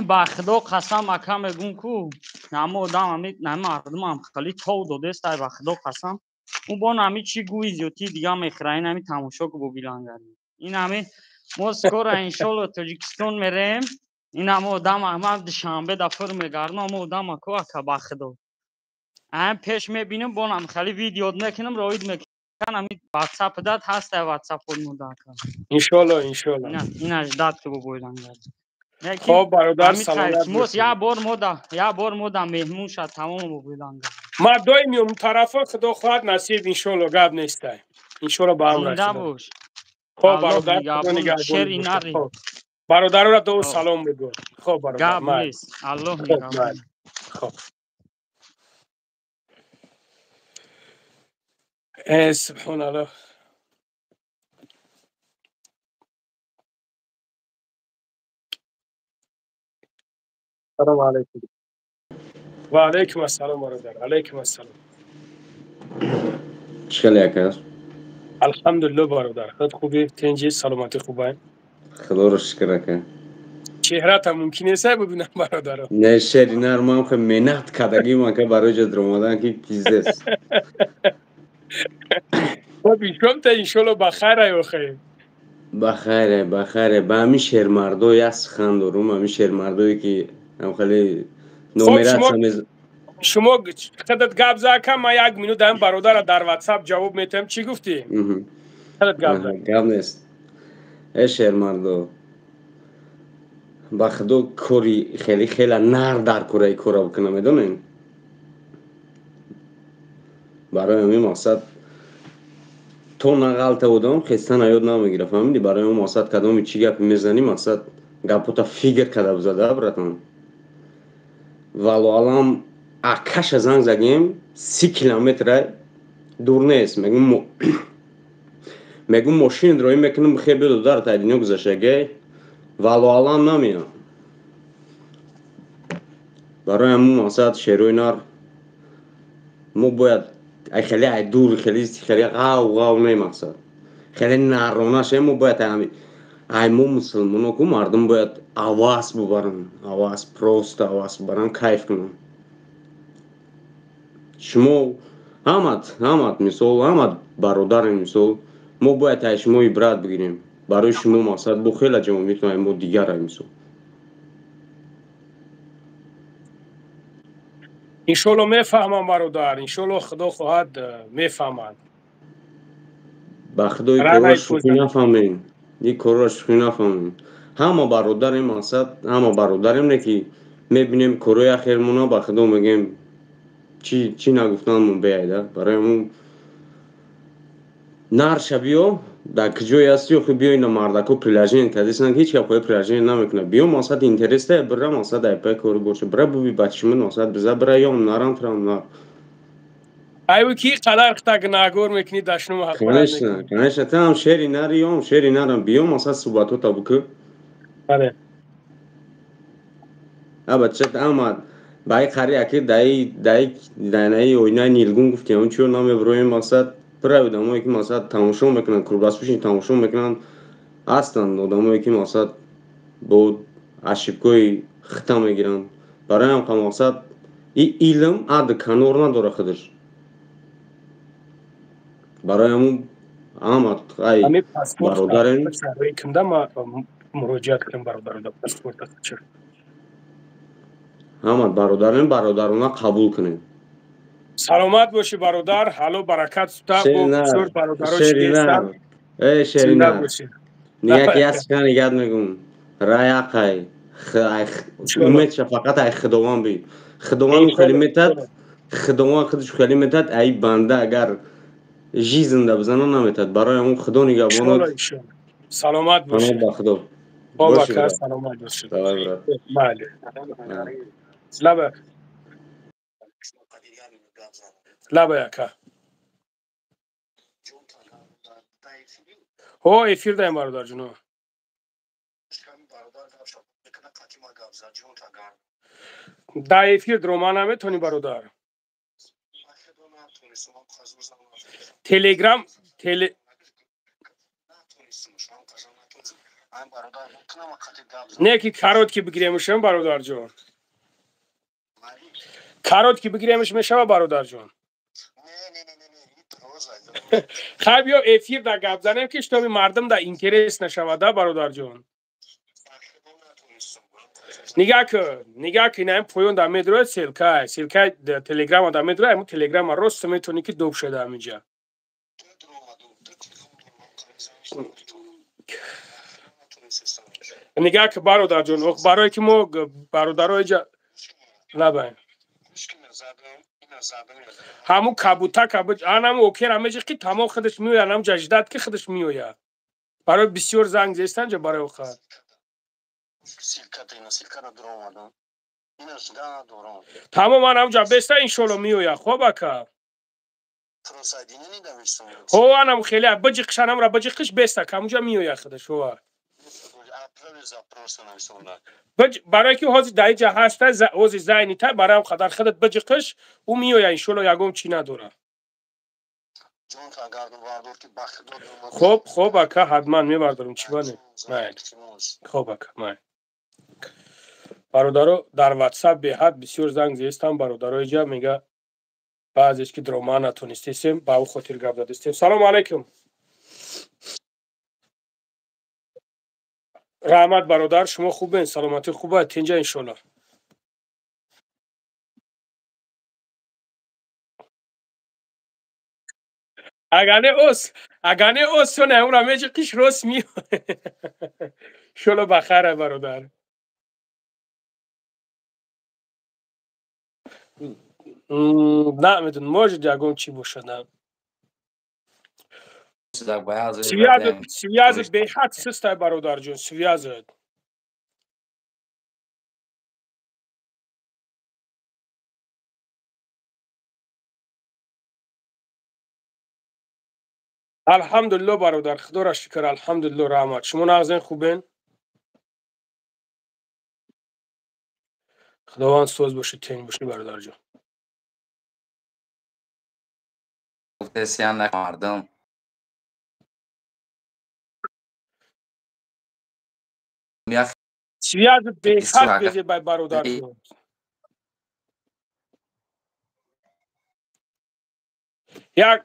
Ба худо қасам ака мегӯм ку ҳаму одам ҳами мардумам хеле тов додест, ай ба худо қасам. Ӯ бо ҳами чӣ гӯи зиёдтӣ дига мехӯра, ин ҳами тамошо ку бо Билангари. Ин ҳами мо скоро иншолло Тоҷикистон мерем. Ин ҳама одам ман Душанбе да фур мегардам, ҳама одам аку ака ба худо. Ҳам пеш мебинам, бо ҳам хеле видео мекунам, роид мекунам, ҳами WhatsApp дад ҳаст, WhatsApp худ мода ака. Иншолло, иншолло. Ин аждад ки бо Билангари. Хоб бародар, саломат бош. Як бор мода меҳмон шад, тамом бо Билангари. Ман доим меом тарафа, худо хоҳад насиб иншолло, гап нестай. Иншолло ба амр Зинда бош. Хоб бародар, худо нигаҳбон. Бародарро ду салом бигӯ. Хоб бародар, гап нест. Аллоҳ нигаҳбон. Хоб. Субҳоналлоҳ. Салом алейкум. Ва алейкум ассалом бародар. Алейкум ассалом. Чӣ хеле ака? Алҳамдулилло бародар. Худ хубӣ, тинҷӣ, саломатӣ хубай? Худоро шукр ака. Чеҳрата мумкин нест бибинам, бародаро. Не, шери нар, ман хе меҳнат кардагим ака барои ҷа даромадан ки пиздец. Хоб, иншолла, иншолло, ба хайр ай охе. Ба хайре, ба хайре. Ба ҳамин шермардо як сухан дорум, ҳамин шермардое ки ҳам хеле номератса. Шумо худат гап за, ака, ман як минут ҳам бародара дар WhatsApp ҷавоб метиҳам. Чӣ гуфтӣ? Худат гап за. Гап нест. Э, шермардо, ба худо, кори хеле хела нар дар кораи кора бикунам, медонем. Барои ҳамин мақсад то нағалта одам хестана ёд намегира, фаҳмидӣ? Барои он мақсад кадоми чӣ гапе мезанӣ, мақсад гапота фикр карда бизада, братан. Валлоалам, акаша занг задем, 30 километра дур нест. Мегум, мошин роӣ мекунам, хе биёд, дар тай дунё гузаштагай. Валлоалам, намеям. Барои ҳамун мақсад, шерои нар, мо бояд ай хеле ай дур, хеле хеле ғав ғав не, мақсад хеле нарона ше. Мо бояд ай мо мусулмоно ку мардум бояд авас бубаранд, авас, просто авас бубаранд, кайф кунанд. Шумо ҳамат, ҳамат, мисол, ҳамат бародарем. Мисол, мо бояд ай шумо ибрат бигирем. Барои шумо мақсад бо хела ҷамо метавонем мо дигар, мисол. Иншолло, мефаҳмам, бародар, иншолло, худо хоҳад, мефаҳманд. Ба худои, корро шӯхӣ нафаҳмем, ин корро шӯхӣ нафаҳмем. Ҳама бародарем, мақсад ҳама бародарем. Не ки мебинем корҳои ахирмона, ба худо, мегӯем, чӣ чӣ нагуфтанмон беайда. Барои ҳамун нарша биё, дар куҷое ҳасти охи, биё. Ина мардако приложение кардисанд, ҳеҷ капои приложение намекунад. Биё, мақсад интереста бира, мақсад айпай кори боша, бира, буби ба чимин, мақсад биза бира ём нарам трам нар. Айву ки қадар хта гунаҳгор мекунӣ, дашнум. Конечно, конечно, ту ҳам шери нари, ём шери нарам, биё, мақсад суҳбатота букӯ. Бале. Аба чат ама баи қари аки даи даи данаи оинаи нилгун гуфти, он чиё намеброем. Мақсад пура одамое ки мақсад тамошо мекунанд, курбаспӯшин тамошо мекунанд, ҳастанд одамое ки мақсад бо ошибкои хита мегиранд. Барои ҳам мақсад и илм ад канор надора худаш. Барои ҳамун ҳама ай бародарем. Муроҷиат кунем, бародаро. Ҳама бародарем, бародарона қабул кунем. Саломат бошӣ, бародар, ҳало баракат сута. Бисёр бародаро. Э, шеринар, нияк як сухани гап мегум: рай ақай, умедша фақат ай Худованд би. Худованд хеле метад, Худованд худаш хеле метад. Ай банда агар жизнда бизана, наметад. Барои ҳамун Худо нигаҳбонад. Саломат бошӣ. Ба Худо. Бобака, саломат бошӣ. Бале, лаба лаба, яка ҳо эфир даем, бародарҷуно. Дар эфир дрома наметонӣ, бародар. Телеграм теле. Не ки короткий бигиремушем, бародарҷон, короткий бигиремш мешава, бародарҷон. Хай, биё, эфир да гап занем, ки шитоби мардум да интерес нашавада, бародарҷон. Нигаҳ кун, нигаҳ кун, инаем поён да медрояд ссылка, ссылкаи телеграма да медрояд. Ҳамун телеграма рост метавонӣ ки доб шуда ҳаминҷа. Нигаҳ кун, бародарҷон, барое ки мо бародаро иҷа лабаем. Ҳамун кабутака анам окера меҷиқи, тамом, худаш меояд. Анам ҷаждат ки худаш меояд. Барои бисёр занг зестанҷа барои охар. Тамом, анам ҷа беста, иншолло, меояд. Хоб, ака, ҳо, анам хеле биҷиқиш, анамра биҷиқиш, беста, камуҷа меояд худаш. Ҳова, барое ки ҳозир дар иҷа ҳаста, ҳозир зайнита, барои қадар худат биҷиқиш, ӯ меояд, иншолло, ягон чӣ надорад. Хоб, хоб, ака, ҳатман мебардорам, чӣ бане. Майли, хоб, ака, майли. Бародаро, дар WhatsApp беҳад бисёр занг зестам, бародарои ҷа мега баъзеш ки дрома натонистесем, ба ӯ хотир гап задистем. Салому алайкум. Раҳмат бародар, шумо хубен, саломатӣ хуба, тинҷа иншолло. Агане ос соне умра меҷи қиш рос ми. Шоло бахара бародар. Намедонам, может ягон чӣ бошад, на. Связь беҳад систай бародарҷон, связь. Алҳамдулилло бародар, худоро шукр, алҳамдулилло, раҳмат. Шумо нағзен, хубен? Худованд соз бошед, тинҷ бошед бародарҷон. Мардум связь беҳад безебай бародарҷон. Як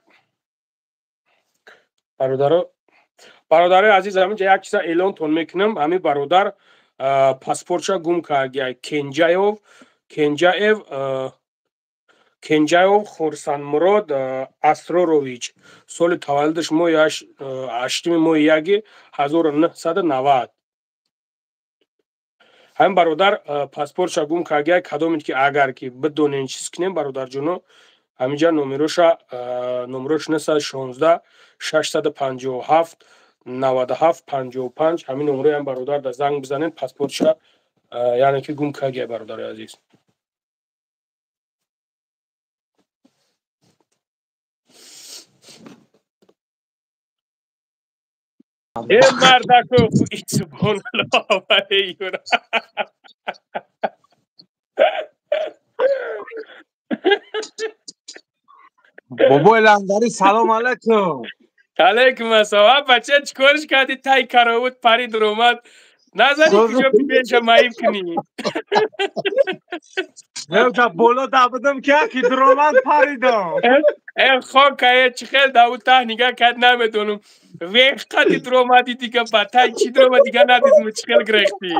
бародарои азиз, ҳаминҷа як чиза эълонтон мекунам. Ҳамин бародар паспортша гум кард. Кенҷаев Хурсандмурод Асрорович, соли таваллудаш моҳи 8 моҳи 1 1990. Ҳамин бародар паспортша гум кард. Кадомед ки агар ки бидонен чиз кунем бародарҷоно, ҳаминҷа номерош 916 657 97 55. Ҳамин номерои ҳам бародар да занг бизанед, паспортша яъне ки гум кард, бародари азиз. Э мардако, субҳоналлоҳ, юра. Бобои Лангари, салом алайкум. Алайкум ассалом. Бача, чикориш кардӣ? Тай каровут парид ромад. Назани куҷо пеша маиб кунӣ. Невта боло дабудам ки яки дромад паридам. Э хокае чӣ хел даву таҳ нигаҳ кард намедонам. Вехқади дромади дига ба тай чӣ дромад дига надидам чӣ хел гирехтӣ.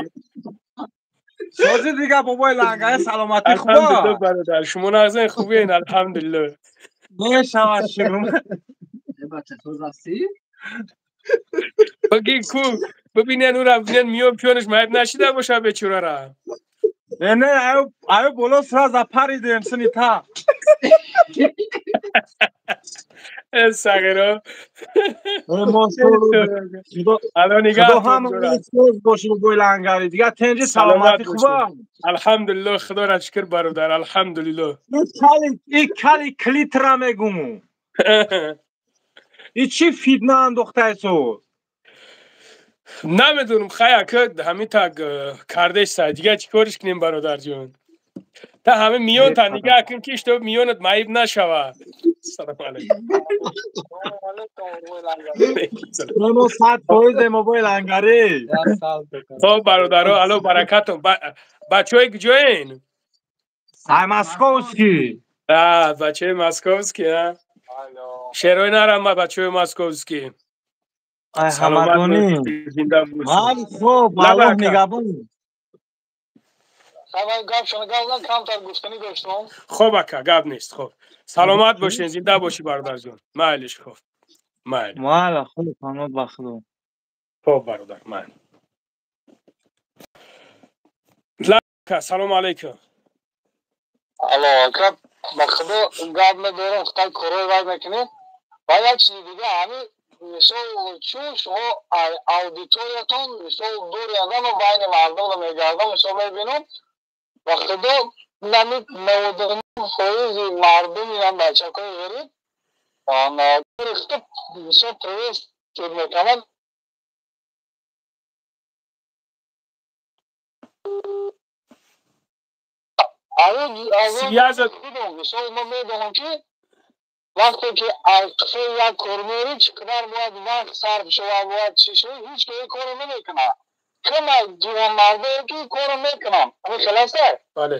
Сози дига бобои Лангари, саломатӣ хуба. Алҳамдулилло бародар, шумо нағзен, хубен, алҳамдулилло. Мешавад шурӯъ. Бача соз ҳастӣ? Баги ку бибинен ура бибинен миён пиёнаш маиб нашида боша бечурара. Не, аю боло сразу паридем сини та. Э сағиро. Алло нигаҳ соз боши бобои Лангари. Дига тинҷи, саломатӣ хуба. Алҳамдулилло, худоро шукр бародар, алҳамдулилло. И кали клитра мегум. И чӣ фитна андохтаи соз? Намедонам, хай ака ҳамин так кардеса, дига чӣ кориш кунем бародарҷон? Та ҳама миён та нигаҳ кун ки чтоб миёнат маиб нашава. Салому алайкум. Мо 100% бобои Лангари. Хоб бародаро, алло баракатон. Бачаҳои куҷоен? Ай московский. А, бачаҳои московский, а? Шерои нарама бачаҳои московский. Ай ҳамадонӣ. Ман хуб, Аллоҳ нигаҳбон. Хоб ака, гап нест, хоб. Саломат бошен, зинда бошӣ бародарҷон. Майлиш, хоб. Майли. Майла, хуб, паноҳ ба Худо. Хоб бародар, майли. Ака, салому алайкум. Алло, ака, ба Худо гап медорам, хитай корҳои вай мекунед. Ва як чизи дига, ҳамин мисол чун шумо аудиториятон мисол дур ягоно байни мардумро мегардам, мисол мебинам, ба Худо нами 99% мардуми ам бачакои ғариб мисол привес мекунанд. Мисол мо медонам ки вақте ки аз қифои як кор меорӣ, чӣ қадар бояд вақт сарф шава, бояд чӣ шава, ҳеҷ ки ин корро намекунад. Кама ҷавонмардое ки корро мекунам, ҳамин хеласта. Бале.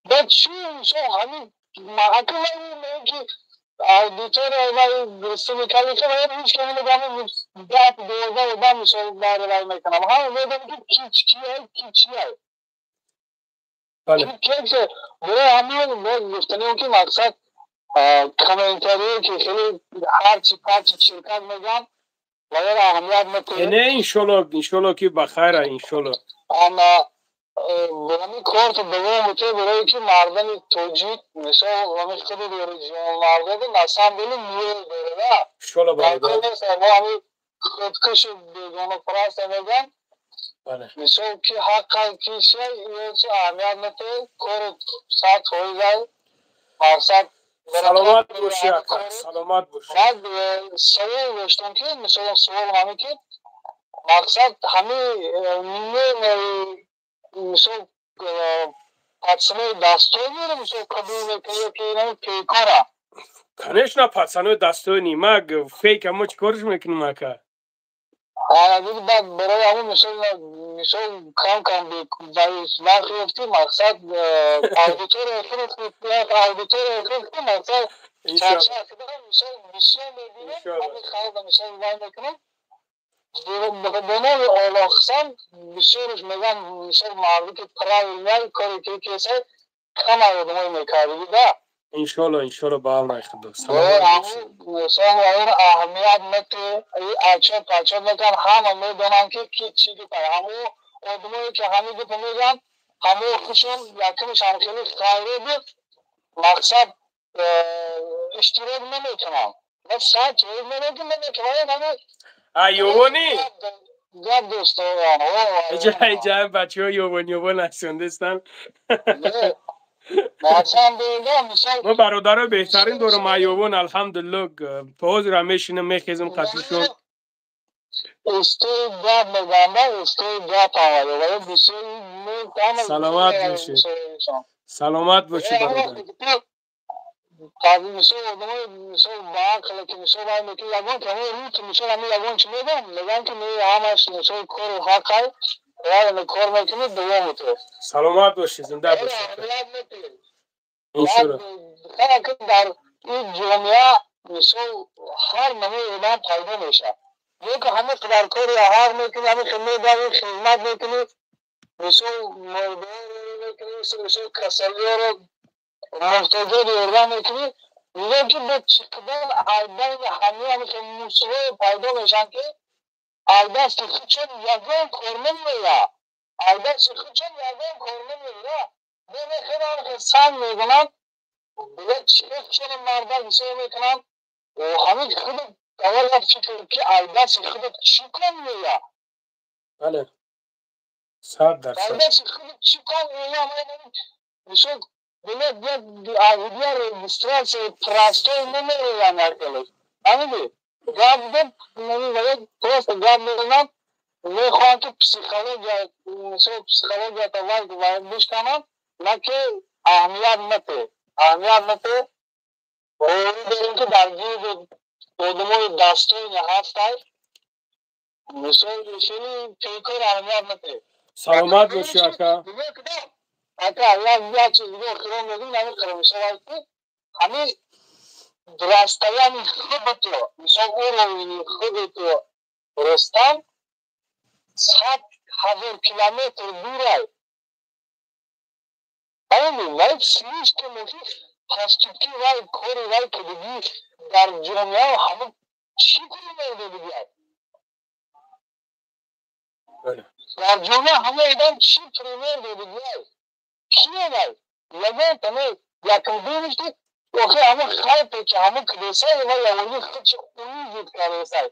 Ба чӣ мисол ҳамин ака ки аудитория вай сумикалиха ва ҳеч ки намедонам, 10-12 одам мисол вай мекунам, ҳама медонам ки ки чия, ки чия. Бале. Барои ҳамин гуфтанем ки мақсад комментарие ки хеле ҳарчи парчи чиркак мегӯям, вале аҳамият метиҳем. Не, иншолло, иншолло ки ба хайра, иншолло. Ама ҳамин корто давом бутед, барое ки мардами тоҷик мисол ҳамин худи ҷавонмардоду на самом деле ниёз дорада. Иншолло, бародар. Мо ҳамин худкушу бегонапараста мегӯям. Мисол ки ҳаққа ки ша ё аҳамият метиҳед, кору 100% мақсад. Саломат бошӣ, ака, саломат бошӣ. Баъд савол доштам ки мисол савол ҳамин ки мақсад ҳамин мисол пацанои дастониро мисол қабул мекунӣ ё ки инами фейкора? Конечно, пацанои дастони. Ма фейка мо чӣ корш мекунем, ака? Баъд барои ҳамин мисол кам кам вақт ёфтӣ, мақсад аудитория худ мақсад мисол бисёр мебинем, ҳамин халқа мисол вай мекунем, ба номи Оллоҳ қасам, бисёрш мегӯям, мисол мардум ки правильно коре ки кеса кама одамое мекардиги да. Иншолло, иншолло, ба амри Худо. Мисол аҳамият мети, ачот пачот мекунам, ҳама медонанд ки ки чӣ гапа. Ҳамо одамое ки ҳамин гапа мегӯянд, ҳамо худшон якумаш ҳам хеле хайре буд, мақсад иштирок намекунанд. 100% намекунам. А ёвонӣ? Гап дӯстон. Иҷа бачаҳо ёвон ёвон ҳастанд. Мо бародаро беҳтарин дорам айёвон, алҳамдулилло, ҳозира мешинам, мехезам қатишон. Саломат бошед, саломат бошед, бародар. Мисол одамои мисол ба ақле ки мисол вай мекунад, ягон ки ҳамин рӯ ки мисол ҳамин ягон чи мегӯям, мегӯям ки ҳамаш мисол кору ҳаққай, кор мекунед, давом метиҳед. Саломат бошед, зинда бошед. Дар ин ҷомеа мисол ҳар намуди одам пайдо мешавад. Ё ки ҳамин қадар кори ҳақ мекунӣ, ҳамин медавӣ, хизмат мекунӣ, мисол мордоро мекунӣ, мисол касалиёро, муҳтоҷоро ёрдам мекунӣ, мегӯям ки бо чӣ қадар байни ҳамин ҳамин мусиҳое пайдо мешаванд ки аз дасти худшон ягон кор намеояд, аз дасти худшон ягон кор намеояд. Бемехелам санг мезананд, чиро мардак ҳисоб мекунанд. Ҳамин худ аввал як фикр ки аз дасти худат чӣ кор меояд. Бале, 100%. Аз дасти худат чӣ кор меояд? Мисол билет як аудио регистрация простой намеояд накунад. Ҳамин гап мегӯяд, просто гап мезананд, мехоҳанд ки психология, мисол психологията вай бишкананд, на ки аҳамият натиҳ, аҳамият натиҳ. Боварӣ дорем ки дар гирди одамои дастони ҳастай, мисол хеле фейкор аҳамият натиҳ. Саломат бошӣ, ака. Ака, як чиз дига охирон мегӯм, ҳамин қара мисол ки ҳамин расстояние худато, мисол уровени худато Рустам 100 000 километр дурай. Фаҳмидӣ? Вай слишком поступки вай, кори вай кардагӣ дар ҷомеа ҳамин чӣ кори мекардагӣ дар ҷомеа, ҳама одам чӣ пример додагӣ, кие вай? Ягон тане якум доништи охир ҳамон хайпе ки ҳамон кадесай вай аввали худшо унизит кардесай,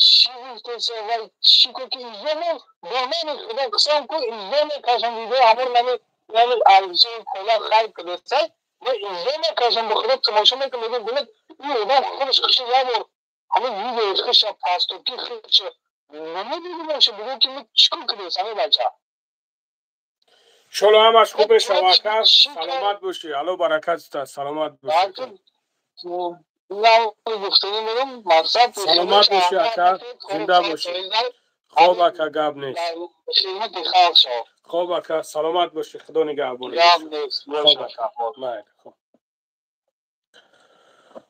чӣ гуфтеса вай, чӣ ку ки изомо ба номи Худо қисам ку, изо мекашам видео ҳамон нами нами арзиши кола хайп кадесай ва изо мекашам, ба Худо тамошо мекунам, мегӯям, билет ин одам худаш худшо як бор ҳамин видеои худша, поступки худшо намедида боша, бигӯ ки чӣ кор кардес ҳамин бача. Иншолло ҳамаш хуб мешава, ака, саломат бошӣ, Алло баракат та, саломат бошӣ. Саломат бошӣ, ака, зинда бошӣ. Хоб ака, гап нест. Хоб ака, саломат бошӣ, худо нигаҳбон.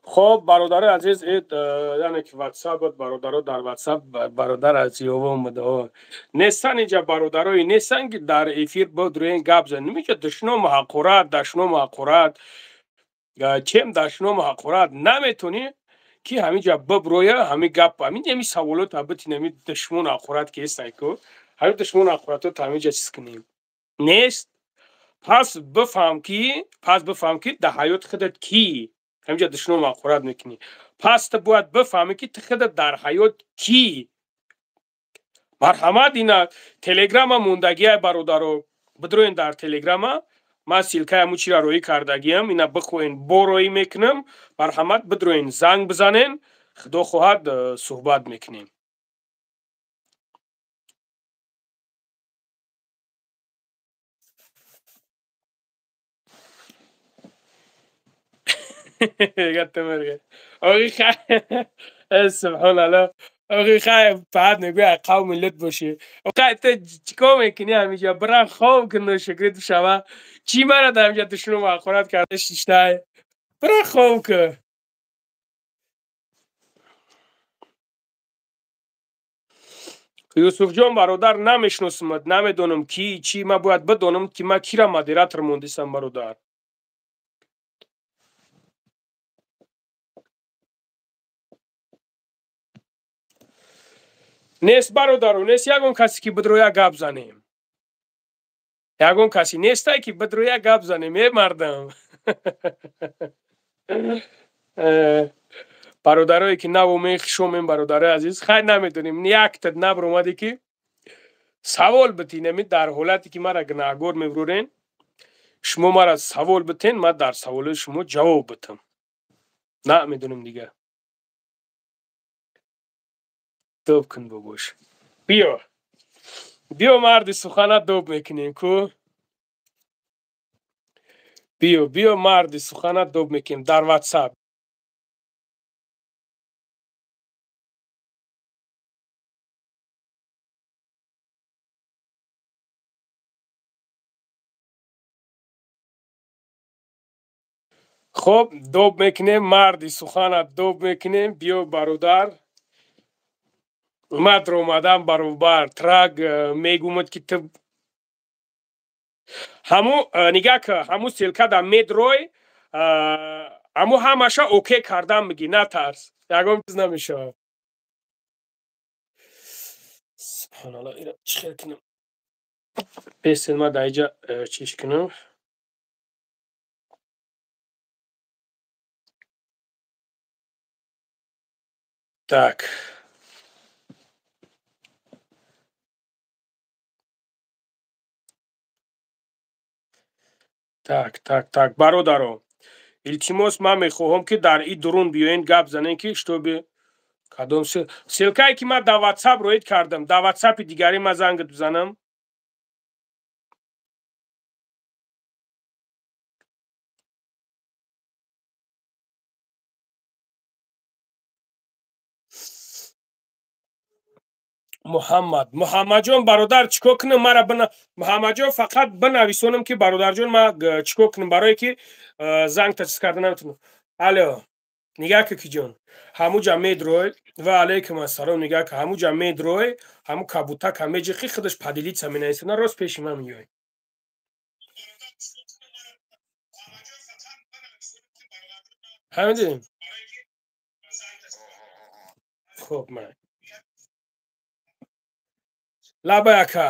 Хоб, бародари азиз, яъне ки ватсап буд, бародаро дар ватсап, бародар аз ёво омадао нестан, инҷа бародарое нестан, ки дар эфир бодроен гап занем. Инҷа душному ҳақорат, дашному ҳақорат, чем дашному ҳақорат наметонӣ, ки ҳаминҷа биброя, ҳамин гап, ҳамин ҳами саволот абитин, ҳами душмон ҳақорат ки ҳестай ку, ҳамин душмон ҳақоратот ҳаминҷа чиз кунем нест. Пас бифаҳм, ки дар ҳаёти худат кӣ ҳаминҷа душмон ҳақорат мекунӣ. Пас ту бояд бифаҳмӣ, ки ту худат дар ҳаёт кӣ. Марҳамат, ина телеграма мондагиай, бародаро, бидроен дар телеграма, ман ссылка и ҳамун чиро роӣ кардагиам, ина бихоҳен бо роӣ мекунам. Марҳамат, бидроен, занг бизанен, худо хоҳад, суҳбат мекунем. Субҳоналло, охи хай, фақат мегӯяй қавми лут бошӣ. Охай, ту чикор мекунӣ ҳаминҷа? Бира хоб кун, ношукрит шава. Чӣ мара дар ҳаминҷа душману ҳақорат карда шиштай? Бира хоб кун. Юсуфҷон бародар, намешиносумад, намедонам ки чӣ. Ман бояд бидонам, ки ман кира модератор мондисам, бародар. Нест, бародаро, нест ягон касе, ки бидроя гап занем. Ягон касе нестай, ки бидроя гап занем. Е мардам, бародарое ки наву мехшомем, бародарои азиз, хайр, намедонем, яктад набаромаде, ки савол битин. Ами дар ҳолате ки мара гунаҳгор мебурен, шумо мара савол битен, ман дар саволои шумо ҷавоб битам. Намедонем дига. Доб кун, бобош, биё, биё, марди сухана доб мекунем ку. Биё, биё, марди сухана доб мекунем дар ватсап. Хоб, доб мекунем, марди сухана доб мекунем. Биё, бародар, мадро омадам баробар траг мегумад, ки ту ҳаму нигаҳ ка, ҳаму ссылка да медрой, ҳаму ҳамаша окей кардан мегӣ. Натарс, ягон чиз намешавад. Субҳоналло, ира чӣ хел кунам? Бесел, ма дар иҷа чиш кунам. Так, так, так, так, бародаро, илтимос, ман мехоҳам, ки дар и дурун биёен, гап занем, ки чтобы кадом ссылка е ки ман дар ватсап роид кардам, дар ватсапи дигари ман зангат бизанам. Муҳаммад, Муҳаммадҷон, бародар, чӣ кор кунам? Мара бина, Муҳаммадҷон, фақат бинависонам, ки бародарҷон, ман чӣ кор кунам, барое ки занг тачиз карда наметавонам. Алло, нигаҳ ка, киҷон, ҳамуҷа медрой. Ва алайкум ассалом. Нигаҳ ка, ҳамуҷа медрой, ҳаму кабутака меҷиқи, худаш поделиться менависона, рост пеши ман меёй. Ҳамидем. Хоб, ман лаба, ака,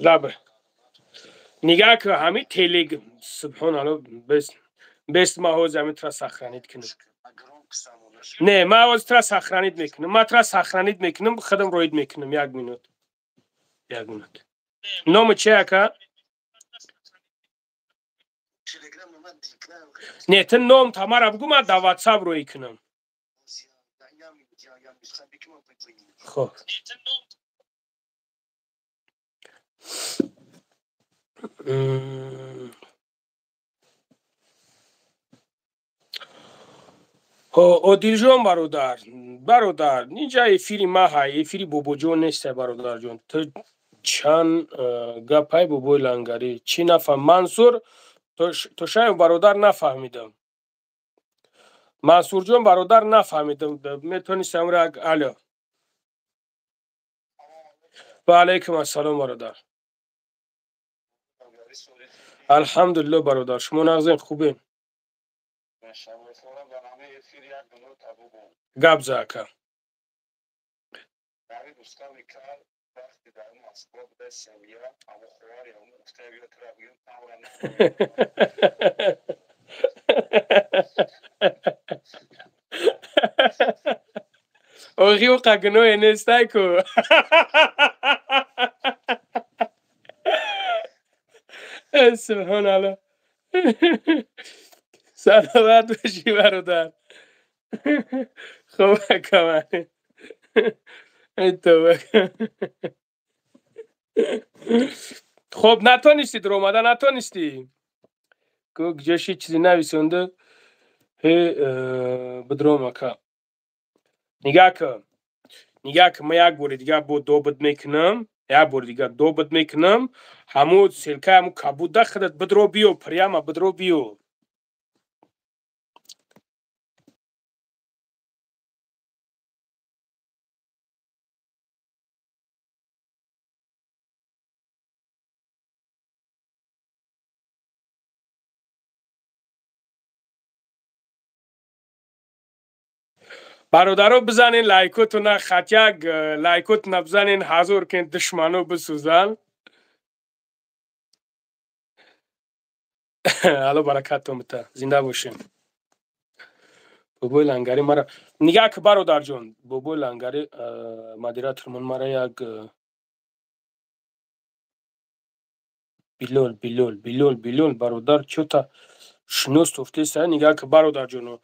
лаба, нигаҳ ка, ҳами телег, субҳоналло, бес, бес, ма ҳозир ҳами тра сохранить кунам. Не, ма ҳозир тра сохранить мекунам, ма тра сохранить мекунам, худам роид мекунам. Як минут, як минут. Номи чи, ака? Не, ту ном тамара бугу, ман дар ватсап роӣ кунам. Хоб, Одилҷон бародар, бародар, инҷа эфири ма ҳай, эфири бобоҷон нестай, бародарҷон. Ту чанд гапай бобои лангарӣ чӣ нафаҳм? Мансур Тошаев бародар, нафаҳмидам. Мансурҷон бародар, нафаҳмидам. Метавонистам ра. Алло. Ва алайкум ассалом, бародар. Алҳамдулилло, бародар, шумо нағзен, хубен? Гап за, ака. Охи, уқа гуноҳе нестай ку. Субҳоналло, саломат бошӣ, бародар. Хуб, ака, тоба. Хуб, натонистӣ дуромада, натонистӣ. Ҷоши чизе нависонда. Ҳе, бидром, ака. Нигаҳ кун, нигаҳ кун, ман як бори дига бо добит мекунам, як бори дига добит мекунам. Ҳамун ссылка и ҳамун кабуда худат бидро биё, прямо бидро биё. Бародаро, бизанен лайкотуна, хатяк лайкотуна бизанен, ҳазор кен, душмано бисӯзан. Алло баракатон бита, зинда бошем. Бобои лангари мара нигаҳ ки, бародарҷон, бобои лангари модератормон мара як Билол, Билол, Билол, Билол бародар чота шинос тофтеста. Нигаҳ ки, бародарҷоно,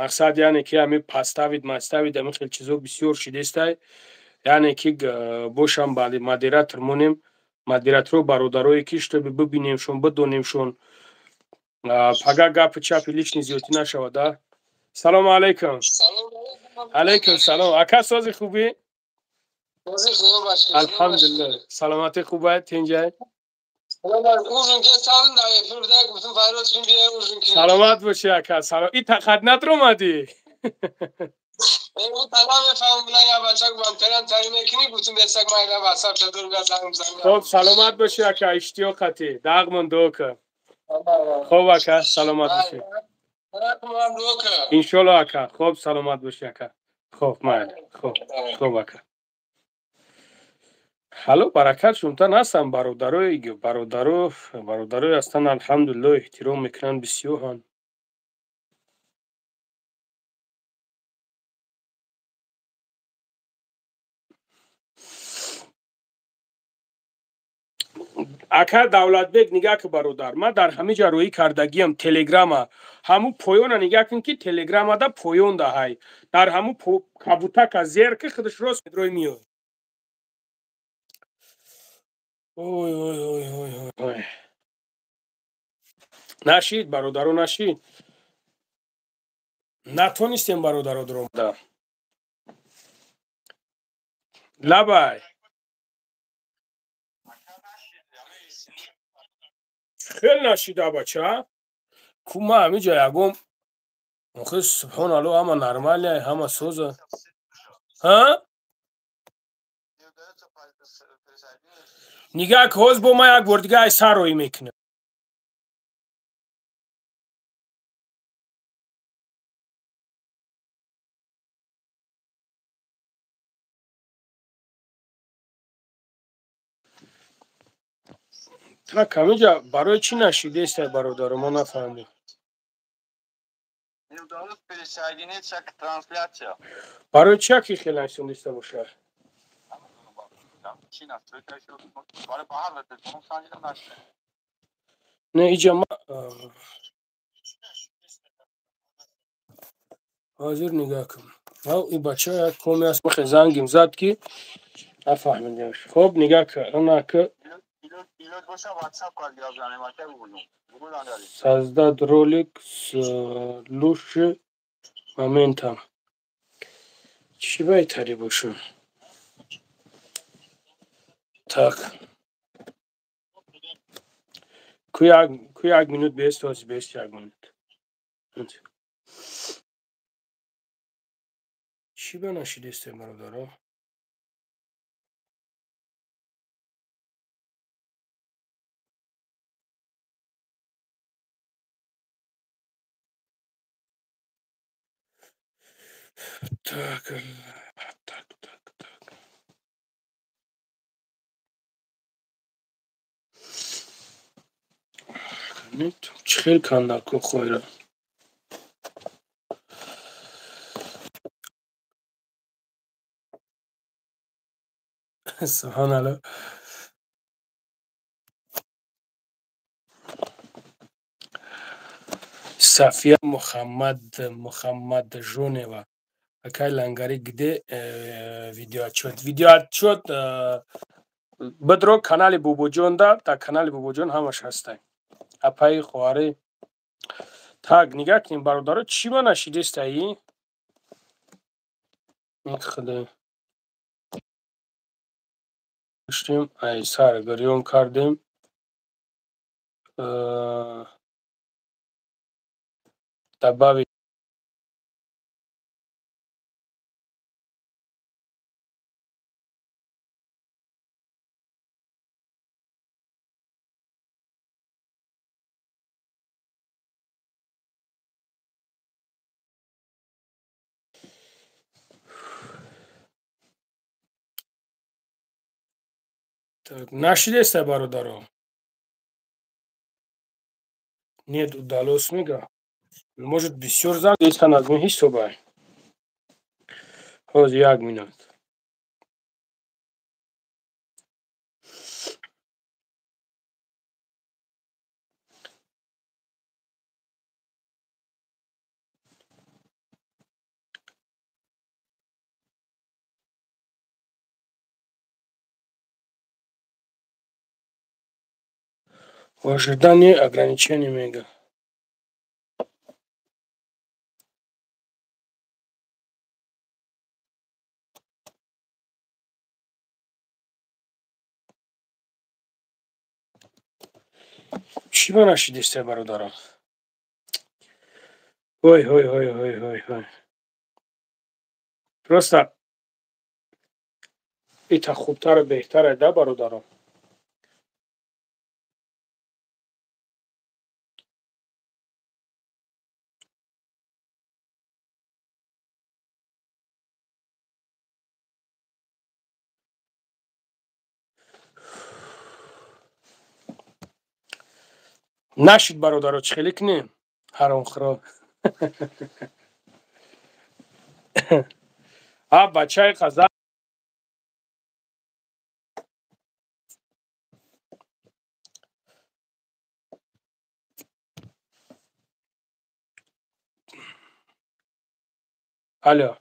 мақсад яъне ки ҳами поставить маставить ҳами хел чизо бисёр шидестай, яъне ки бошам модератор монем, модераторо бародарое ки чтобы бибинемшон, бидонемшон, пага гапи чапи лишний зиёдтӣ нашавад. А салому алайкум. Алайкум салом, ака, сози, хубӣ? Алҳамдулилла, саломатӣ хубай, тинҷай? Саломат бошӣ, ака. И тақат натромадӣ? Хоб, саломат бошӣ, ака, иштиёқатӣ дағмон дуо кун. Хоб, ака, саломат бошӣ, иншолло, ака. Хоб, саломат бошӣ, ака. Хоб, майли, хоб, хоб, ака. Ҳало баракат шумтан ҳастанд бародарои, бародаро, бародарое ҳастанд, алҳамдулилло, эҳтиром мекунанд, бисёранд. Ака Давлатбек, нигаҳ ки, бародар, ман дар ҳамин ҷа рӯӣ кардагиам телеграма. Ҳамун поёна нигаҳ кун, ки телеграмада поён даҳай, дар ҳамун кабутака зер ки, худаш рост медрои меояд. Ой, ой, ой, ой, ой, нашид, бародаро, нашид, натонистем, бародаро, дуромада. Лабай. Хел нашида, бача. Ку ма ҳамиҷа ягон охи, субҳоналло, ҳама нормалия, ҳама соза. Ҳа, нигаҳ ки, ҳоз бо ма як бор дига ай сар роӣ мекунам. Так, ҳамиҷа барои чӣ нашидестай, бародаро, мо нафаҳмидем. Барои чи яке хел нависондиста бошад? Не, иҷа ма ҳозир нигаҳ кун. Ав, и бача як коми аст, махе зангим зад, ки нафаҳмидем. Хоб, нигаҳ кун, ана ки создать ролик с лучше Моментам. Чӣ байтари бошам? Так. Ку як минут бест, ҳозир бест як минут. Чӣ ба нашидесте, бародаро? Так, так, так, так. Чӣ хел кандаку хойра? Субҳаналлоҳ. Сафия Мухаммаджонова. Акай Лангари, где видеоотчет? Видеоотчет бидро канали Бобоҷон да, дар канали Бобоҷон ҳамаш ҳастай. Апаи хоҳари. Так, нигоҳ кунем, бародаро, чӣ ма нашидестаи? Худо. Доштем, ай сар гирён кардем. Добавить. Так, нашидеста, бародаро? Нет, удалось мега. Может, бисёр занг десан аз ми ҳисобай. Ҳозир як минут. В ожидании ограничений мега. Чӣ ба нашидесте, бародаро? Ой, ой, ой, ой, ой, ой. Просто ита хубтару беҳтаре да, бародаро? Нашид, бародаро, чӣ хеле кунем? Ҳаромхӯро. А бачаи қаза. Алло.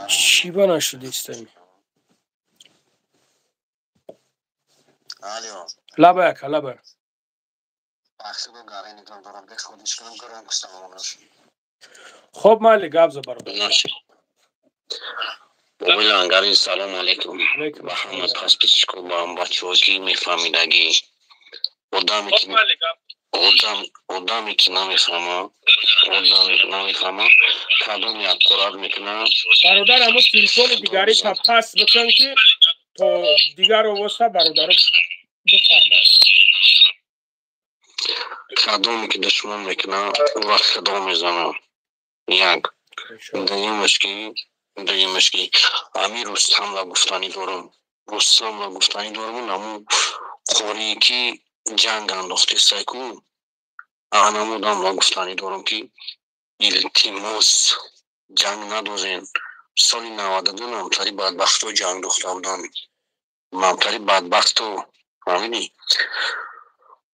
Чӣ ба нашидистами? Лаба яка, лаба. Хоб, майли, гап за, бародар. Бобои Лангари, салом алейкум. Ба ҳама подписчико, ба ҳама бачаҳое ки мефаҳмидагӣ. Одаме ки намефаҳма, одаме кадоме ҳақорат мекунад. Бародар, ҳамо телефони дигарита паст бикун, ки то дигар овоза бародаро бифаҳмад. Кадоме ки душман мекунад, ӯро худо мезанад. Як. Дуюмаш ки ҳамин Рустамро гуфтанӣ дорам. Рустамро гуфтанӣ дорам, ҳамун қорие ки ҷанг андохтестай ку, анам одамро гуфтанӣ дорам, ки илтимос, ҷанг надозен. Соли 92 намтари бадбахто ҷанг дохта буданд. Намтари бадбахто, фаҳмидӣ?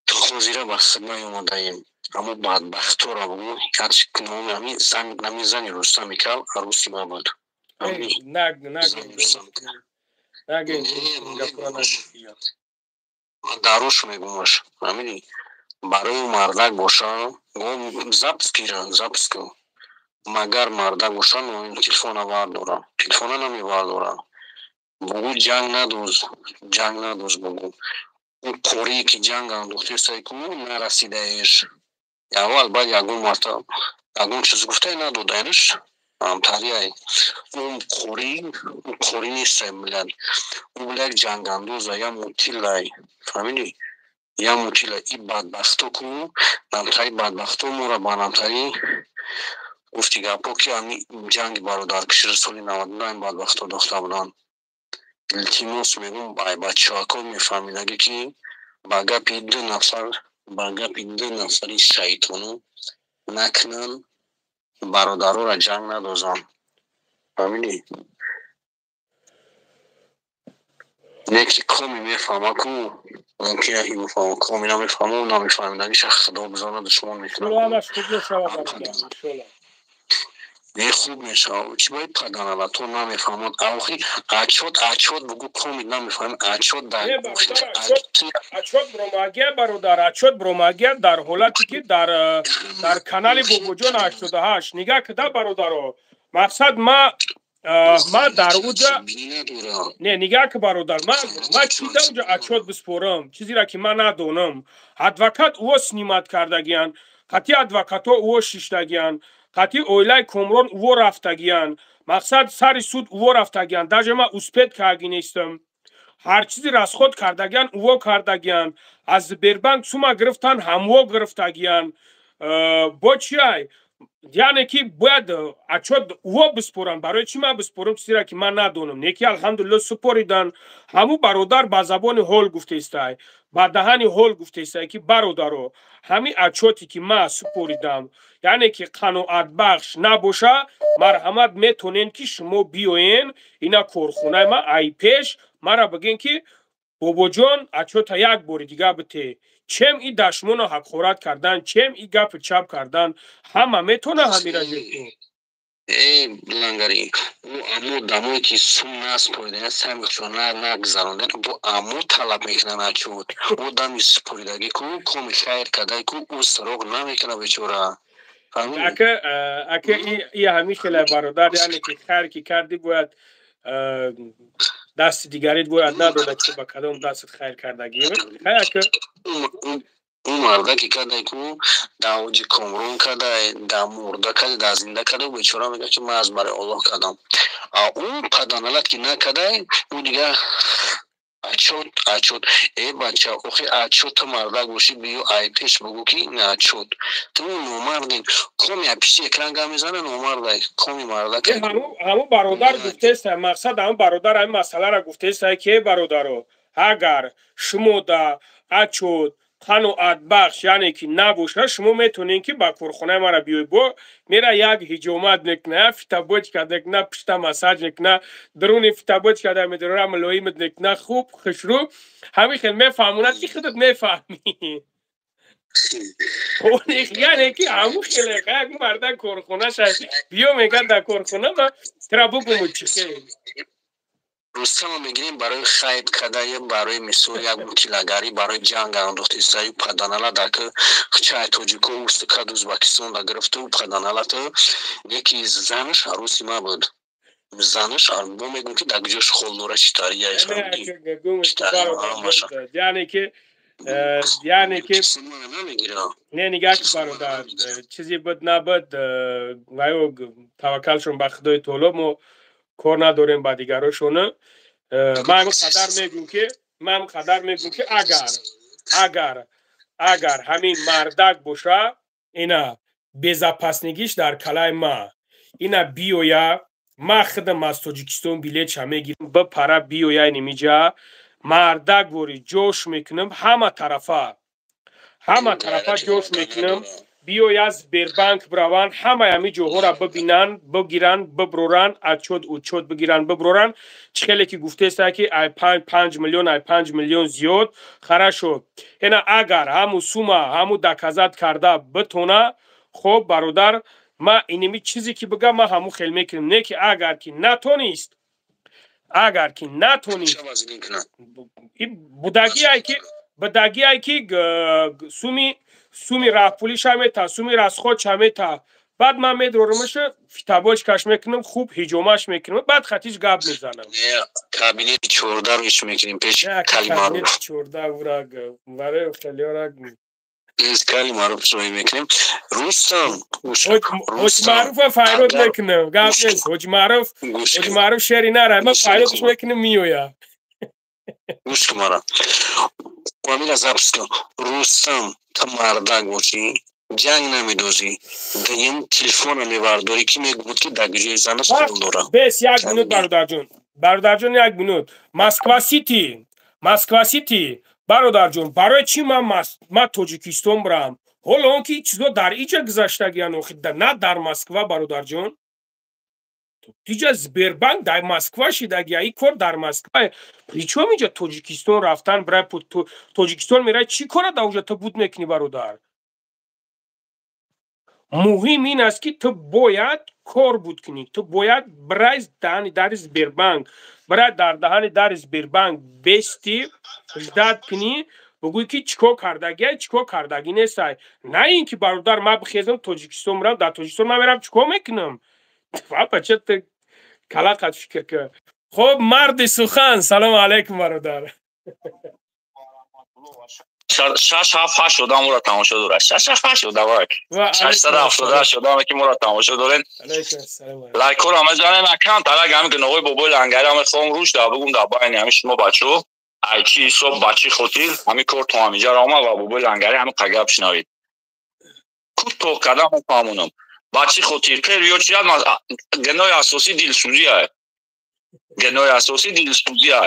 То ҳозира ба худ наёмадаем. Аммо бадбахторо бугӯ, ҳарчи номи ҳамин зан, ҳамин зани Рустами кал арӯси ма буд. Даруш мегумаш, фаҳмидӣ? Барои мардак боша, запись гира, запись кун. Магар мардак боша, телефона вардора, телефона намевардора. Бугӯ ҷанг надоз, ҷанг надоз бугӯ. Ӯ қорие ки ҷанг андохтесай ку нарасидаеш. Аввал баъд ягон марта ягон чиз гуфтай надодаеш. Ҳамтариай. Ӯ қорӣ, ӯ қорӣ нестай, блядь. Ӯ як ҷангандоза, я мутилай. Фаҳмидӣ? Я мутила. И бадбахто ку, намтари бадбахто мора ба намтари гуфти гапо ки ами ҷанги бародаркуширо соли 99 ин бадбахто дохта буданд. Илтимос мегӯм ай бачаҳако мефаҳмидагӣ ки ба гапи ду нафар, ба гапи ду нафари шайтону накунанд, бародароро ҷанг надозанд. Фаҳмидӣ? Не ки коми мефаҳма ку, мумкин аки бифаҳма, коми намефаҳма, ӯ намефаҳмидагиша худо бизонад, душмон мекунад. Ҳамаш хуб мешавад, бародар, иншолло. Не, хуб мешавад. Чӣ бояд паданалла то намефаҳмад. Охи отчёт, отчёт бугӯ, комит намефаҳмад. Отчёт дар Не, бародар, отчёт, отчёт бромагия, бародар, отчёт бромагия дар ҳолате ки дар канали Бобоҷон 88 нигаҳ кида, бародаро. Мақсад ма дар уҷа не нигаҳ ки, бародар, ма чӣ да уҷа отчёт биспорам, чизеро ки ман надонам. Адвокат ӯо снимать кардагиян, қати адвокатҳо ӯо шиштагиян, қати оилаи Комрон ӯво рафтагиян, мақсад сари суд ӯво рафтагиян. Даже ма успеть карги нестам. Ҳар чизи расход кардагиян ӯво кардагиян, аз Сбербанк сума гирифтан ҳамво гирифтагиян. Бо чиай, яъне ки бояд отчёт ӯво биспорам. Барои чӣ ман биспорам чизеро ки ман надонам? Не ки алҳамдулилло супоридан. Ҳамун бародар ба забони ҳол гуфтестай, ба даҳани ҳол гуфтестай ки бародаро, ҳамин отчёте ки ман супоридам, яъне ки қаноатбахш набоша, марҳамат, метонен ки шумо биёен ина корхонаи ма, ай пеш мара бигӯен ки Бобоҷон, отчёта як бори дига бите, чем и дашмоно ҳақорат кардан, чем и гапи чап кардан. Ҳама метона ҳамира ҷекун. Э, лангари, ӯ амо дамое ки сум наспорида, самичо нагзаронда, бо амо талаб мекунад отчёт. Ӯ дами супоридагӣ ку, коми хайр кардай ку, ӯ суроғ намекунад бечора. Ака, ака, и ҳамин хеле, бародар, яъне ки хайр ки кардӣ, бояд дасти дигарит бояд надонад ки ба кадом дастат хайр кардагӣ. Хай, ака. Ӯ мардаке кардай ку, да оҷи Комрон кардай, да мурда кардай, да зинда кардай, бечора мегӯяд ки ман аз барои Аллоҳ кардам. А ӯ паданалат ки накардай, ӯ дига отчёт, отчёт. Э, бача, охи отчёт ту мардак бошӣ, биё ай пеш бугӯ ки ин отчёт. Ту номардин. Коми а пишти экран гап мезана, номардай. Коми мардак. Ҳамун бародар гуфтеста, мақсад ҳамун бародар ҳамин масъаларо гуфтеста ки бародаро, агар шумо да отчёт қаноатбахш, яъне ки набоша, шумо метонед ки ба корхонаи мара биёед. Бо мера як ҳиҷомат мекуна, як фитобочка мекуна, пишта массаж мекуна, дуруни фитобочка да медорора мулоимат мекуна, хуб хушрӯ ҳамин хел мефаҳмонад ки худат мефаҳмӣ. Яъне ки ҳамун хеле як марда корхонаша биё мегӯяд, дар корхона ма тира бугуму чӣ хел. Рустама мегирем барои хайб кардая, барои мисол як мутилагарӣ, барои ҷанг андохтисаю паданала даки чай тоҷико уст кард, Ӯзбекистон да гирифту паданалата. Яки занаш арӯси ма буд, занаш бо мегӯм ки дар куҷош холнора читария. Яъне ки не, нигаҳ ки, бародар, чизе буд набуд, ваё таваккалшон ба Худои Таоло, мо кор надорем ба дигарошона. Ман қадар мегӯм ки агар ҳамин мардак боша, ина безопасность иш дар калаи ма, ина биёя, ма худам аз Тоҷикистон билетша мегирам, бипара биёя нимиҷа, мардак вори ҷош мекунам, ҳама тарафа ҷош мекунам. Биёя, Сбербанк бираванд, ҳамаи ҳамин ҷоҳоро бибинанд, бигиранд, биброранд, отчёт учёт бигиранд, биброранд. Чӣ хеле ки гуфтеста ки ай 5 миллион, ай 5 миллион зиёд, хорошо. Ена агар ҳаму сума ҳаму доказать карда битона, хоб, бародар, ма иними чизе ки бигам, ма ҳаму хел мекунем. Не ки агар ки натонист, будагиай ки суми. Суми раҳпулиша мета, суми расходша мета. Баъд ман медрорамаша, фитобочкаш мекунам, хуб ҳиҷомаш мекунам, баъд хатиш гап мезанам. Кабинети 14 иш мекунем пеш Калимаруф. 14 ураг барои хелиораг. Кали Маруф шои мекунем. Рустам. Ҳоҷи Маъруфа файрод мекунам, гап нест. Ҳоҷи Маъруф, Ҳоҷи Маъруф шери нара, ман файродш мекунам, меоя. Гӯш кун мара. Амира запись кун. Рустам, ту мардак бошӣ, ҷанг намедозӣ. Дигим телефона мебардорӣ, ки мегӯд, ки дар ҷои занаш пул дорам. Бес, як минут, бародарҷон. Бародарҷон, як минут. Москва Сити. Москва Сити. Бародарҷон, барои чӣ ман Тоҷикистон бирам? Ҳоло он ки чизо дар иҷа гузаштагиян, охи на дар Москва, бародарҷон. Иҷа Сбербанк дар Москва шидагия, и кор дар Москва. Причём иҷа Тоҷикистон рафтан, бирай Тоҷикистон мерай, чӣ кора дар уҷа ту буд мекунӣ, бародар? Муҳим ин аст, ки ту бояд кор буд кунӣ, ту бояд бирай даҳани дари Сбербанк, бирай дар даҳани дари Сбербанк бести, ждать кунӣ, бигӯй, ки чӣ кор кардагия, чӣ кор кардагӣ нестай. На ин ки, бародар, ман бихезам, Тоҷикистон бирам, дар Тоҷикистон ман мерам, чӣ кор мекунам? Бача, ту калақат фикр кун. Хуб, марди сухан, салому алайкум, бародар. Шаш, ҳафт, ҳашт одам моро тамошо дорад. Шаш, ҳафт, ҳашт одамак, 678 одаме, ки моро тамошо дорен. Лайкҳоро мезанем акам тарак. Ҳами гуноҳои бобои Лангари ҳаме хоҳам рӯш да бугум дар байни ҳами шумо бачаҳо, ай чӣ ҳисоб, ба чӣ хотир ҳами кор то ҳамиҷаро омад ва бобои Лангари ҳами қагап шунавид. Кӯтоҳ кардам, фаҳмонам ба чӣ хотир. Первый чи гуноҳи асосӣ дилсӯзия, гуноҳи асосӣ дилсӯзия.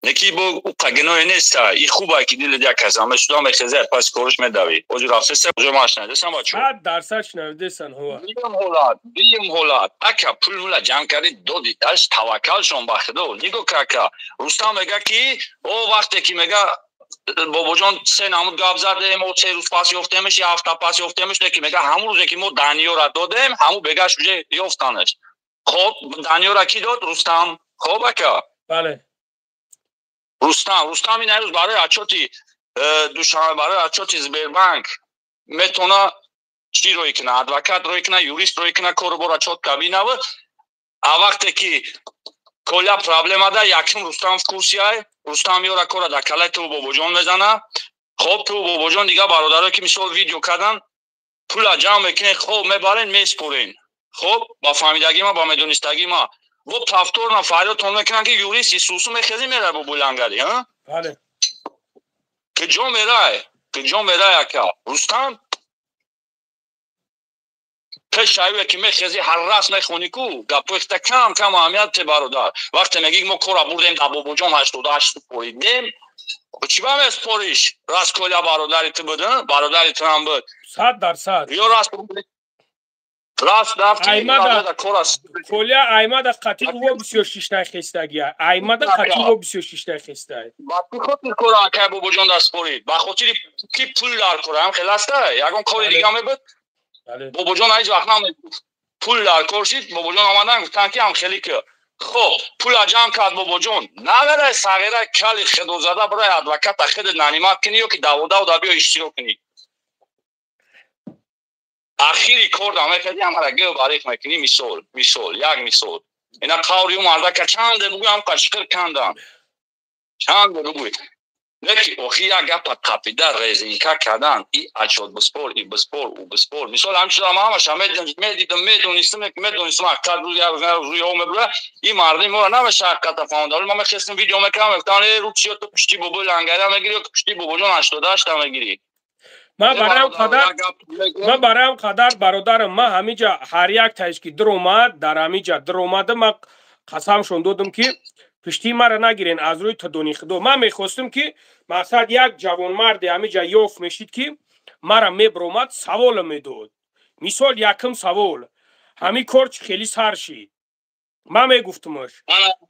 Неки бо уқа гуноҳе неста. И хубае, ки дилет як кас ҳама шуда мехеза, пас кориш медавӣ. Оҷи рафтеса оҷо ма шунавидесам, бачо. 100% шунавидесан, ҳова. Дуюм ҳолат, дуюм ҳолат, ака, пул мула ҷамъ кардӣ, доди, даш таваккалшон ба Худо. Нигоҳ ка, ака, Рустам мега, ки о вақте ки мега бобоҷон се намуд гап задем, о 3 рӯз пас ёфтемиш, я ҳафта пас ёфтемиш. Неки мега ҳамун рӯзе, ки мо Даниёра додем, ҳамун бегаш уже ёфтанаш. Хоб, Даниёра кӣ дод? Рустам. Хоб, ака? Бале. Рустам, Рустам ин рӯз барои отчёти Душанбе, барои отчёти Сбербанк метавона чӣ рӯй куна? Адвокат рӯй куна, юрист рӯй куна, кору бора чётко бинава. А вақте ки Коля проблема да, якум Рустам в курсе ай. Рустам ёра кора дар калаи ту бобоҷон мезана. Хоб, ту бобоҷон, дигар бародарое, ки мисол видео кардан, пула ҷамъ мекунен, хоб, мебарен, меспорен. Хоб, ба фаҳмидагӣ ма, ба медонистагӣ ма, бо повторно фарёдтон мекунанд, ки юрист исусу мехези, мерай бобои Лангари. Бале. Куҷо мерай, куҷо мерай, ака Рустам? Пешаве ки мехези, ҳар раз мехонӣ ку гапои хита, кам кам аҳамият те, бародар. Вақте мегӣ, мо кора бурдем, дар бобоҷон 88 супоридем, чӣ ба меспориш? Раз Коля бародари ту буд, бародари туам буд. 100%. Ё раз раст рафти. Коля аймада қатиқ во бисёр шиштай хестагия, аймада қатиқ во бисёр шиштай хестай. Ба чӣ хотир кора акай бобоҷон даст спорид? Ба хотири ки пул дар кора ҳам хел аста, ягон кори дига мебуд, бобоҷон ҳеҷ вақт намегуфт. Пул дар кор шид, бобоҷон омадан, гуфтанд, ки ҳам хеле ки хоб, пула ҷамъ кард бобоҷон, наверай сағира кали худозада барои адвоката худат нанимать кунӣ ё ки даводавда биё иштирок кунӣ. Ахири кор да мекардӣ, ҳамара гӯ бариқ мекунӣ. Мисол, мисол, як мисол, ина қаври ӯ мардака чанде бугӯй, ҳам қашқир кандан, чанде бугӯй. Леки охи як гапа қапида резинка кардан, и отчёт биспор, и биспор, ӯ биспор. Мисол, ҳамчунон ҳамаша медидам, медонистам, медонистам, ҳақиқат рӯз як рӯз рӯи об мебура. И мардуми моро намеша ҳақиқата фаҳмонда. Ман мехестам, видео мекардам, мегуфтам: э, рӯ чиё, ту пушти бобои Лангаря мегирӣ ё пушти бобоҷон 88-та мегирӣ? Ман бароям қадар, бародарам, ман ҳамиҷа ҳар як таиш ки дуромад, дар ҳамиҷа дуромада, ман қасамшон додам, ки пиштии маро нагирен, аз рӯи тадони худо. Ман мехостам, ки мақсад як ҷавонмарде ҳамиҷа ёфт мешид, ки мара мебиромад, саволо медод. Мисол, якум савол: ҳамин кор чӣ хеле сар шид? Ман мегуфтумаш.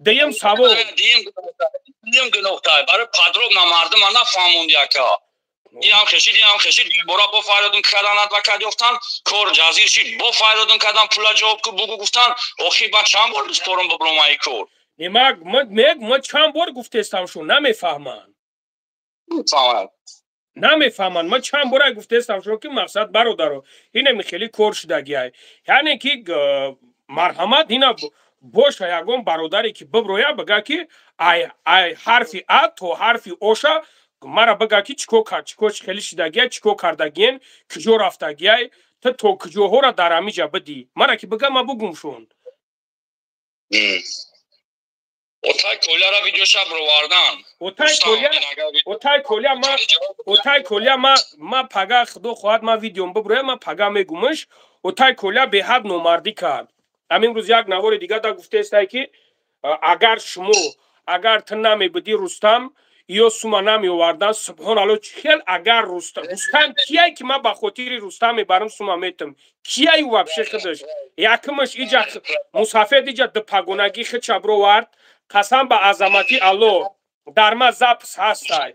Дуюм савол. Дуюм гуноҳтай барои подробно мардума нафаҳмонди, ака. Иам хешид, иам хешид, бора бо фарёдун кардан, адвокат ёфтан, кор ҷазир шид, бо фарёдун кардан, пула ҷавоб ку бугу гуфтан. Охир ба чанд бор биспорум бибром ай кор? Ма чанд бор гуфтестам, шу намефаҳманд. Намефаҳманд. Ман чанд бора гуфтаистам шумо ки мақсад, бародаро, инами хеле кор шудагиай, яъне ки марҳамат, ина боша ягон бародаре ки биброя, бига ки ай ҳарфи а то ҳарфи оша мара бига ки чӣ кор кард, чӣ кор хеле шудагиай, чӣ кор кардагиен, куҷо рафтагиай, ту то куҷоҳоро дар ҳамиҷа бидӣ, мара ки бига, ма бугумшон. Отай Коляра видеоша бировардан. Отай Коля, Отай Коля, ма Отай Коля, ма пага, худо хоҳад, ма видеом биброя, ма пага мегумаш. Отай Коля беҳад номардӣ кард. Ҳамин рӯз як навори дига да гуфтаестай ки агар шумо, агар ту намебудӣ, Рустам, ё сума намеовардан. Субҳоналло, хел агар Рустам, Рустам кияй ки ман ба хотири Рустам мебарам, сума метам? Кияй вообще худаш? Якумаш, иҷа мусафед, иҷа дупагонагӣ хича бировард. Қасам ба азамати Алло, дар ма запись ҳастай,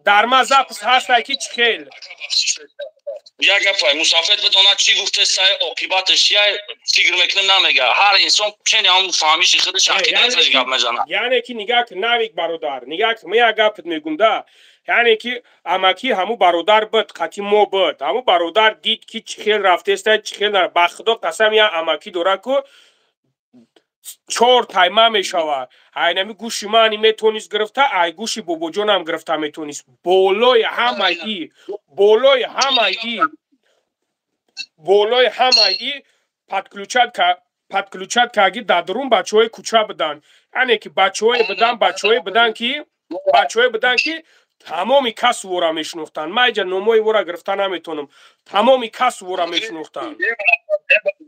дар ма запись ҳастай ки чӣ хел. Як гапай, мусафед бидонад чӣ гуфтесай, оқибаташ чия, фикр мекунем, намега. Ҳар инсон чени ҳамн фаҳмиши худаш, ақидаи худаш гап мезанад. Яъне ки нигаҳ ки, Навик бародар, нигаҳ ки, ман як гапат мегум да. Яъне ки амаки ҳаму бародар буд, қати мо буд. Ҳаму бародар дид ки чӣ хел рафтеста, чӣ хел. Ба худо қасам, як амакӣ дора ку чор тайма мешавад. Айнами гӯши мани метонист гирифта, ай гӯши бобоҷонам гирифта метонист. Болои ҳамаи, болои ҳамаи, болои ҳамаи подключать карги дар дурун бачаҳои кӯча буданд. Яъне ки бачаҳое буданд, бачаҳое буданд ки тамоми кас вора мешинохтанд. Ман иҷа номои вора гирифта наметонам. Тамоми кас вора мешинохтанд.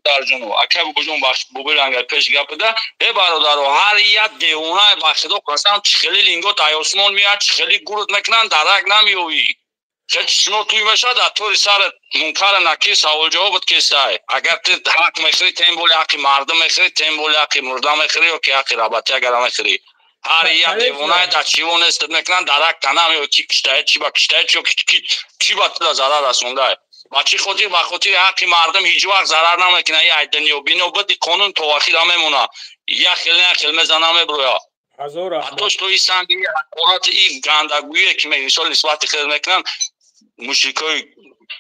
Бародарҷоно, ака бобоҷон, бобои Лангар пеш гап буда. Э бародаро, ҳар як девонаe, ба худо қасам, чӣ хели лингот ай осмон меяд, чӣ хели гурут мекунанд, дарак намеёвӣ. Шумо туй мешавад, дар тори сарат Мункара Накир саволҷавобат кесай. Агар ту ҳақ мехӯрӣ, тем более ҳаққи мардум мехӯрӣ, тем более ҳаққи мурда мехӯрӣ ё ки ҳаққи работягара мехӯрӣ. Ҳар як девонае дар чиво нестат мекунанд, дарак та намеёвӣ, ки киштае, чӣ ба киштае, чӣ ба туда зарар расондае. Ба чӣ хотир? Ба хотири ҳаққи мардум ҳеҷ вақт зарар намекунад. Ай дунёбино буди, қонун то охира мемонад. Як хел, як хел мезана, меброяд. Ҳатто что и санги ҳақорати, и гандагӯие ки мисол нисбати хел мекунанд, мушрикои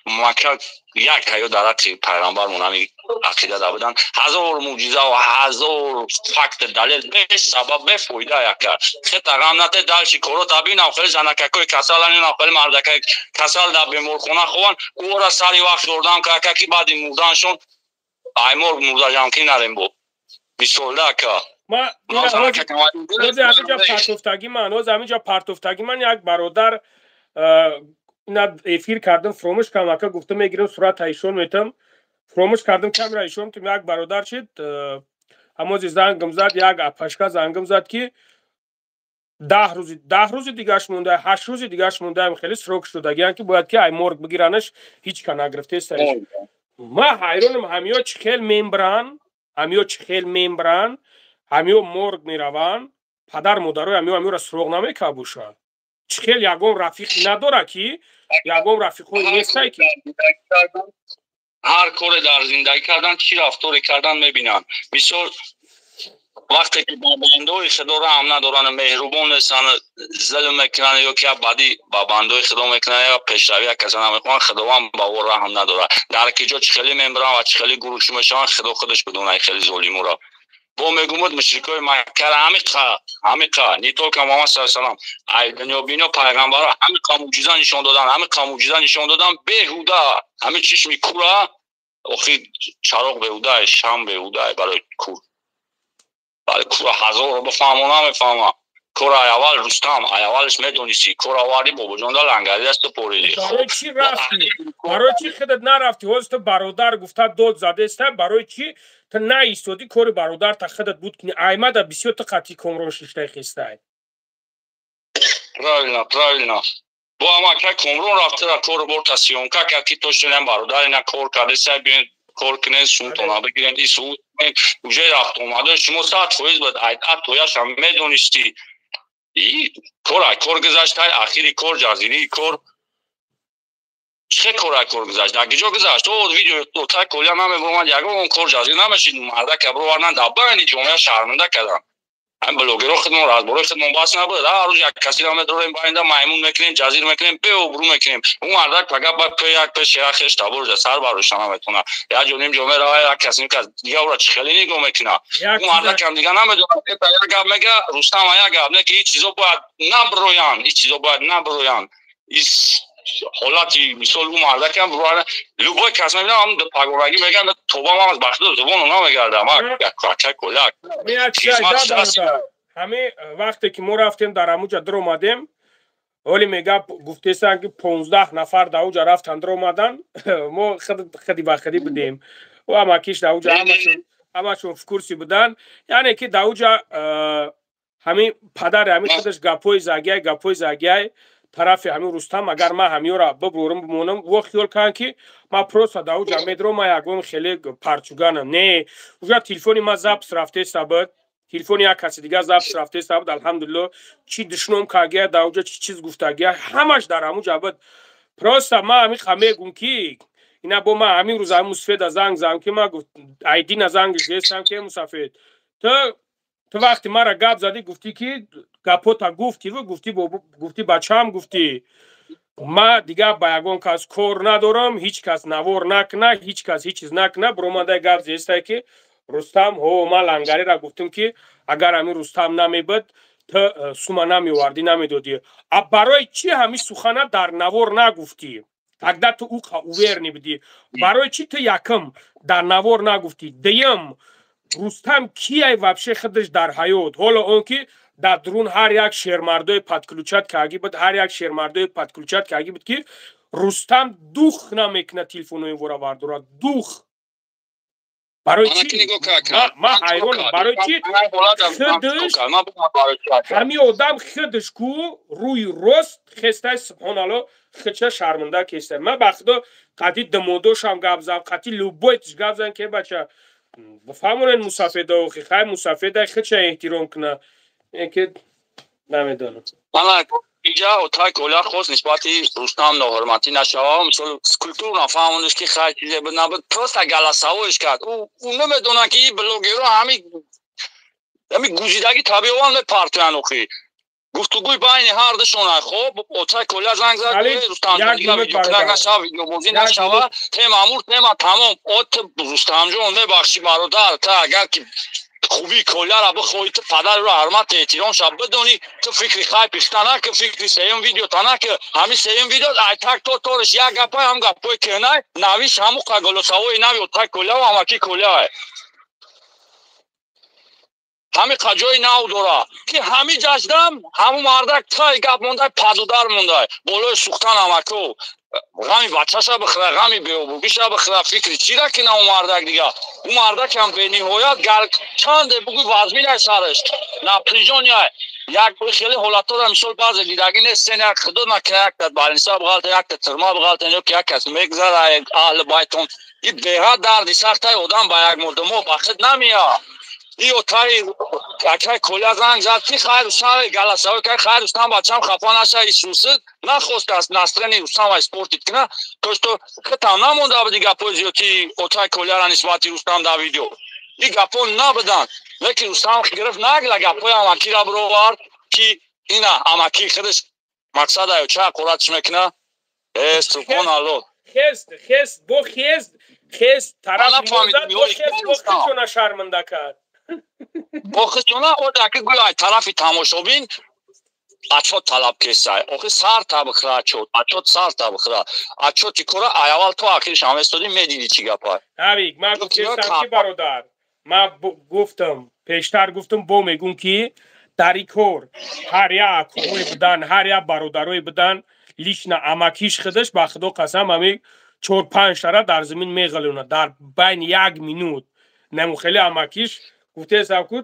Макка як ҳаё дар ҳаққи пайғамбармон ҳамин ақида да буданд. Ҳазор мӯъҷиза ва ҳазор факт, далел бесабаб, бефоида. Яка хета ғам нате, дальше корота бинам. Хеле занакакои касалан, инам хеле мардакаи касал дар беморхона хованд, ӯра сари вақт ёрдам карда ки баъди мурданшон аймор мурдаҷамкӣ нарем. Бо мисол да, ака. Ҳози ҳаминҷа партофтагӣ ман, ҳози ҳаминҷа партофтагӣ ман, як бародар ина эфир кардам, фуромӯш кардам. Ака, гуфта мегирам, сурата ишон метам, фуромӯш кардам, камера ишон метам. Як бародар шид, ҳамози зангам зад, як апашка зангам зад ки 10 рӯзи, 10 рӯзи дигаш монда, 8 рӯзи дигаш мондаам, хеле срок шудагиян ки бояд ки ай морг бигиранаш, ҳеҷ ка нагирифтеста. Ма ҳайронам, ҳамиё чӣ хел мембран, ҳамиё чӣ хел мембран, ҳамиё морг мераванд, падар модарои ҳамиё ҳамиёра суроғ намекард бошад? Чӣ хел ягон рафиқи надора ки, ягон рафиқҳое нестай ки? Ҳар коре дар зиндагӣ кардан, чӣ рафторе кардан, мебинанд. Мисол, вақте ки ба бандои худо раҳм надоранд, меҳрубон нестанд, зулм мекунанд ё ки бадӣ ба бандои худо мекунанд ё пешравӣ каса намехоҳанд, Худованд ба ӯ раҳм надорад. Дар ки ҷо чӣ хеле мембиранд ва чӣ хеле гурӯшӣ мешаванд, Худо худаш бидонад хеле золимуро. Бо мегумуд, мушрикои Маккара ҳамиқа, ҳамиқа, не только Муҳаммад саллаллоҳу алайҳи васаллам, ай дунёбино пайғамбаро ҳамиқа мӯъҷиза нишон додан, ҳамиқа мӯъҷиза нишон додан, беҳуда. Ҳамин чишми кура охи, чароғ беҳуда, шам беҳуда барои кур, барои кура ҳазорро бифаҳмо, намефаҳма. Кор ай аввал, Рустам, ай аввалш медонисти, кор аввали бобоҷон да лангари даст пориди. Барои чӣ рафтӣ? Барои чӣ худат нарафтӣ? Ҳозир ту бародар гуфта дод задеста, барои чӣ ту наистодӣ, кори бародарта худат буд кунӣ? Аймада бисёр ту қатъи Комрон шиштай хестай. Правильно, правильно. Бо ама ака Комрон рафта, кору борта съёмка кард ки то бародар ина кор кардеса, биён кор кунен, сумтона бигирен, ису уже рафт омада. Шумо 100% буд, тояшам медонистӣ. Кор ай кор гузашта, ахири кор, ҷазирии кор. Чӣ кор ай кор гузашт? Дар киҷо гузашт? О видео та колия намебуромад, ягон кор ҷазир намешид. Мардака бировардан, дар байни ҷомеа шарманда карданд. Ҳам блогерҳо худмон аз борои худмон бас набуд. Ҳар рӯз як касиро медорем, байнда маймун мекунем, ҷазир мекунем, беобрӯ мекунем. Ӯ мардак пага ба пе як пеши як хеш таборжа сар барошта наметавона. Як ҷо ним ҷо мерава, як кас ним кас дига ӯро чӣ хеле нигоҳ мекуна. Ӯ мардакам дига намедонад, як гап мега, Рустам як гап не, ки ҳеҷ чизо бояд наброянд, ҳеҷ чизо бояд наброянд. Ҳолати мисол ӯ мардакам любой кас мебинам, ҳам пагорагӣ мегӯям, тобам ҳам аз бахти зубону намегардам. Коляк ҳамин вақте ки мо рафтем дар ҳамуҷа даромадем, ҳоли мега гуфтесанд, ки 15 нафар дар уҷа рафтан даромадан, мо хиди ба хиди будем ва амакиш дар уҷа ҳамашон в курсе будан. Яъне ки дар уҷа ҳамин падари ҳамин худаш гапҳои загиай, гапҳои загиай тарафи ҳамин Рустам. Агар ман ҳамиёра бибурам бимонам, во хиёл кунанд, ки ман просто дар уҷа медурам, ман ягон хеле парчуганам. Не, уҷа телефони ман запись рафтеста буд, телефони як каси дигар запись рафтеста буд. Алҳамдулилло, чӣ душном кардагия дар уҷа, чӣ чиз гуфтагия, ҳамаш дар ҳамуҷа буд. Просто ман ҳамин мегум, ки ина бо ман ҳамин рӯз ҳамин мусафеда занг зам, ки ман гуфт айдина зангиш гестам, ки мусафед, ту вақти мара гап задӣ, гуфтӣ, ки гапота гуфтиву гуфтӣ, гуфтӣ, бачаам, гуфтӣ, ма дигар ба ягон кас кор надорам, ҳеҷ кас навор накуна, ҳеҷ кас ҳеҷ чиз накуна. Биромадай гап зестай, ки Рустам, ҳо, ман лангариро гуфтам, ки агар ҳамин Рустам намебуд, ту сума намеовардӣ, намедодӣ. А барои чӣ ҳамин сухана дар навор нагуфтӣ? Тогда ту уқа уверенный будӣ. Барои чӣ ту якм дар навор нагуфтӣ? Дуюм, Рустам кияй вообще худаш дар ҳаёт? Ҳоло он ки дар дурун ҳар як шермардои подключать карги буд, ҳар як шермардои подключать карги буд, ки Рустам дух намекунад, телефонои вора вардора дух. Барои чӣ ман ҳайронам, барои чӣ худаш ҳамин одам худаш ку рӯи рост хестай, субҳоналло, худша шарманда кестай. Ман ба худо қати димодошам гап зам, қати любой тиш гап зам, ки бача, бифаҳмонед мусафеда, охи хай мусафеда худша эҳтиром куна, ки намедонам. Инҷа отай Коля хост нисбати Рустам ноҳурматӣ нашава, мисол культурно фаҳмониш, ки хай чизе буд набуд, просто голосовой ш кард. Ӯ намедонад, ки ин блогерро ҳами гузидагӣ табиован мепартоянд. Охи гуфтугӯи байни ҳар душона. Хоб, отай Коля занг зад: «Рустамҷон, дига видеокунак нашава, видеобозӣ нашава, тема амур, тема тамом». От Рустамҷон, мебахшӣ, бародар, та агар ки хубии Коляра бихоҳӣ, ту падарро ҳурмат эҳтиром шав, бидонӣ, ту фикри хай пихта наки, фикри сеюм видео та наки. Ҳамин сеюм видео айтак то ториш як гапай, ҳам гапҳои кӯҳнай навиш, ҳаму голосовой и нави отай Коля ва ҳамаки Коляй ҳами қаҷои нав дора, ки ҳами ҷаҷдам ҳаму мардак тай гап мондай, падудар мондай болои сухтан. Ҳамаку ғами бачаша бихӯра, ғами беобрӯгиша бихӯра, фикри чира кина ӯ мардак дига? Ӯ мардакам бениҳоят гар чанде бугӯй, вазминай сараш напряжения. Як хеле ҳолатҳоро мисол баъзе дидагӣ нестен, як худо накуна, якта больница бғалта, якта тюрьма бғалта, ё ки як кас мегзара аҳли байтон, и беҳад дарди сахтай одам ба як мурдумо ба худ намеяд. Иё тай акай Коля занг зад, ки хайр, Рустам, голосовой кай: «Хайр, Рустам, бачам, хафа наша». Исусид нахост аз настроение Рустам испортить кина, то что хитам намонда буди гапҳои зиёдти отай Коляра нисбати Рустам дар видео. И гапҳо набуданд, лекин Рустам гирифт нагла гапҳои амакира бировард, ки ина амаки худаш мақсадаю ча ҳақоратш мекуна. Э, субҳоналлоҳ. Хест, хест, бо хест, хест тараф зад, бо хест, бо худшона шарманда кард. Бо худшона одаки гӯяй тарафи тамошобин отчёт талаб кесай. Охи сар та бихӯра отчёт, отчёт сар та бихӯра отчёт и кора, аввал то ахириш ҳам истодӣ, медидӣ чӣ гапа. Ҳавик, ман гуфтам, ки бародар, ман гуфтам, пештар гуфтам, бо мегӯм, ки дар ин кор ҳар як акоҳое будан, ҳар як бародарое будан, лично амакиш худаш, ба худо қасам, ҳами чор панҷ тара дар замин меғалонад дар байни як минут. Намухели амакиш гуфтесам, ку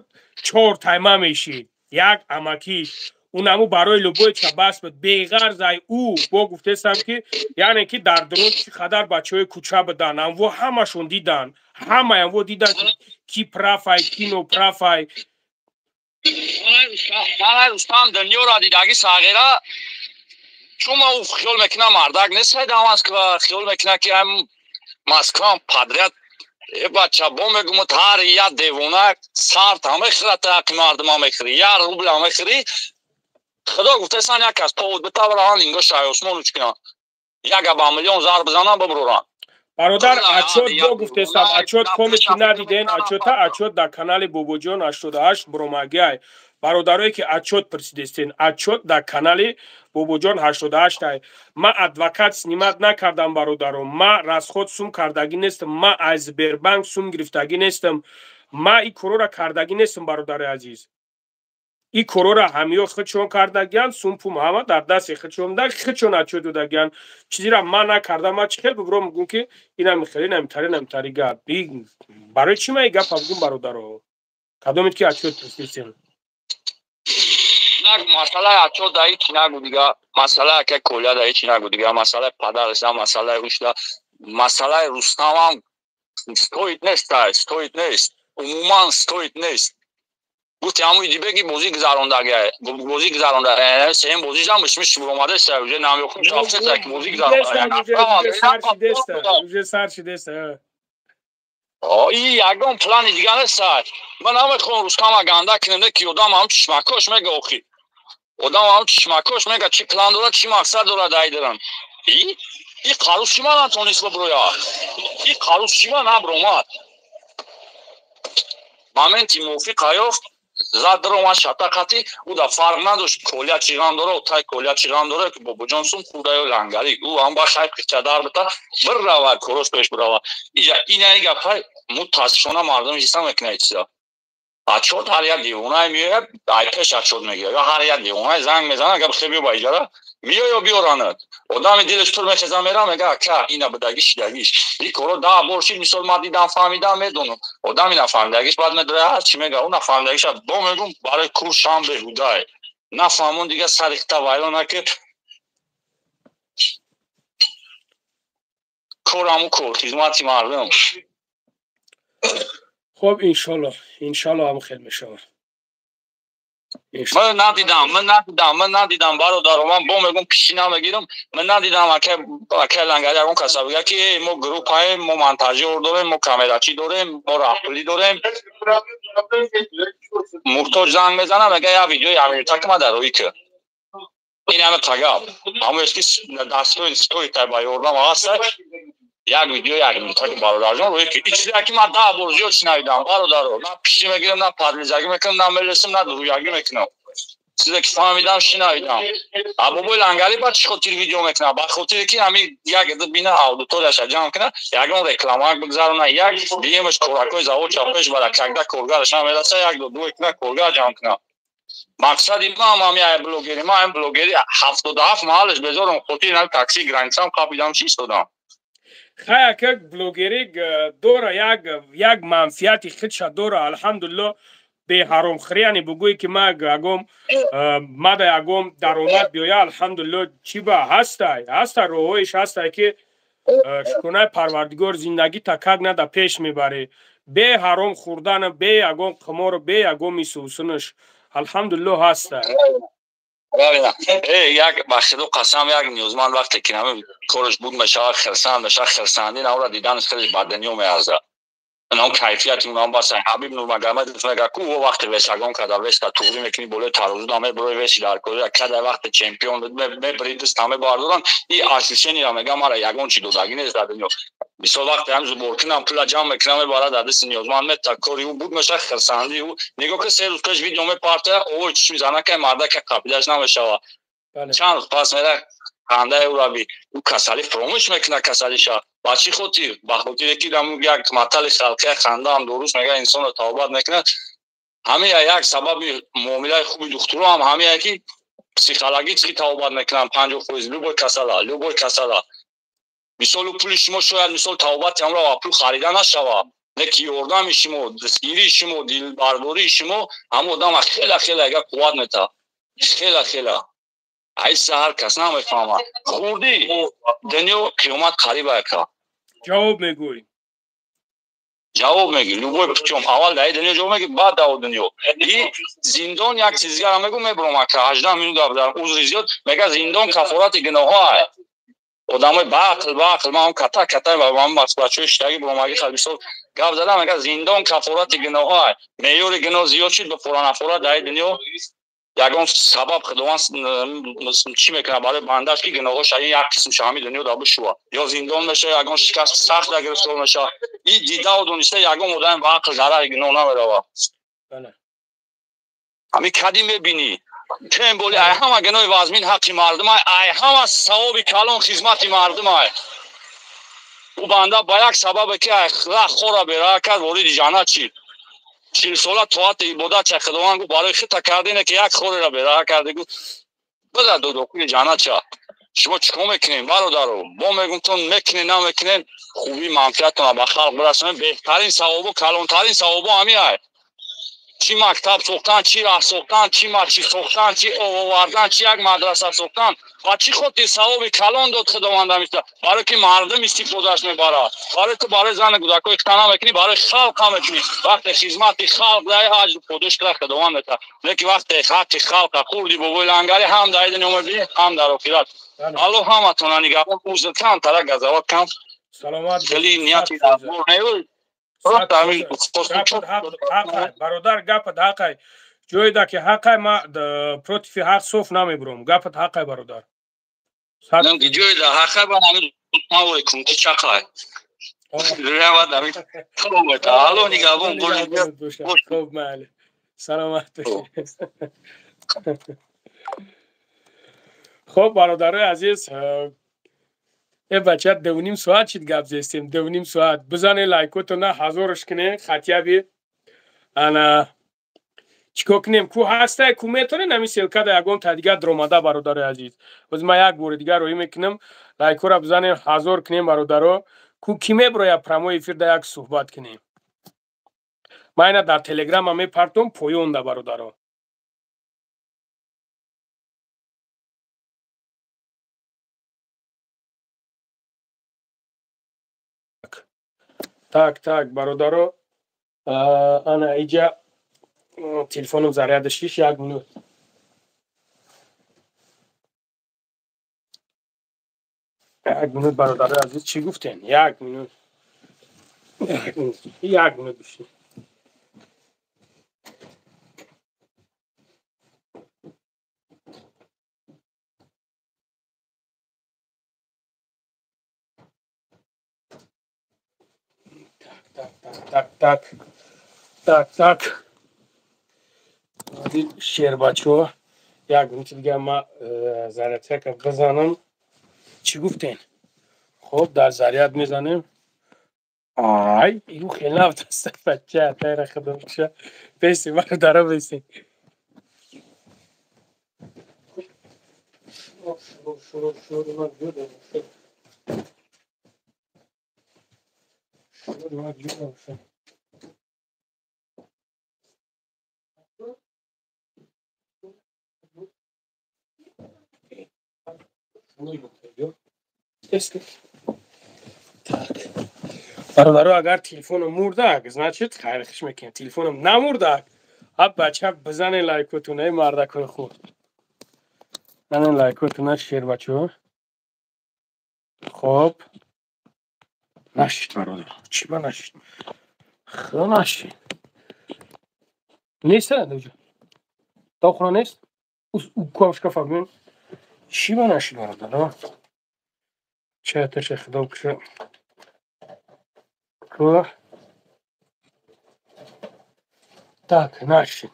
чор тайма мешид як амакиш унаму барои любой ча бас буд, беғарзай ӯ. Бо гуфтесам, ки яъне ки дар дурун чӣ қадар бачаҳои кӯча будан, амво ҳамашон дидан, ҳамаям во дидан, ки прав ай, ки ноправ ай. Рустам дунёра дидаги сағира, чун ман ӯ хиёл мекунам мардак нест, дар Москва хиёл мекунам, ки ам Москваам подряд. Э бача, бо мегумад ҳар як девона сарт ҳамехӯрад, ҳаққи мардум ҳамехӯрӣ, як рубл ҳамехӯрӣ. Худо гуфтасан як кас повод битаваранд, инго шаҳи Осмон уч кунанд. Як ба миллион зарб бизананд, бибуранд. Бародар, отчёт бо гуфтестам, отчёт коме ки надиден, отчёта, отчёт дар канали Бобоҷон 88 буромагиай. Бародарое ки отчёт пурсидестен, отчёт дар канали Бобоҷон 88 ай. Ма адвокат снимать накардам, бародаро, ма расход сум кардагӣ нестам, ма аз Сбербанк сум гирифтагӣ нестам, ма и корора кардагӣ нестам, бародари азиз. И корора ҳамиё худшон кардагиянд, сумпум ҳама дар дасти худшон да, худшон отчёт додагиянд. Чизира ма накардам, ма чӣ хел бибуром мегӯм ки инами хеле намитари намитари гап. Барои чӣ ма и гапа бигӯм, бародаро? Кадомед ки отчёт пурсидестен? Нагу масъалаи отчёт да ҳичи нагу дига, масъалаи ака Коля да ҳичи нагу дига, масъалаи падараш, масъалаи рушда, масъалаи Рустамам стоит нест, стоит нест, умуман стоит нест. Гуфти ҳамои дибеги бозӣ гузарондага, бозӣ гузаронда, сеюм бозишам мишмиш буромадеста, уже намёхум шафтеста ки бозӣ гузаронда. Уже сар шидеста. И ягон плани дига неста. Ман намехоҳам Рустама ганда кунем, ки одам ҳам чишмакош мега, охи одам ҳам чишмакош мега, чӣ план дорад, чӣ мақсад дорад айдаран. И қарус чима натонист биброя, и қарус чима набромад. Моменти мувофиқ ёфт, зад, даромад шата қати. Ӯ да фарқ надошт, Коля чӣ ғам дора, тай Коля чӣ ғам дора, ки Бобоҷон сум хӯрда ё лангари. Ӯ ҳам ба хайр қичадар бита бирава, корош пеш бирава. Иҷа инаи гапай мутаассифона мардум ҳисса мекунад чиза. Отчёт ҳар як девонае меояд, ай пеш отчёт мегирад, ё ҳар як девонае занг мезанад, гап хе биё ба иҷара миё ё биёранад. Одами дилаш пур мехеза, мера, мега ака, ина бидагиш, шидагиш, и коро 10 бор шид. Мисол, ман дидам, фаҳмидам, медонам. Одами нафаҳмидагиш баъд медора ҳар чӣ мега. Ӯ нафаҳмидагиша бо мегум, барои куршам беҳудае нафаҳмон дига, сарихта вайрон накард. Кораму кор хизмати мардум. Хоб, иншолло, иншолло ҳам хел мешавад. Ман надидам, ман надидам, ман надидам, бародаро, ман бо мегум, пиши намегирам, ман надидам акай Лангари ягон каса бига ки мо группаем, мо монтажёр дорем, мо камерачӣ дорем, мо раҳпулӣ дорем. Муҳтоҷ занг мезана, мега як видеои амирта ки ма дар рӯи ки ин ҳама тагаб ҳамоеш ки дастои стои тай ба ёрдам ҳаста, як видео як минута ки бародарҷон рӯи ки. И чизе ки ман 10 бор зиёд шунавидам, бародаро, на пиши мегирам, на падлизагӣ мекунам, на мелесам, на дуруягӣ мекунам. Чизе ки фаҳмидам, шинавидам. А бобои Лангари ба чӣ хотир видео мекунад? Ба хотире ки ҳами як бина аудиторияша ҷамъ кунад, ягон рекламак бигзаронад, як диемаш коракҳои завод чапеш бара, когда коргараш намераса, як ду дуе кунад, коргар ҷамъ кунад. Мақсади ман ҳами ай блогери, ман ҳами блогери 77 маҳаллаш безорам, хотири на такси границам қапидам, чӣ истодам. Хай, ака, блогерӣ дора як манфиати худша дора, алҳамдулилло, беҳаромхӯрӣ, яъне бугӯе ки ма ягом мада ягом даромад биёя, алҳамдулилло, чӣ ба ҳастай, ҳастай, роҳҳоиш ҳастай, ки шукронаи Парвардигор, зиндагӣ такак нада пеш мебарӣ, бе ҳаром хӯрдан, бе ягон қимору бе ягон мисусунаш, алҳамдулилло, ҳастай. Як ба худо қасам, як ниёзманд вақте ки нами кораш буд мешавад, хирсанд мешавад, хирсандӣ навра диданаш хеле ба дунё меарзад. Нам кайфияти унам баса. Ҳабиб Нурмагомедов мега ку вақте весагон када, веста туғрӣ мекунӣ, болои тарозу меброи, веси дар кори када, вақте чемпион мебри, даста мебардоранд, и ощущениеро мега, мара ягон чи додагӣ нест дар дунё. Мисол, вақте ҳам зуборкунам, пула ҷамъ мекунам, мебарад, дар дасти ниёзманд мета, кори ӯ буд мешавад, хирсандии ӯ нигоҳ ки 3 рӯз пеш видео мепарта, овои чишми занака мардака қапидаш намешавад. Чанд рӯз пас мера, хандаи ӯра би, ӯ касалӣ фаромӯш мекунад касалиша. Ба чӣ хотир? Ба хотире ки як матали халқия, хандаам дуруст мега, инсонро тавбат мекунад. Ҳамия як сабаби муомилаи хуби духтуро ҳам ҳамия ки психологически тавбат мекунанд 50% любой касала, любой касала. Мисол, пули шумо шояд, мисол, тавбати ҳамро ба пул харида нашавад, не ки ёрдами шумо, дастгирии шумо, дилбардории шумо ҳама одама хела хела яга қувват метаҳад, хела хела. Айса ҳар кас намефаҳмад. Хурдӣ дунё, қиёмат қариб ака. Ҷавоб мегӯй. Ҷавоб мегӯй, любой путём. Аввал дар дунё ҷавоб мегӯй, баъд дар дунё. И зиндон як чиз дигара мегӯ, мебурам ака, 18 минут гап дар, узри зиёд. Мега, зиндон кафорати гуноҳҳо. Одамои баақл баақл, ман ката ката ва ман бачаҳои иштаги буромаги хал бисёр гап задам, мега зиндон кафорати гуноҳ, меъёри гуноҳ зиёд шуд, ба фора нафора дар дунё ягон сабаб Худованд чӣ мекунад барои бандаш, ки гуноҳош ин як қисмша ҳамин дунё да бишува, ё зиндон мешава, ягон шикасти сахт да гирифтор мешава. И дидаву дониста ягон одами баақл дар гуноҳ намерава. Ҳамин кадӣ мебинӣ, тем боли ай ҳама гуноҳи вазмин ҳаққи мардум, ай ҳама савоби калон хизмати мардум. Ай ӯ банда ба як сабабе ки ай раҳ хора бераҳ кард, вориди ҷаннат шид. 40 сола тоату ибодат ча, Худованд гуфт: барои хита кардине ки як хореро бераҳ карди, гуфт, бира додохили ҷаннат ша. Шумо чӣ кор мекунем, бародаро? Бо мегумтон, мекунен, намекунен, хуби манфиатона ба халқ бирасонем. Беҳтарин савобу калонтарин савобу ҳамин ай: чӣ мактаб сохтан, чӣ раҳ сохтан, чӣ масҷид сохтан, чӣ об овардан, чӣ як мадраса сохтан. Ва чӣ хотир савоби калон дод Худованд ҳамиста? Барои ки мардум истифодааш мебарад. Барои ту, барои зану кӯдакҳои хита намекунӣ, барои халқ ҳам мекунӣ. Вақте хизмати халқ даи, аҷру подош кира Худованд метаҳад. Лекин вақте ҳаққи халқа хурди, бобои лангари, ҳам дар дунё мебинӣ, ҳам дар охират. Аллоҳ ҳаматона нигаҳбон. Узр, кам тара газават кам. Саломат. Хеле нияти Бародар, гапат ҳақай. Ҷоеда ки ҳақай, ма против ҳақ соф намебурам. Гапат ҳақай, бародар. Ҷоеда ҳақай, ба чақай. Аллоҳ нигаҳбон. Хуб, майли, саломат бошед. Хуб, бародарои азиз, э бача, 2.5 соат шид гап зестем, 2.5 соат. Бизане лайкотона, ҳазорш куне хотя бы. Ана чикор кунем? Ку ҳастай, ку метонен ҳамин ссылка да ягон та дигар дромада. Бародарои азиз, боз ман як бори дигар роӣ мекунам. Лайкора бизанем, 1000 кунем, бародаро. Ку ки меброя прямой эфирда як суҳбат кунем? Ман ина дар телеграма мепартом поёнда, бародаро. Так, так, бародаро, ана иҷа телефоном заряда шиш. Як минут, як минут, бародарои азиз. Чӣ гуфтен? Як минут, як минут бишин. Так, так, так, так, так. Шербачо, як минути дига ма зарядка бизанам. Чӣ гуфтен? Хуб, дар заряд мезанем. Ай, ю хел нафтаста, бача, тайра худам куша. Беси, бародаро, беси. Шуру, шуру, шуру, шуру, шуру. Так. Бародаро, агар телефоном мурдак, значит, хайрхиш мекунем. Телефоном намурдак. А бача, бизане лайкотун, эй мардакои хуб. Бизане лайкотуна, шербачо. Хоб. Нашид, бародар. Чӣ ба нашид? Худо нашид. Нест даҷа? Дохуна нест? У шкафа бибин. Чӣ ба нашид, бародар? Чаташа худо куша. Ку. Так, нашид.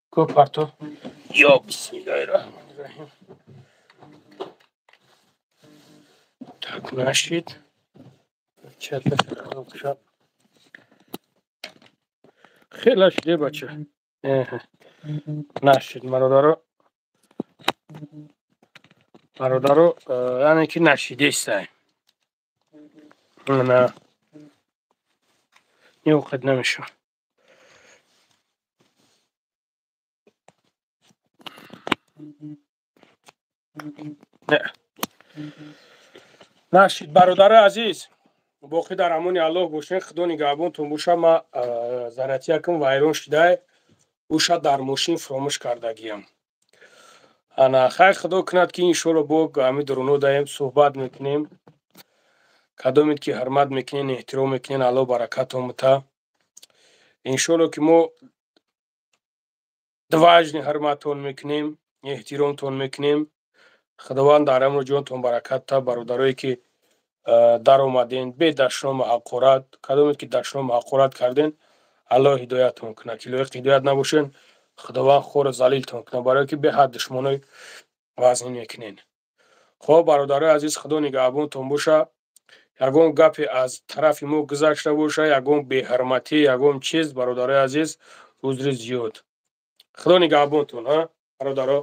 Ку парто. Ё бисмиллаҳи Так, нашид. Чаташа худо куша. Хеле шиде, бача. Нашид, бародаро. Бародаро, яъне ки нашидестай. На. Неуқад намеша. Не. Нашид, бародарои азиз. Боқӣ дар амони Аллоҳ бошед, Худо нигаҳбонтон боша. Ма заратиякам вайрон шидай. Уша дар мошин фуромӯш кардагиям. Ана хайр, худо кунад, ки иншоалло бо ҳами дуруно даем, суҳбат мекунем. Кадомед ки ҳурмат мекунен, эҳтиром мекунен, Алло баракатон бута. Иншоалло, ки мо дважды ҳурматтон мекунем, эҳтиромтон мекунем. Худованд дар амру ҷонтон баракат та. Бародарое ки даромаден бе дашному ҳақорат, кадомед ки дашному ҳақорат карден, Аллоҳ ҳидоятон кунад. Ки лоиқи ҳидоят набошен, Худованд хору залилтон кунад, барое ки беҳад душмонои вазнин мекунен. Хоб, бародарои азиз, Худо нигаҳбонтон боша. Ягон гапе аз тарафи мо гузашта боша, ягон беҳурматӣ, ягон чиз, бародарои азиз, узри зиёд. Худо нигаҳбонтон, ҳа, бародаро.